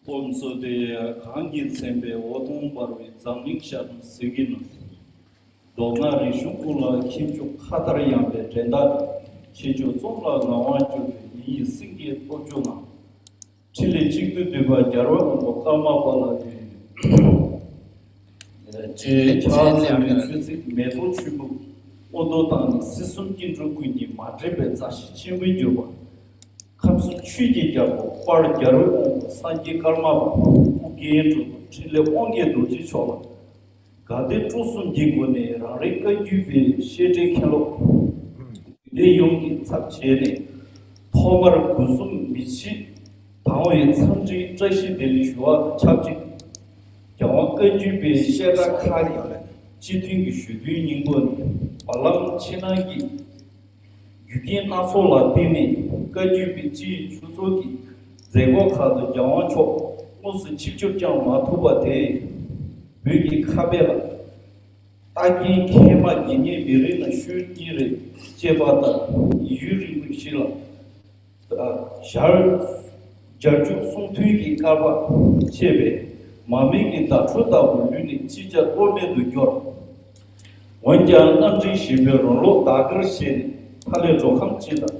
སྐོམ་སོ་དེ་གངས་ཀྱིས་མཚན་པའི་འོད་སྟོང་འབར་བའི་འཛམ་གླིང་ཤར་ནུབ་ཟིལ་གྱིས་གནོན། མདོག་ནག་རིག་གཞུང་ཀུན་ལ་ཁྱེའུ་ཆུང་ཁ་ལྟར་ཡངས་པའི་འགྲན་ཟླ་དང་། ཁྱེའུ་ཆུང་རྩོམ་ལ་ངག་དབང་སྐྱོར་བའི་མི་ཡི་སེང་གེའི་སྟོབས་འབྱོར་ངང་། ཕྲིན་ལས་གཅིག་ཏུ་བསྡུས་པ་རྒྱལ་བའི་དབང་པོ་ཀརྨ་པ་ལགས་ཀྱིས། ཕྱག་འཚལ་བའི་ཆོས་ཚིག་མེ་ཏོག་ཆུན་པོ་དབུ་མདོ་དང་ནི། སྲིད་གསུམ་སྐྱེ་འགྲོ་ཀུན་གྱི་མ་འདྲེས་པའི་མཛའ་བཤེས་ཆེན་པོའི་འགྱུར་བ། ཁམས་གསུམ་ཆོས་ཀྱི་རྒྱལ་པོ་དཔལ་རྒྱལ་བའི་དབང་པོ་སངས་རྒྱས་ཀརྨ་པ་ཨོ་རྒྱན་འགྲོ་མགོན་འཕྲིན་ལས་དབང་རྒྱལ་རྡོ་རྗེ་མཆོག་ལ། དགའ་ལྡན་དཀྲོལ་གསུམ་གྱི་སྒོ་ནས་རང་རེའི་བཀའ་བརྒྱུད་པའི་བཤད་གྲྭའི་མཁན་སློབ་འདི་ཡོངས་ཀྱི་ཚབ་བྱས་ནས། ཐོག་མར་དགུ་གསུམ་མི་ཕྱེད་དང་བའི་འཚམས་འདྲིའི་བཀྲ་ཤིས་བདེ་ལེགས་ཞུ་བ་དང་ཆབས་ཅིག་རྒྱལ་དབང་བཀའ་བརྒྱུད་པའི་བཤད་གྲྭ་ཁག་གི་སྤྱི་མཐུན་གྱི་ཞུ་གཏུག་སྙིང་པོ་ནི། བར་ལམ་ཕྱི་ནང་གི་རྒྱུ་རྐྱེན་སྣ་ཚོགས་ལ་བརྟེན་ནས་བཀའ་བརྒྱུད་པའི་སྤྱི་ཡི་ཆོས་ཚོགས་ཀྱི་མཛད་སྒོ་ཁག་ཏུ་རྒྱལ་དབང་མཆོག་དངོས་སུ་ཆིབས་བསྒྱུར་བསྐྱངས་མ་ཐུབ་པ་དེས། བོད་ཀྱི་ཁ་བརྡ་ལ་ ལྟ་མཁན་མཁས་པ་དགེ་བསྙེན་མི་རིགས་ན་ཤོད་གཉིས་རེད་ཅེས་པ་ལྟར་ཡུན་རིང་པོ་ཞིག་ལ། ཞར་བྱང་ཆུབ་གསུང་ཐུན་གྱི་བསྐལ་པ་ཕྱེད་པས་མ་སྨད་ཀྱི་ཟླ་གྲོགས་ལྟ་བུ་ལུས་ནས་ཅིག་ཀྱང་གློད་མེད་དུ་གྱུར། འོན་ཀྱང་རྣམ་འདྲེན་ཞིག་པའི་རང་ལུགས་ཟླ་སྐར་ཞེས་ནས་མཐའ་ལས་འགྲོ་ཁམས་སྤྱི་དང་།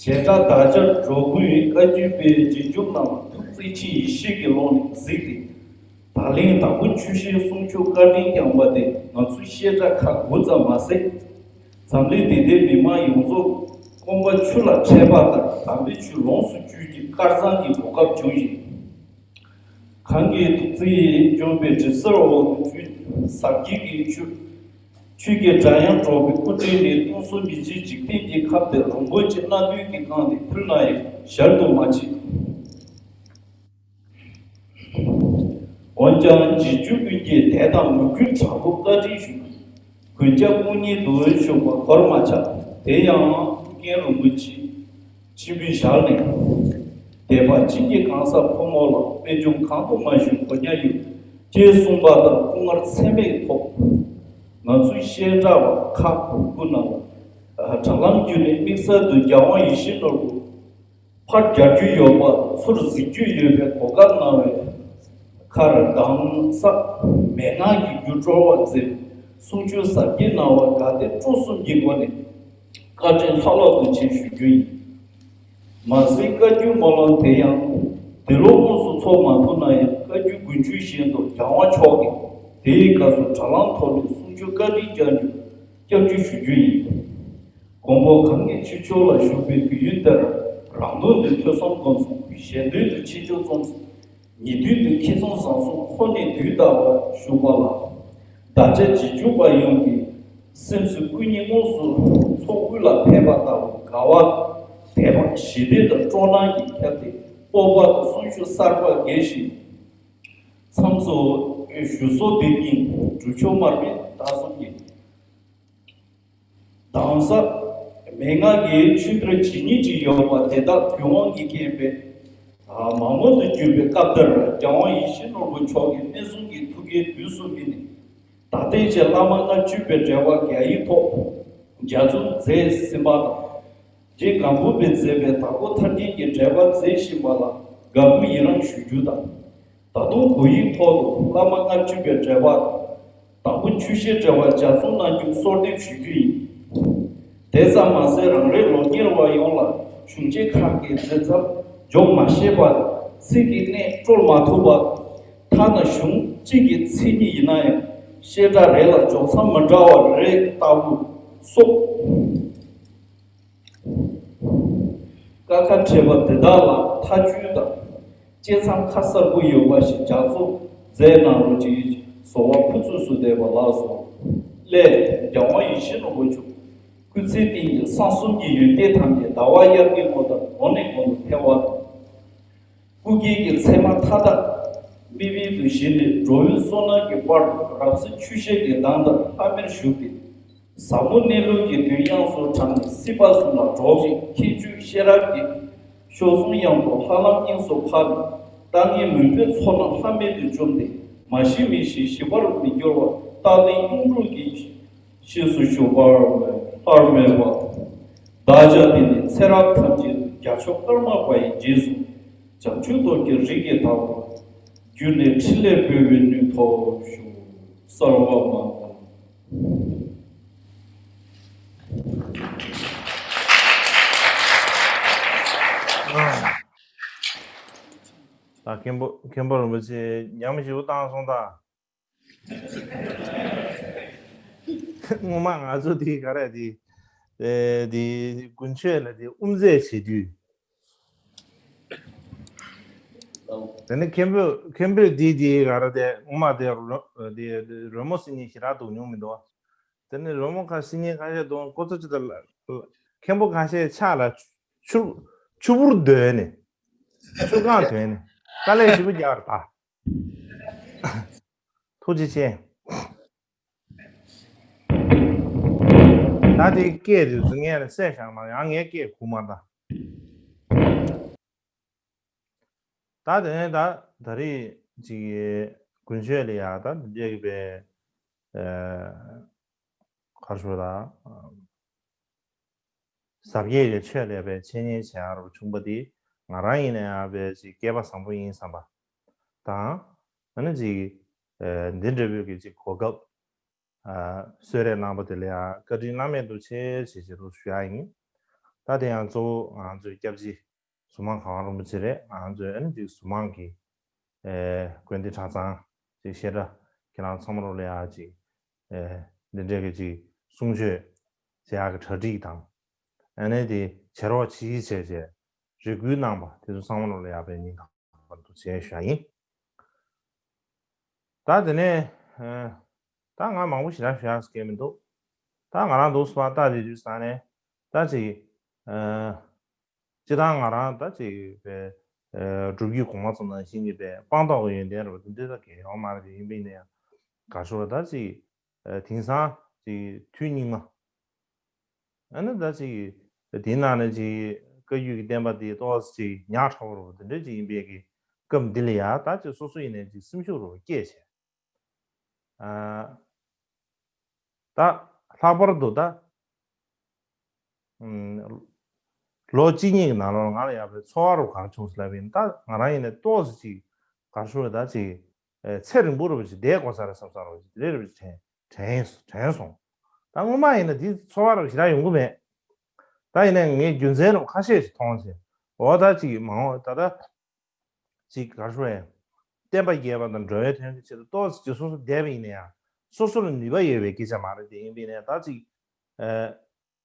བྱེ་བྲག་ཟླ་སྐར་འགྲོ་ཀུན་བཀའ་བརྒྱུད་པའི་རྗེས་འཇུག་རྣམས་ལ་ཐུགས་བརྩེ་ཆེན་ཡེ་ཤེས་ཀྱི་ཀློང་ནས་གཟིགས་ཏེ། ད་ལན་དྭགས་པོ་ཆོས་བཤད་གསུང་ཆོས་བཀའ་དྲིན་བསྐྱངས་པ་དེ་ང་ཚོའི་བཤད་གྲྭ་ཁག་དགུ་ཙམ་མ་ཟད། འཛམ་གླིང་འདི་ཟླའི་མི་མང་ཡོངས་རྫོགས་སྐོམ་པ་ཆུ་ལ་འཕྲད་པ་ལྟར་དམ་པའི་ཆོས་ལོངས་སུ་སྤྱོད་ཀྱི་དཀར་གཙང་གི་གོ་སྐབས་བྱུང་ཞིང་། གང་གི་ཐུགས་བརྩེ་ཡིས་བསྐྱངས་པའི་གྲིབ་སེལ་འོག་ཏུ་བཅུད་ཟབ་རྒྱས་ཀྱི་ཆོས། ཆོས་ཀྱི་སྒྲ་དབྱངས་སྒྲོག་པའི་སྐུ་དྲིན་ནི་སྟོང་གསུམ་མི་མཇེད་འཇིག་རྟེན་གྱི་ཁམས་དེར་རིན་པོ་ཆེ་སྣ་བདུན་གྱིས་བཀང་སྟེ་ཕུལ་ན་ཡང་གཞལ་དུ་མ་མཆིས། འོན་ཀྱང་རྗེས་འཇུག་ཀུན་གྱིས་དད་དང་མོས་གུས་དྲག་པོ་བཀའ་དྲིན་ཞུ། མགོན་སྐྱབས་དངོས་གཉེན་དུ་བཞུགས་པ་གོར་མ་ཆག་དེ་ཡང་ཐུགས་འགན་རིན་པོ་ཆེ་ཆེན་པོའི་ཞལ་ནས། དད་པ་བྱིན་གྱིས་གང་ཟག་ཕོ་མོ་ལ་པད་འབྱུང་གང་དུ་མ་བཞུགས་གོ་ཉ་ཡོད། ཅེས་གསུངས་པ་ལྟར་སྐུ་ངལ་ཚད་མེད་ཐོག་ང་ཚོའི་བཤད་གྲྭ་བ་ཁག་ཀུན་ནང་ལ་དྲ་ལམ་བརྒྱུད་ནས་དམིགས་བསལ་དུ་རྒྱལ་དབང་ཡིད་བཞིན་ནོར་བུ། ཕར་རྒྱག་རྒྱུ་ཡོད་པ་ཚུར་གཟིགས་རྒྱུ་ཡོད་པའི་གོ་སྐབས་གནང་བའི་ཁར་གདམས་ངག་མན་ངག་གི་རྒྱུ་སྤྲོ་བ་འཛིན། གསུང་ཆོས་ཟབ་རྒྱས་གནང་བར་དགའ་དད་སྤྲོ་གསུམ་གྱི་སྒོ་ནས་བཀའ་དྲིན་ལྷག་ལྷག་ཏུ་ཆེ་ཞུ་རྒྱུ་ཡིན། མ་ཟད་བཀའ་བརྒྱུད་སྨོན་ལམ་དེ་ཡང་འདི་ལོ་དངོས་སུ་ཚོགས་མ་ཐུབ་ན་ཡང་བཀའ་བརྒྱུད་དགོན་ཆོས་བཞིན་དུ་རྒྱལ་དབང་མཆོག་གིས་དེའི་སྐབས་སུ་དྲ་ལམ་ཐོག་ནས་གསུང་ཆོས་བཀའ་དྲིན་བསྐྱང་རྒྱུ་བསྐྱང་རྒྱུ་ཞུ་རྒྱུ་ཡིན། མགོན་པོ་གང་གི་ཆོས་ཕྱོགས་ལ་ཞུགས་པའི་དུས་ཡུན་དེར་རང་དོན་དུ་ཐོས་བསམ་སྒོམ་གསུམ། གཞན་དོན་དུ་ཆེ་ཆུང་རྩོམ་གསུམ། ཉེ་དོན་དུ་ཁེ་བཟང་བཟང་གསུམ་ཁོ་ནས་དུས་འདའ་བར་ཞུགས་པ་ལ། བདག་ཅག་རྗེས་འཇུག་པ་ཡོངས་ཀྱི་སེམས་སུ་སྐུ་ཉིད་དངོས་སུ་ཚོགས་དབུས་ལ་ཕེབས་པ་ལྟ་བུ་དགའ་བ་དད་པ་ཞི་བདེ་དང་སྤྲོ་སྣང་གིས་ཁྱབ་སྟེ་སྤོབས་པ་དང་གསུང་ཆོས་གསར་པ་རྒྱས་ཤིང་། མཚམས་སུ་ཞུ་སོགས་དེ་ཉིད་སྒྲུབ་མཆོག་མར་པའི་བདག་གསུམ་གྱི་གདམས་ཟབ་མན་ངག་གི་ཆོས་གཏེར་ཇི་སྙེད་ཅིག་ཡོད་པ་དེ་དག་དུས་དབང་གི་རྐྱེན་པས་མང་མོ་དུ་གྱུར་པའི་སྐབས་དེར་རྒྱལ་དབང་ཡིད་བཞིན་ནོར་བུ་མཆོག་གི་གནས་གསུམ་གྱི་ཐུགས་ཀའི་དུས་སུ་སྨིན་ནས་ད་ལྟའི་ཆེད་བླ་མ་ལྔ་བཅུ་པའི་འགྲེལ་པ་རྒྱ་ཡིག་ཐོག་རྒྱ་མཚོ་མཛད་ཟིན་པ་དང་། རྗེ་སྒམ་པོ་པས་མཛད་པའི་དྭགས་པོ་ཐར་རྒྱན་གྱི་འགྲེལ་པ་མཛད་བཞིན་པ་ལ་དགའ་མོས་ཡི་རངས་ཞུ་རྒྱུ་དང་། ད་དུང་བོད་ཡིག་ཐོག་ཏུ་བླ་མ་ལྔ་བཅུ་པའི་འགྲེལ་པ། དྭགས་པོ་ཆོས་བཤད་འགྲེལ་པ་ལྗགས་རྩོམ་གནང་རྒྱུ་གསོལ་འདེབས་ཞུ་རྒྱུ་ཡིན། དེ་ཙམ་མ་ཟད་རང་རེའི་ལོ་གཉེར་བ་ཡོངས་ལ་གཞུང་ཆེན་ཁག་གི་མཛད་རྩ་འཇོག་མ་ཤེས་པ། ཚིག་གི་གནད་བཀྲོལ་མ་ཐུབ་པ། ཐ་ན་གཞུང་གཅིག་གི་མཚན་ཉིད་ཡིན་ན་ཡང་བཤད་གྲྭ་རེ་ལ་འཇོག་མཚམས་མི་འདྲ་བ་རེ་ལྟ་བུ་སོགས། ཀ་ཁ་བྲལ་བ་འདི་དག་ལ་ཐག་གཅོད་དང་། བཅད་མཚམས་ཁ་གསལ་པོ་ཡོད་པ་ཞིག་ལྗགས་རྩོམ་མཛད་གནང་རོགས་ཅེས་གསོལ་བ་ཕུར་ཚུགས་སུ་འདེབས་པ་ལགས་སོ། སླད་རྒྱལ་དབང་ཡིད་བཞིན་ནོར་བུ་མཆོག་སྐུ་ཚེའི་སྟེང་གི་གསང་གསུམ་གྱི་ཡོན་ཏན་ཐམས་ཅད་ཟླ་བ་དབྱར་གྱི་ངོ་ལྟར་གོང་ནས་གོང་དུ་འཕེལ་བ་དང་། སྐུ་སྒེར་གྱི་མཚན་མ་མཐའ་དག་མིག་དཔེ་དུ་བཞེས་ནས་འགྲོ་བའི་བསོད་ནམས་ཀྱི་དཔལ་དུ་རབ་གསལ་ཆོས་བཤད་ཀྱི་གདངས་ལྟར་ལྷམ་མེར་བཞུགས་ཏེ། ཟབ་མོ་གནས་ལུགས་ཀྱི་དོན་དབྱངས་སུ་བགྲངས་ནས་སྲིད་པ་གསུམ་ལ་སྒྲོག་ཅིང་ཁྱད་ཆོས་ཤེས་རབ་ཀྱི་གཤོག་ཟུང་ཡངས་པོ་ལྷ་ལམ་དབྱིངས་སུ་ཕབ་ནས་ལྟ་ངན་མུན་པའི་ཚོགས་རྣམས་ལྷམ་མེ་དུ་བཅོམ་སྟེ་མ་ཞི་མི་ཞི་ཞི་བར་མི་འགྱུར་བ་རྟག་བརྟན་གཡུང་དྲུང་གི་ཞེས་སུ་ཞུ་བར་སླར་མོས་པ། བདག་ཅག་འདི་ནི་ཚེ་རབས་ཐམས་ཅད་དུ་རྒྱལ་མཆོག་ཀརྨ་པ་ཡི་རྗེས་སུ་བྱང་ཆུབ་ཏོག་གི་རིགས་ཀྱི་བདག་པོ། རྒྱུད་ནས་ཕྲིན་ལས་འབུལ་བའི་ནུས་ཐོབ་ཤོག་གསོལ་བ་མང་། ད་མཁན་པོ་མཁན་པོ་རིན་པོ་ཆེ་ཉམས་ཞིབ་པོ་བཏང་སོང་ད། སྔོན་མ་ང་ཚོ་དེ་ག་རེ་དེ། དེ་དགུན་ཆོས་ལ་དེ་དབུ་མཛད་བྱེད་དུས། དེ་ནི་མཁན་པོས་མཁན་པོས་དེ་དེ་ག་རེ་དེ་སྔོན་མ་དེ་རོལ་དེ་རོལ་མོ་ཟེར་མཁན་ཞེ་དྲག་འདུག་མྱོང་མི་འདུག་དེ་ནི་རོལ་མོ་ཁ་ཟེར་མཁན་ཁ་ཤས་འདུག་ཁོ་ཚོ་ཅི་ལྟར་མཁན་པོ་ཁ་ཤས་ཕྱག་ལ་ཆུ་ཆུ་བུར་འདོན་ནས་ཆུ་གང་འདོན་ནས་དཀའ་ལས་ཞེ་པོ་རྒྱག་ར་ད། ཐུགས་རྗེ་ཆེ། ད་དེ་སྐད་དེ་ཚོ་ངས་ལ་གསལ་བཞག་མ་ཡང་ངས་སྐད་གུ་མ་ད། ད་དེ་ནས་ད་ད་རེས་ཅིག་དགུན་ཆོས་ལ་ཡ་ད་འདི་འདྲ་གི་པའི་ ག་རེ་ཞུ་དགོས་རེད། ཟབ་རྒྱས་ཀྱི་ཆོས་ལ་ཡ་བའི་འཆད་ཉན་བྱེད་ཡག་རུ་བྱུང་པ་དེ། ང་རང་ཡིན་ན་ཡང་བའི་ཅིག་སྐལ་པ་བཟང་པོ་ཡིན་བསམ་པ་དང་། ཨ་ནི་ཅིག་འདི་འདྲ་བོའི་གི་ཅིག་གོ་སྐབས་གསོལ་རས་གནང་པ་དེ་ལ་ཡང་བཀའ་དྲིན་བླ་མེད་ཐུགས་རྗེ་ཆེ་ཞེས་ཞུ་ཡག་ཡིན། ད་དེ་ཡང་གཙོ་བོ་ང་ཚོའི་སྐྱབས་རྗེ་ཟུར་མང་གར་དབང་རིན་པོ་ཆེ་རེད། ང་ཚོའི་ཨ་ནི་ཅིག་ཟུར་མང་གི་དགོན་སྡེ་གྲྭ་ཚང་ཅིག་བཤད་གྲྭ་ཁྱེད་རང་ཚང་མ་རོགས་ལ་ཡག་ཅིག་འདི་འདྲའི་གི་ཅིག་གསུང་ཆོས་བྱེད་ཡག་གི་གྲ་སྒྲིག་དང་། ཨ་ནི་དེ་བྱེད་རོགས་གྱིས་བྱས་བྱས་རེ་སྐུལ་གནང་པ་དེ་ཚོ་ཚང་མ་རོགས་ལ་ཡག་པའི་ཉིན་དང་པར་དུ་བྱས་ཞུ་ཡག་ཡིན། ད་དེ་ནས་ད་ང་མང་པོ་ཞེ་དྲག་ཞུ་ཡག་སྐད་མི་འདུག་ད་ང་རང་འདུག་སེ་ཕར་ལྟ་དེ་དུས་ཙང་ནས་ད་ཅིག་སྤྱིར་བཏང་ང་རང་ད་ཅིག་པའི་སྒྲུབ་བརྒྱུད་གོང་མ་ཚོ་ནང་བཞིན་གྱི་པའི་སྤངས་རྟོགས་ཀྱི་ཡོན་ཏན་རེད་པ། དེ་འདྲ་ད་གལ་ཡོད་མ་རེད། དེ་ཡིན་པས་ནས་ཡང་ག་རེ་ཞུ་དགོས་རེད། ད་ཅིག་དེང་སང་ཅིག་དུས་སྙིགས་མ། ཨ་ནི་ད་ཅིག་དེའི་ནང་ནས་ཅིག་བཀའ་བརྒྱུད་ཀྱི་བསྟན་པ་དེ་ཏོག་ཙམ་ཅིག་ཉག་ཕྲ་བོ་རུ་དེ་འདྲ་ཅིག་ཡིན་པའི་གི་སྐབས་འདི་ལ་ཡ་ད་ཅིག་སོ་སོ་ཡིན་ནས་ཅིག་སེམས་ཤུགས་རུ་སྐྱེད་བྱས། ཨ། ད་ལྷག་པར་དུ་ད་ཨུམ། ལོ་གཅིག་གཉིས་ཀྱི་ནང་ལོགས་ང་ལ་ཡག་པའི་ཚོར་བ་རུ་གང་བྱུང་ཟེར་ལབ་ཡིན། ད་ང་རང་ཡིན་ནས་ཏོག་ཙམ་ཅིག་ག་རེ་ཞུ་དགོས་རེད། ད་ཅིག་ཨེ་ཚེ་རིང་པོ་རུ་ཅིག་བསྡད་དགོས་ས་རེད་བསམ་ས་རུ་ཅིག་དེ་རེད་རུ་དྲན་དྲན་དྲན་སོང་། ད་སྔོན་མ་ཡིན་ན་དེ་ཚོར་བ་རུ་ཞེ་དྲག་ཡོང་གི་མེད། ད་ཡིན་ནའི་ངས་རྒྱུ་མཚན་རུ་ཁ་ཤས་ཤིག་མཐོང་བྱས། འོ་ད་ཅིག་མ་འོངས་ད་ལྟ་ཅིག་ག་རེ་ཞུ་དགོས་རེད། བསྟན་པ་རྒྱས་པ་དང་འགྲོ་བའི་དོན་གྱི་ཆེད་དུ་ཏོག་ཙམ་ཅིག་སོ་སོ་བསྡད་པ་ཡིན་ན་ཡང་སོ་སོ་ལ་ནུས་པ་ཡོད་པའི་སྐད་ཆ་མ་རེད། དེ་ཡིན་པས་ནས་ད་ཅིག་ཨེ།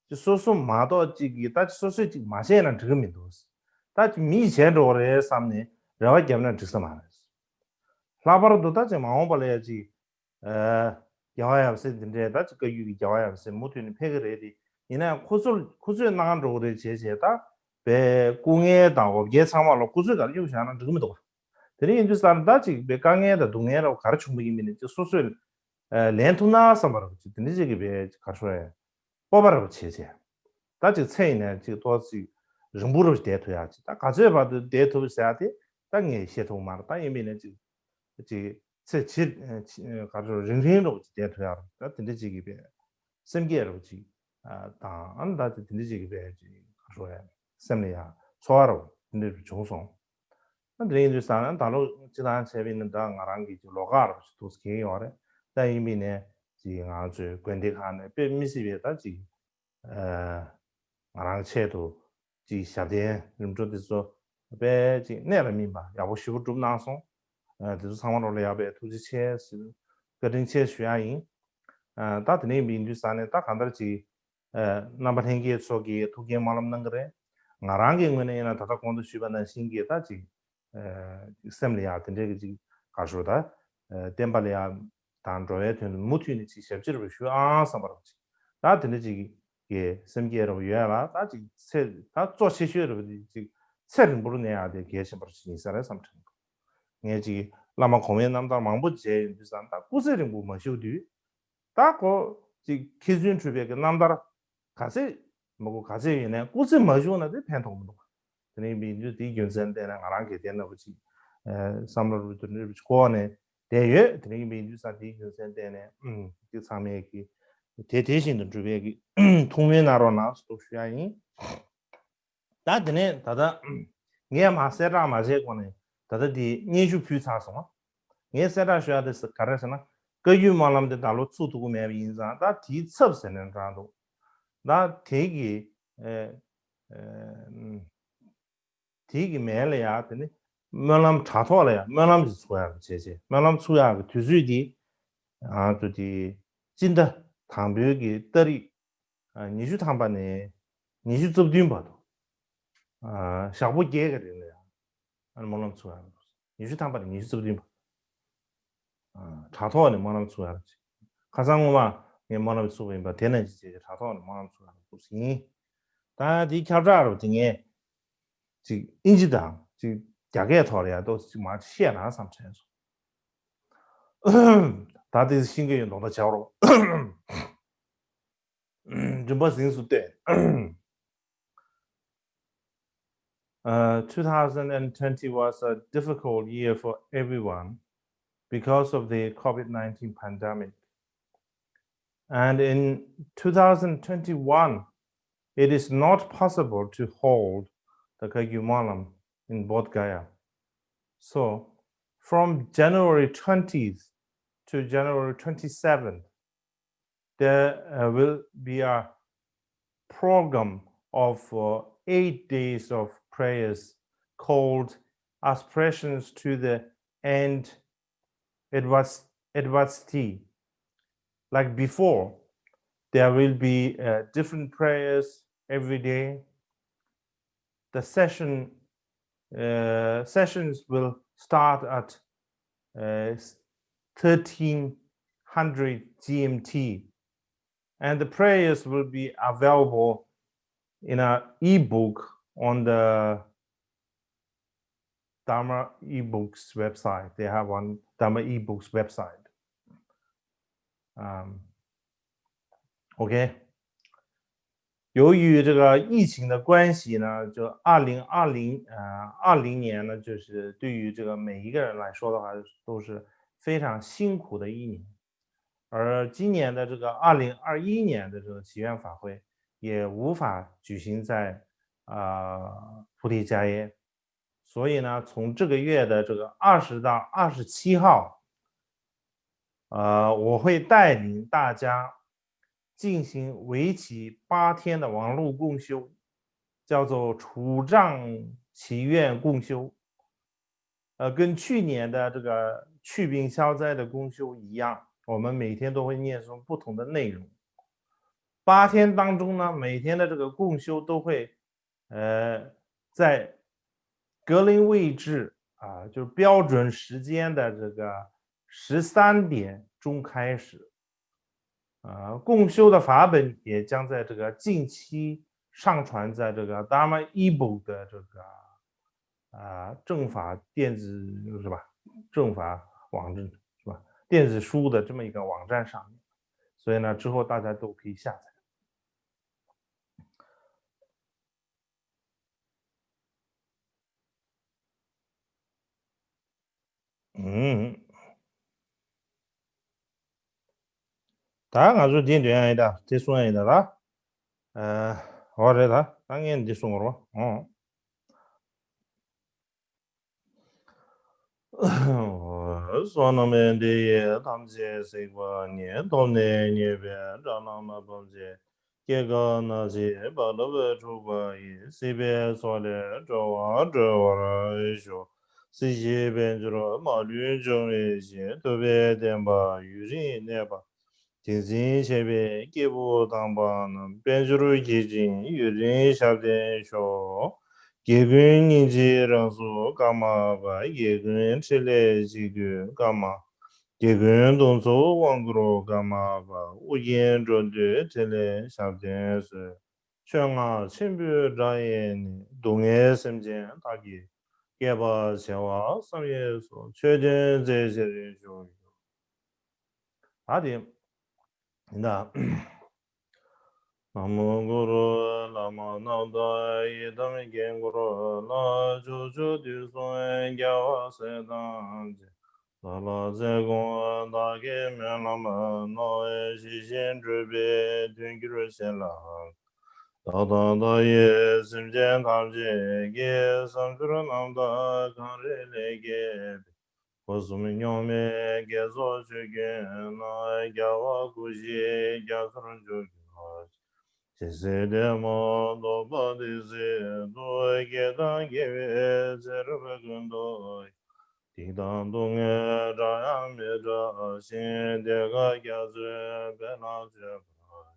ཅིག་སོ་སོ་མ་གཏོགས་ཅིག་གིས་ད་ཅིག་སོ་སོས་ཅིག་མ་བྱས་ན་འགྲིག་གི་མི་འདུག་ད་ཅིག་མིས་བྱས་འགྲོ་གི་རེད་བསམ་ནས་རེ་བ་བརྒྱབ་ན་འགྲིག་ས་མ་རེད། ལྷག་པར་དུ་ད་ཅིག་མ་འོངས་པ་ལ་ཡ་ཅིག་ཨ། རྒྱལ་བ་ཡབ་སྲས་འདི་འདྲའི་ད་ཅིག་བཀའ་བརྒྱུད་ཀྱི་རྒྱལ་བ་ཡབ་སྲས་མུ་མཐུད་ནས་ཕེབས་ཀྱི་རེད་དེ། ཡིན་ན་ཡང་ཁོ་ཚོར་ཁོ་ཚོས་གནང་འགྲོ་གི་རེད་བྱས་བྱས། ད་པའི་སྐུ་ངལ་དང་འོ་བརྒྱལ་ཚང་མ་ལ་ཁོ་ཚོས་ག་རེ་གཡུག་བཞག་ན་འགྲིག་གི་མི་འདུག་ག་དེ་འདྲ་ཡིན་དུས་ཙང་ད་ཅིག་པའི་དཀའ་ངལ་དང་སྡུག་བསྔལ་ར་ག་རེ་བྱུང་བ་ཡིན་མིན་ནས་ཅིག་སོ་སོས་ལེན་ཐུབ་ན་བསམ་པ་ར་ཅིག་དེ་འདྲ་ཅིག་གི་པའི་ག་རེ་ཞུ་དགོས་རེད། སྤོབས་པ་ར་བྱས་བྱས། ད་ཅིག་ཚེ་ཡིན་ནའི་ཅིག་ཏོག་ཙམ་རིང་པོ་རུ་བསྡད་ཐུབ་ཡག་ཅིག་ད་ག་ཚོད་བར་དུ་བསྡད་ཐུབ་ཟེར་ཡག་དེ་ད་ངས་བཤད་ཐུབ་མ་རེད། ད་ཡིན་པས་ནས་ཅིག་ཅིག་ཚེ་ཕྱི་ག་རེ་རིང་རིང་རུ་བསྡད་ཐུབ་ཡག་ད་དེ་འདྲ་ཅིག་གི་པའི་སེམས་བསྐྱེད་རུ་ཅིག་དང་། ཨ་ནི་ད་དེ་འདྲ་ཅིག་གི་པའི་ཅིག་ག་རེ་ཞུ་དགོས་རེད། སེམས་ལ་ཡང་ཚོར་བ་རུ་དེ་འདྲ་རུ་བྱུང་སོང་། ཨ་དེ་ཡིན་དུས་ཙང་ད་ལོ་སྤྱིར་བཏང་བྱས་པ་ཡིན་ན་ད་ང་རང་གི་ཅིག་ལོགས་ཀ་རུ་ཅིག་ཐུགས་སུ་འཁྱེར་ཡོད་རེད། ད་ཡིན་པས་ནས་ཅིག་ང་ཚོའི་དགོན་སྡེ་ཁག་ནས་དཔེ་མི་སྲིད་པའི་ད་ཅིག་ཨ། ང་རང་ཆེད་དུ་ཅིག་ཞབས་བརྟན་རིམ་གྲོ་འདི་ཚོ་དཔེ་ཅིག་གནད་ལ་སྨིན་པ་ཡག་པོ་ཞེ་པོ་བསྒྲུབས་གནང་སོང་། ཨ། འདི་ཚོ་ཚང་མ་རོགས་ལ་ཡག་པའི་ཐུགས་རྗེ་ཆེ་ཟེར་བཀའ་དྲིན་ཆེ་ཞུ་ཡག་ཡིན། ཨ། ད་དེ་ནས་ཡིན་དུས་ཙང་ནས་ད་གང་ལྟར་ཅིག་ཨ། རྣམ་པ་ལྷན་རྒྱས་ཚོ་གིས་ཐུགས་འགན་སྨོན་ལམ་གནང་གི་རེད། ང་རང་གི་ངོས་ནས་ཡིན་ན་ད་ལྟ་གོང་དུ་ཞུས་པ་ནང་བཞིན་གྱི་ད་ཅིག་ཨ། སེམས་ལ་ཡག་དེ་འདྲའི་གི་ཅིག་ག་རེ་ཞུ་དགོས་རེད། ད་བསྟན་པ་ལ་ཡག་དང་འགྲོ་བའི་དོན་དུ་མུ་མཐུད་ནས་ཅིག་ཞབས་ཕྱི་རུ་ཞུ་ཨང་བསམ་པ་རུ་ཅིག་ད་དེ་འདྲ་ཅིག་གི་སེམས་བསྐྱེད་རུ་ཡོད་ལ། ད་ཅིག་ཚེ་ད་གཙོ་ཆེ་ཤོས་རུ་ཅིག་ཚེ་རིང་པོར་གནས་ཡག་དེ་གལ་ཆེན་པོ་ཅིག་ཡིན་ས་རེད་བསམ་དྲན། ངས་ཅིག་བླ་མ་གོང་མའི་རྣམ་ཐར་མང་པོ་མཇལ་ཡོང་དུས་ཙང་ད་སྐུ་ཚེ་རིང་པོ་མ་བཞུགས་དུས། ད་ཁོ་ཅིག་མཁས་བཙུན་གྲུབ་པའི་གི་རྣམ་ཐར་ག་ཚད་མ་གོ་ག་ཚད་ཡོད་ནའི་སྐུ་ཚེ་མ་བཞུགས་ན་དེ་ཕན་ཐོགས་མི་འདུག་དེ་ནས་མི་འདུག་དེའི་རྒྱུ་མཚན་བལྟས་ན་ང་རང་དགེ་ལྡན་ལྟ་བུ་ཅིག་ཨ། བསམ་བློ་རུ་དུ་འདྲ་བུ་ཅིག་འཁོར་ནས་བསྡད་ཡོད། དེ་ནས་མི་འདུག་ས་དེའི་རྒྱུ་མཚན་བལྟས་ནས་ཨུམ། དེ་ཚང་མས་གི་དེ་དེ་བཞིན་དུ་འགྲུབ་པའི་གི་ཐུགས་སྨོན་གནང་རོགས་གནང་ཟེར་ཞུ་ཡག་ཡིན། ད་དེ་ནས་ད་ལྟ་ངས་མ་གསལ་བསྒྲགས་མ་བྱས་གོང་ནས་ད་ལྟ་འདི་སྙན་ཞུ་ཕུལ་ཚར་སོང་ང་། ངས་གསལ་བསྒྲགས་ཞུ་ཡག་དེ་ག་རེ་ཟེར་ན། བཀའ་བརྒྱུད་སྨོན་ལམ་དེ་ད་ལོ་ཚུགས་ཐུབ་ཀྱི་མེད་པ་ཡིན་ཙང་ད་དེའི་ཚབ་ཟེར་ནས་འདྲ་འདུག་ད་དེ་གི་ཨེ་ཨེ་དེ་གི་མེད་ལ་ཡ་དེ་ནི་སྨོན་ལམ་དྲ་ཐོག་ལ་ཡ་སྨོན་ལམ་ཞིག་ཚུགས་ཡག་གི་བྱས་བྱས། སྨོན་ལམ་ཚུགས་ཡག་གི་དུས་ཚོད་དེ་ང་ཚོ་དེ་སྤྱི་ཟླ་དང་པོའི་གི་ཏ་རིག་ཨ། ཉི་ཤུ་ཐམ་པ་ནས་ཉི་ཤུ་རྩ་བདུན་བར་དུ། ཨ། ཞག་པོ་བརྒྱད་ཀྱི་རིང་ལ་ཡང་ཨ་ནི་སྨོན་ལམ་ཚུགས་ཡག་རེད། ཉི་ཤུ་ཐམ་པ་ནས་ཉི་ཤུ་རྩ་བདུན་བར། ཨ། དྲ་ཐོག་ནས་སྨོན་ལམ་ཚུགས་ཡག་རེད། ཁ་སང་སྔོན་མ་ངས་སྨོན་ལམ་ཚུགས་པ་ཡིན་པ་དེ་ནང་བཞིན་བྱས་ཏེ་དྲ་ཐོག་ནས་སྨོན་ལམ་ཚུགས་ཡག་ཐུགས་སུ་ཡིན། ད་དེའི་ཁྱབ་བསྒྲགས་རུ་དེ་ངས་ཅིག་ཨིན་ཇི་དང་ཅིག་རྒྱ་སྐད་ཐོག་ལ་ཡང་ཏོག་ཙམ་ཅིག་མར་བཤད་ན་བསམ་དྲན་སོང་། ད་དེ་ཤེས་ཀྱི་ཡོད་མདོག་མདོག་བྱེད་རོགས། མགྲིན་པ་གཟིངས་སུ་གཏད། Uh, two thousand twenty was a difficult year for everyone because of the COVID nineteen pandemic. And in two thousand twenty-one, it is not possible to hold the Kagyu Malam in Bodh Gaya. So, from January twentieth to January twenty-seventh, there uh, will be a program of uh, eight days of prayers called Aspirations to the End Advas- Adversity. Like before, there will be uh, different prayers every day. The session uh, sessions will start at uh, thirteen hundred G M T, and the prayers will be available in an ebook on the Dharma eBooks website. They have one Dharma eBooks website. Um, OK，由于这个疫情的关系呢，就二零二零呃二零年呢，就是对于这个每一个人来说的话，都是非常辛苦的一年。而今年的这个二零二一年的这个祈愿法会也无法举行在啊、呃、菩提迦耶，所以呢，从这个月的这个二十到二十七号，呃，我会带领大家进行为期八天的网络共修，叫做除障祈愿共修。呃，跟去年的这个祛病消灾的共修一样，我们每天都会念诵不同的内容。八天当中呢，每天的这个共修都会呃，在格林威治啊，就标准时间的这个十三点钟开始。呃，共修的法本也将在这个近期上传在这个 Dharma eBook 的这个啊正法电子是吧？正法网站是吧？电子书的这么一个网站上面，所以呢，之后大家都可以下载。ཨུམ། ད་ང་ཚོ་འདི་འདོན་ཡ་ཡིན་ད། དེ་གསུང་ཡ་ཡིན་ད་ལ། ཨ། འོ་རེད་ད། ད་ངས་འདི་གསུང་བར་བ། ཨོ། བསོད་ནམས་འདི་ཡིས་ཐམས་ཅད་གཟིགས་པ་ཉིད། ཐོབ་ནས་ཉེས་པའི་དགྲ་རྣམས་ཕམ་བྱས། སྐྱེ་རྒ་ན་འཆིའི་རྦ་རླབས་འཁྲུགས་པ་ཡི། སྲིད་པའི་མཚོ་ལས་འགྲོ་བ་སྒྲོལ་བར་ཤོག། སྲིད་ཞིའི་དཔལ་འབྱོར་མ་ལུས་འབྱུང་བའི་ཞིང་། ཐུབ་པའི་བསྟན་པ་ཡུན་རིང་གནས་པ། དེང་འཛིན་བྱེད་པའི་སྐྱེས་བུ་དམ་པ་རྣམས། དཔལ་འབྱོར་བགྱིས་ཤིང་ཡུན་རིང་ཞབས་བརྟན་ཤོག། རྒྱལ་ཀུན་སྙིང་རྗེའི་རང་གཟུགས་ཀརྨ་པ། རྒྱལ་ཀུན་ཕྲིན་ལས་གཅིག་བསྡུས་ཀརྨ། རྒྱལ་ཀུན་གདུང་འཚོབ་དབང་བསྐུར་ཀརྨ་པ། ཨོ་རྒྱན་འགྲོ་འདུལ་ཕྲིན་ལས་ཞབས་བརྟན་གསོལ། ཆོས་རྔ་ཆེན་པོའི་སྒྲ་ཡིས་ནི། སྡུག་བསྔལ་སེམས་ཅན་དག་གི་བསྐལ་པ་བྱེ་བ་བསམ་ཡས་སུ། ཆོས་དོན་མཛད་ཕྱིར་བཞུགས་ཤོག། ད་དེ་ཡིན་ད། ན་མོ་གུ་རུ་བླ་མ་རྣམ་དག་ཡི་དམ་དཀྱིལ་འཁོར་ལ། ཕྱོགས་བཅུ་དུས་གསུམ་རྒྱལ་བ་སྲས་དང་བཅས། ལ་ལ་རྩེ་གུང་བདག་གི་སྨོན་ལམ་རྣམས། ཇི་བཞིན་འགྲུབ་པའི་མཐུན་འགྱུར་བྱེད་ལ། བདག་དང་བདག་གི་སེམས་ཅན་ཐམས་ཅད་ཀྱི། བསམ་འགྱུར་རྣམ་དག་གངས་རི་ལས་བརྒལ་བའི། སྒོ་གསུམ་རྙོག་མའི་དགེ་ཚོགས་ཆུ་རྒྱུན་རྣམས། རྒྱལ་བ་སྐུ་བཞིའི་རྒྱ་མཚོར་འཇུག་གྱུར་ཅིག། ཇི་སྲིད་བདེ་བ་ཐོབ་པ་དེ་སྲིད་དུ། དགེ་དང་དགེ་བའི་ཚེ་རབས་ཀུན་ཏུ། སྡིག་དང་སྡུག་བསྔལ་བགྲང་ཡང་མི་བགྲང་ཞིང་། བདེ་དགའ་རྒྱ་མཚོའི་དཔལ་ལ་སྤྱོད་པར་ཤོག།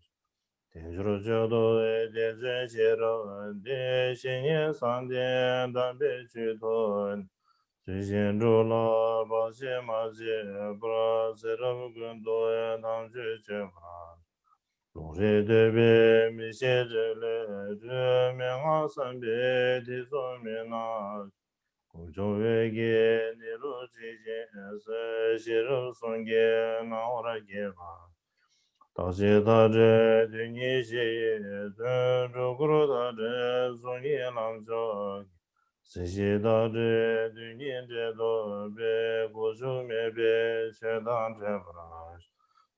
དལ་འབྱོར་སྤྱོད་དང་བདེ་ཚེ་ཤེས་རབ་འདི། བཤེས་གཉེན་བསམ་གཏན་དམ་པའི་ཆོས་ཐོབ་ནས། ཚུལ་བཞིན་སྒྲུབ་ལ་བར་ཆད་མ་བྱས་པར། ཚེ་རབས་ཀུན་ཏུ་དམ་ཆོས་སྤྱོད་པར། ལུང་རིགས་ཐོས་པས་མི་ཤེས་དྲིན་ལས་གྲོལ། མན་ངག་བསམ་པས་ཐེ་ཚོམ་མི་སྣང་། དཀོན་མཆོག་འོད་ཀྱིས་ནི་ལུས་ཇི་བཞིན་གསོས། ཤེས་རབ་གསུང་གིས་སྣང་བར་བསྐྱེད་པ། བདག་གཅིག་དག་བྲལ་དོན་གཉིས་གཞི་ཡི་དོན། སྒྲུབ་སྐོར་དག་བྲལ་གསུང་གི་ལམ་མཆོག་གི། སྲིད་ཞི་དག་བྲལ་དོན་གཉིས་འབྲེལ་ཐོབ་པའི། གོ་ཆོད་མེད་པའི་ཆོས་དང་འཕྲད་པར་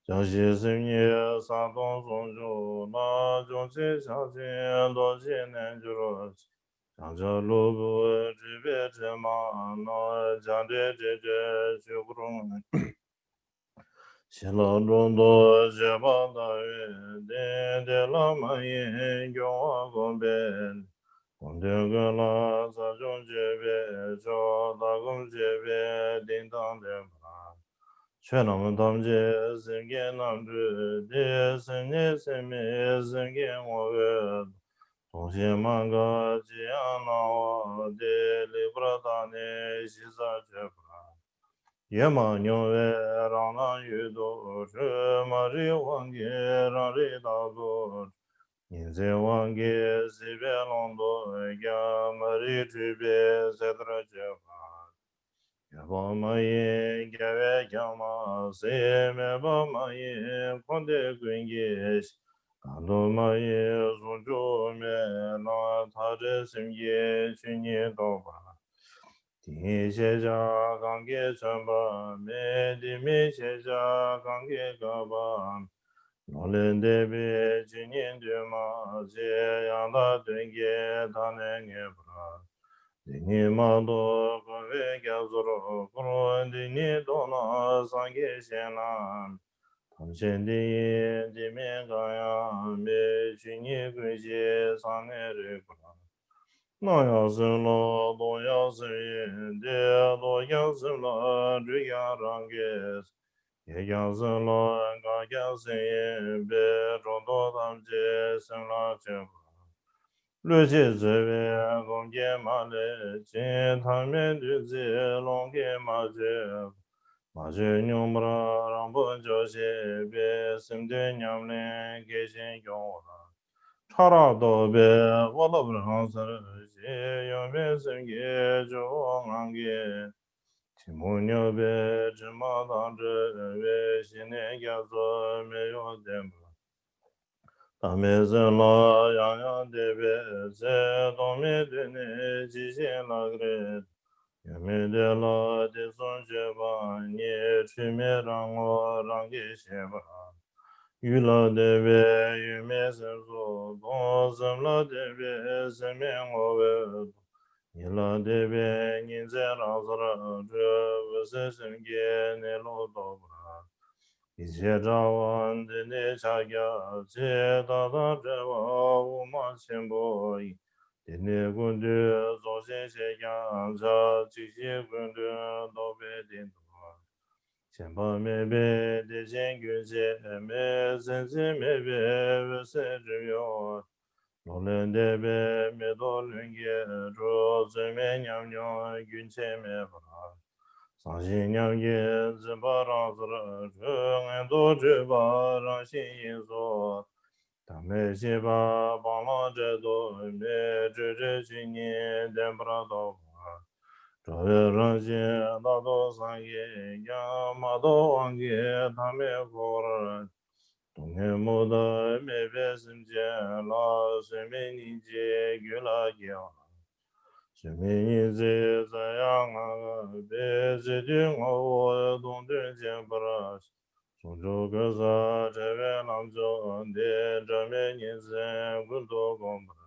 ཤོག། བརྒྱ་བཞི་སེམས་ཉིད་གསལ་སྟོང་ཟུང་འཇུག་ལ། འབྱུང་ཆེན་ཕྱག་ཆེན་རྡོ་རྗེ་རྣལ་འབྱོར་ཆེ། བྱང་ཆུབ་ལུས་པོ་སྒྲིབ་པའི་དྲི་མ་རྣམས། བྱང་འབྲེལ་དྲི་བྲལ་ཆོས་སྐུར་མངོན། ཞི་ལྷག་སྒྲོ་འདོགས་བཅད་པ་ལྟ་བུའི་གདེང་། དེ་ལ་མ་ཡེངས་སྐྱོ་བ་བསྒོམས་པས། སྒོམ་དོན་ཀུན་ལ་རྩལ་སྦྱོང་སྤྱོད་པའི་མཆོག་ལྟ་སྒོམ་སྤྱོད་པའི་གདེང་དང་ལྡན་པ། ཆོས་རྣམས་ཐམས་ཅད་སེམས་ཀྱི་རྣམ་སྤྲུལ་ཏེ། སེམས་ཉིད་སེམས་མེད་སེམས་ཀྱི་ངོ་བོས། སྟོང་ཞིང་མ་འགགས་ཅི་ཡང་སྣང་བ་དེ། ལེགས་པར་བརྟགས་ནས་ཞིབ་གསལ་དཔྱད་པ། ཡོད་མ་མྱོང་བའི་རང་སྣང་ཡུལ་དུ་གྲོལ། མ་རིག་དབང་གིས་རང་རིག་རྟག་ཏུ། ཉིན་མཚན་དབང་གིས་སྲིད་པའི་ཀློང་དུ་ཀྱང་། མ་རིག་འཁྲུལ་པའི་ཚེ་ལྟར་སྤྱོད་པ། ཡོད་པ་མ་ཡིན་རྒྱལ་བས་ཀྱང་མ་ཟིན། མེད་པ་མ་ཡིན་འཁོར་འདས་ཀུན་གྱི་གཞི། གང་དུ་མ་ཡིན་ཟུང་འཇུག་དབུ་མའི་ལམ། མཐའ་བྲལ་སེམས་ཀྱི་ཆོས་ཉིད་རྟོགས་པ། དེ་ཉིད་ཤེས་བྱ་གང་གིས་མཚོན་པ་མེད། དེ་མིན་ཤེས་བྱ་གང་གིས་འགག་པ་མེད། ལོག་ལས་འདས་པའི་ཆོས་ཉིད་འདུས་མ་བྱས། ཡང་དག་དོན་གྱི་མཐའ་ནི་ངེས་པར། འདི་ཉིད་མ་རྟོགས་འཁོར་བའི་རྒྱ་མཚོར་འཁོར། འདི་ཉིད་རྟོགས་ན་སངས་རྒྱས་གཞན་ལ། ཐམས་ཅད་འདི་ཡིན་འདི་མིན་གང་ཡང་མེད། ཆོས་ཉིད་ཀུན་ཤེས་སངས་རྣམས་རིག་པར། སྣང་ཡང་སེམས་ལ་སྟོང་ཡང་སེམས་ཡིན་ཏེ། རྟོགས་ཀྱང་སེམས་ལ་སྤྲོས་ཀྱང་རང་གིས། ཡོད་ཀྱང་སེམས་ལ་འགགས་ཀྱང་སེམས་ཡིན་པས། སྒྲོ་འདོགས་ཐམས་ཅད་སེམས་ལ་ཕྱེ་བ། བློས་བྱས་བརྩེ་བས་སྒོམ་གྱིས་མ་བསླད་ཅིང་། ཐ་མལ་འདུ་འཛིའི་རླུང་གིས་མ་བསྐྱོད་པ། མ་བཅོས་སྙོམས་པར་རང་བབས་འཇོག་ཤེས་པས། སེམས་དོན་ཉམས་ལེན་གལ་ཆེན་སྐྱོང་བ། ཕྲ་རགས་རྟོགས་པའི་དབའ་རླབས་རང་སར་ཞི། གཡེང་མེད་སེམས་ཀྱི་ཇོ་བོ་ངང་གིས། ཐུན་མོང་མྱོས་པའི་དྲི་མ་དང་བྲལ་བའི། ཞི་གནས་རྒྱ་མཚོ་མེ་ཡོར་ལྡན་པ། ཐ་མལ་སེམས་ལ་ཡང་ཡང་དད་པའི་ཚེ། རྟོག་མེད་དུ་ནི་ཇི་བཞིན་ལག་ལེན། ཡོད་མེད་དེ་ལ་དེ་བཟུང་སྤྱོད་པ་ཉིད། འཁྲུལ་མེད་རང་ངོ་རང་གིས་ཤེས་པ། ཡུལ་ལ་དད་པས་ཡུལ་མེད་སེམས་སུ་མཐོང་། སེམས་ལ་དད་པས་སེམས་མེད་ངོ་བོས་མཐོང་། ཉིད་ལ་དད་པས་ཉིན་མཚན་རང་སར་གྲོལ། འོད་གསལ་སེམས་ཀྱི་གནས་ལུགས་རྟོགས་པར། ཡེ་ཤེས་དྲ་བ་འདི་ནི་ཕྱག་རྒྱ་ཆེ། མཐའ་དང་བྲལ་བ་དབུ་མ་ཆེན་པོ་ཡིན། འདི་ནི་ཀུན་བཏུས་རྫོགས་ཆེན་ཞེས་ཀྱང་བྱ། གཅིག་ཤེས་ཀུན་བཏུས་རྟོགས་པའི་སྟེང་དུ། ཞེན་པ་མེད་པའི་བདེ་ཆེན་རྒྱུན་ཆད་མེད། མཚན་འཛིན་མེད་པའི་འོད་གསལ་སྒྲིབ་གཡོགས། ལོག་ལས་འདས་པའི་མི་རྟོག་ལྷུན་གྱིས་གྲུབ། རྩོལ་མེད་ཉམས་མྱོང་རྒྱུན་ཆད་མེད་པར། བཟང་ཞན་ཉམས་ཀྱིས་འཛིན་པ་རང་སར་གྲོལ། ངན་རྟོག་སྤྲོས་པ་རང་བཞིན་ཡིན་སོགས། ཐ་མལ་ཤེས་པ་སྤང་བླང་བྲལ་དུ་མེད། སྤྲོས་བྲལ་ཆོས་ཉིད་བདེན་པར་རྟོགས་པ། འགྲོ་བའི་རང་བཞིན་རྟག་ཏུ་སངས་རྒྱས་ཀྱང་། མ་རྟོགས་དབང་གིས་ཐ་མལ་འཁོར་བར། སྡུག་བསྔལ་མུ་མཐའ་མེད་པའི་སེམས་ཅན་ལ། བཟོད་མེད་སྙིང་རྗེ་རྒྱུད་ལ་སྐྱེ་བ། བཟོད་མེད་སྙིང་བརྩེ་བཙལ་ཡང་ང་དགའ་བས། བརྩེ་འདུན་ངོ་བོ་སྟོང་དོན་བྱེད་པར། ཟུང་འཇུག་གོལ་ས་བྲལ་བའི་ལམ་མཆོག་འདི། འབྲལ་མེད་ཉིན་མཚན་ཀུན་ཏུ་བསྒོམ་པར།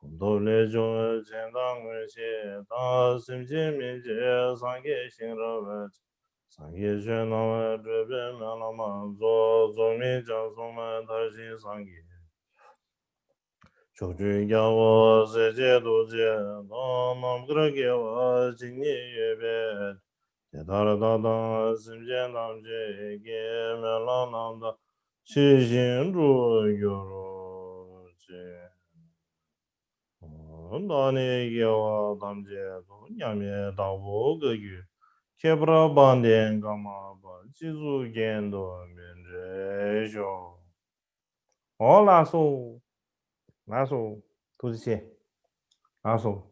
གོམས་སྟོབས་ལས་བྱུང་སྦྱིན་བདག་མངོན་ཤེས་དང་། སེམས་ཅན་སྨིན་བྱེད་སངས་རྒྱས་ཤེས་རབ་ཀྱིས། སངས་རྒྱས་ཆོས་རྣམས་སྤྲོས་པས་སྨོན་ལམ་རྫོགས། རྫོགས་སྨིན་བྱང་སེམས་མཐར་ཕྱིན་སངས་རྒྱས། ཕྱོགས་བཅུའི་རྒྱལ་པོ་སྲས་བཅས་ཐུགས་རྗེ་དང་། རྣམ་དཀར་དགེ་བ་ཇི་སྙེད་ཡོད་པའི། དེ་ལྟར་བདག་དང་སེམས་ཅན་ཐམས་ཅད་ཀྱི། སྨོན་ལམ་རྣམ་དག་ཇི་བཞིན་འགྲུབ་གྱུར་ཅིག། བདག་ནི་དགེ་བ་ཐམས་ཅད་དོ། མཉམ་མེད་དྭགས་པོ་བཀའ་བརྒྱུད། ཁྱད་པར་དཔལ་ལྡན་ཀརྨ་པ། སྤྱི་གཙུག་རྒྱན་དུ་མི་འབྲལ་ཤོག། འོ་ལགས་སོ། ལགས་སོ། ཐུགས་རྗེ་ཆེ། ལགས་སོ།